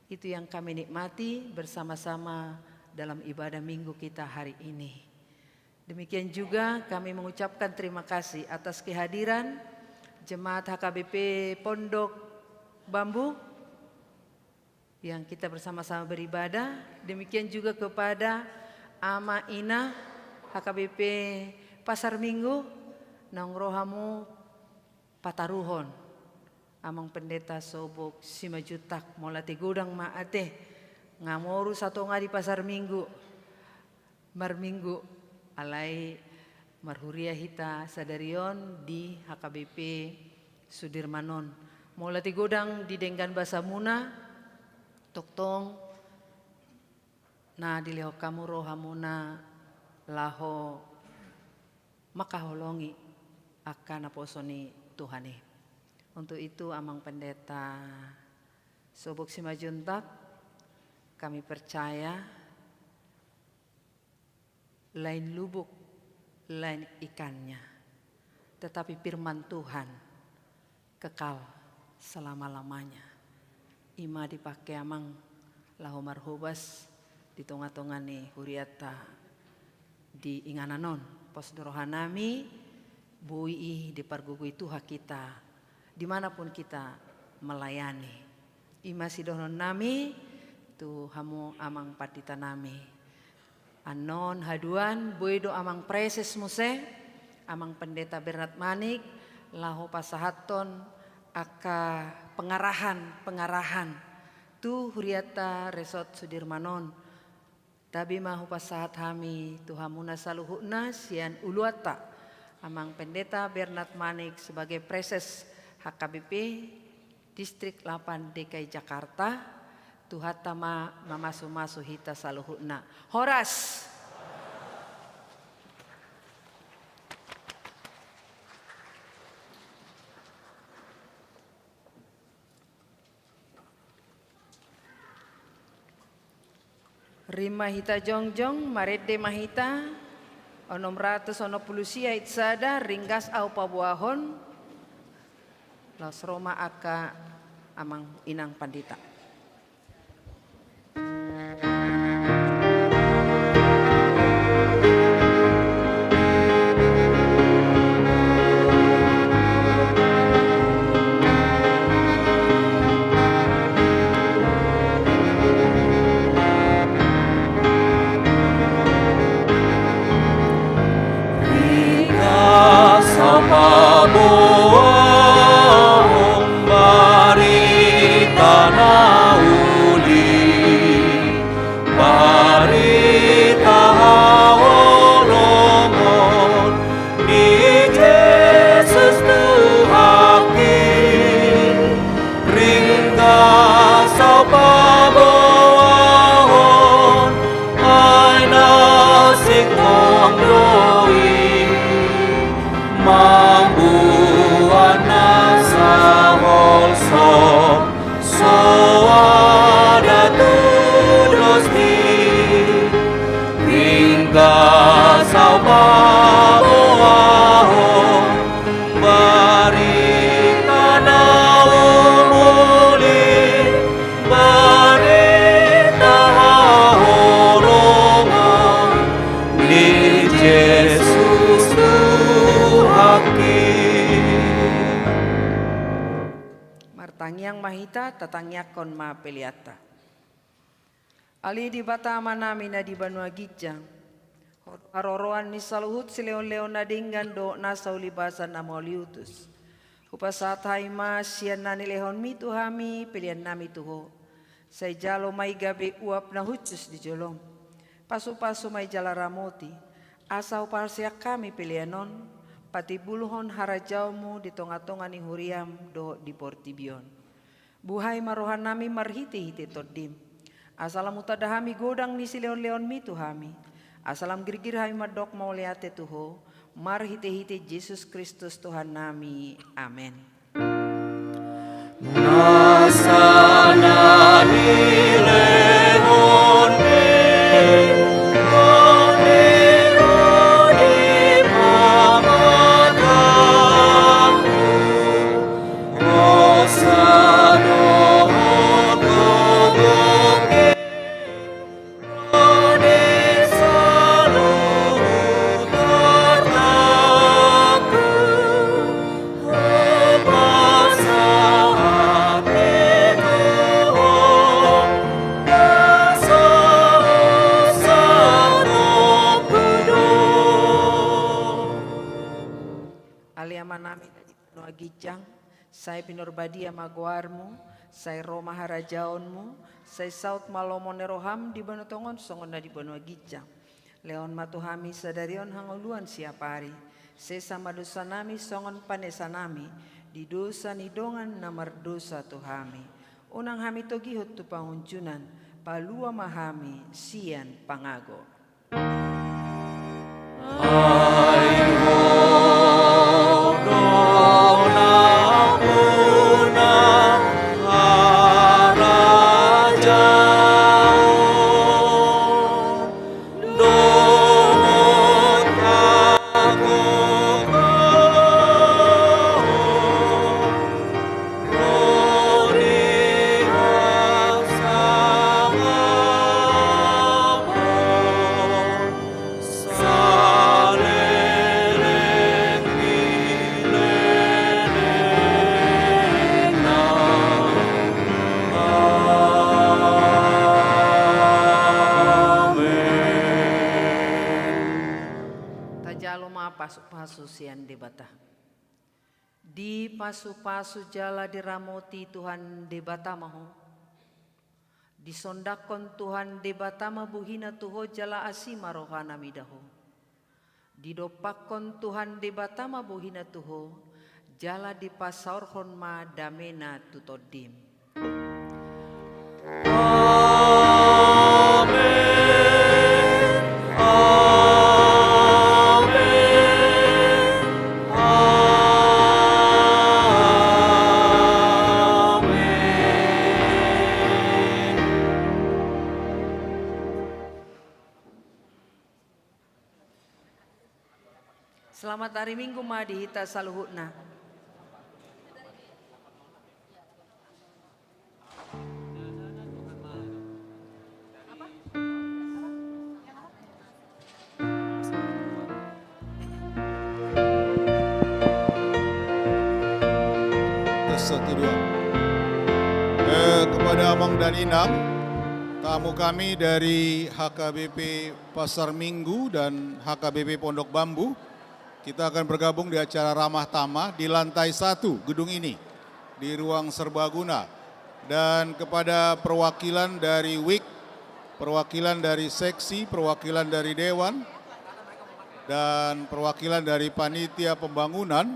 Itu yang kami nikmati bersama-sama dalam ibadah minggu kita hari ini. Demikian juga kami mengucapkan terima kasih atas kehadiran jemaat H K B P Pondok Bambu yang kita bersama-sama beribadah. Demikian juga kepada Ama Ina H K B P Pasar Minggu, naung ro hamu pataruhon Amang Pendeta Sobok Simanjuntak, mauliate godang ma ate. Nga moru satonga di Pasar Minggu, marminggu, alai marhuria hita sadari on di H K B P Sudirman on. Mauliate godang di denggan basamuna, tongtong na dilehon hamu rohamuna laho mangkaholongi angka naposo ni Tuhan i. Untuk itu, Amang Pendeta Sobok Simanjuntak, kami percaya lain lubuk, lain ikannya, tetapi firman Tuhan kekal selama-lamanya. I ma dipake Amang laho marhobas di tonga-tonga ni huriata di inganan on. Pos do rohanami, boi i dipargogoi Tuhan hita dimanapun kita melayani. I ma sidohononnami tu hamu Amang Panditanami. Annon haduan, boi do Amang Praeses muse, Amang Pendeta Bernard Manik, laho pasahathon angka pengarahan-pengarahan tu huriata Resort Sudirman on. Tabi ma hupasahat hami tu hamuna saluhutna sian uluanta, Amang Pendeta Bernard Manik sebagai Praeses H K B P Distrik lapan D K I Jakarta. Tuhanta ma mamasu-masu hita saluhutna. Horas. Rima hita jongjong, marende ma hita, onom ratus onom pulu sia id sada, ringgas ahu paboahon, laos ro ma angka amang inang pandita. Ringgas ahu paboahon barita na uli, barita haholongon ni Jesus Tuhanki. Ringgas ahu paboahon, ai na singkop do i, mamboan nasa holsom, so ada tudos ni. Ringgas ahu paboahon barita na umuli, barita haholongon ni Jesus Tuhanki. Martangiang ma hita, tatangiangkon ma peleanta. Ale Debata Amanami na di banua ginjang, haroroan ni saluhut silehonlehon na denggan dohot nasa ulibasan na mauliutus. Hupasahat hami ma sian na nilehonmi tu hami peleannami tu Ho. Sai jalo ma i gabe uap na hushus di jolom. Pasupasu ma i jala ramoti, asa huparsiak hami pelean on patimbulhon harajaonmu di tongatonga ni huriam dohot di portibi on. Buhai ma rohanami marhitehite Tondim, asa lam hutanda hami godang ni silehonlehonmi tu hami, asa lam girgir hami mandok mauliate tu Ho, marhitehite Jesus Kristus Tuhannami. Amen. Nasa na nilehon ni Roham di pangatanku, hosa dohot gogo ni saluhut artangku, hupasahat i tu Ho, na sahatsahatongku do. Ale Amanami na di banua ginjang, sai pinarbadia ma goarmu, sai ro ma harajaonmu, sai saut ma lomo ni roham di banua tonga on songon na di banua ginjang. Lehon ma tu hami sadari on hangoluan siapari. Sesa ma dosanami songon panesanami di dosa ni dongan na mardosa tu hami. Unang hami togihon tu pangunjunan, palua ma hami sian pangago. Ai Ho do nampuna harajaon dohot hagogoon, ro di hasangapon saleleng ni lelengna. Amen. Tajalo ma pasupasu sian Debata. Dipasupasu jala diramoti Tuhan Debata ma ho. Disondangkon Tuhan Debata ma bohina tu ho jala asi ma rohana mida ho. Didompakkon Tuhan Debata ma bohina tu ho, jala dipasaorhon ma damena tu tondim. Amen. Amen. Amen. Selamat hari Minggu ma di hita saluhutna. Tes, satu, dua. Eh, kepada Amang dan Inang, tamu kami dari H K B P Pasar Minggu dan H K B P Pondok Bambu, kita akan bergabung di acara Ramah Tamah di lantai satu gedung ini, di ruang serbaguna. Dan kepada perwakilan dari WIK, perwakilan dari seksi, perwakilan dari dewan, dan perwakilan dari panitia pembangunan,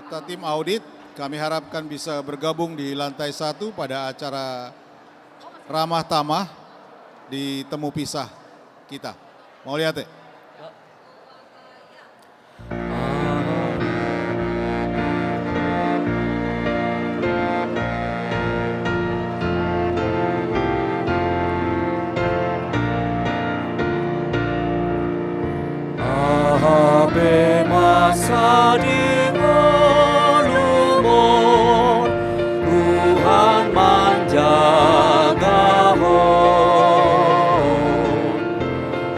serta tim audit, kami harapkan bisa bergabung di lantai satu pada acara Ramah Tamah di Temu Pisah kita. Mauliate. Aha pe masa di ngolumon, Tuhan manjagahon.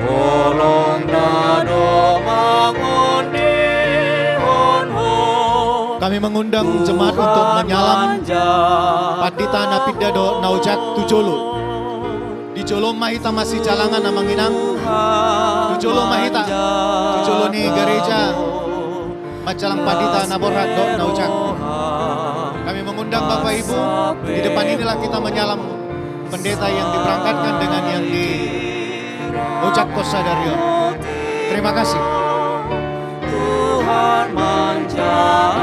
Holong na do mangondihon ho. Kami mengundang jemaat untuk menyalam pandita na pinda dohot na ojak tu jolo. Di jolo ma hita masijalangan, Amang Inang. Tu jolo ma hita, tu jolo ni gareja, manjalang pandita na borhat dohot na ojak. Kami mengundang Bapak Ibu, di depan inilah kita menyalam pendeta yang diberangkatkan dengan yang diojakhon sadari on. Terima kasih. Tuhan manjagahon.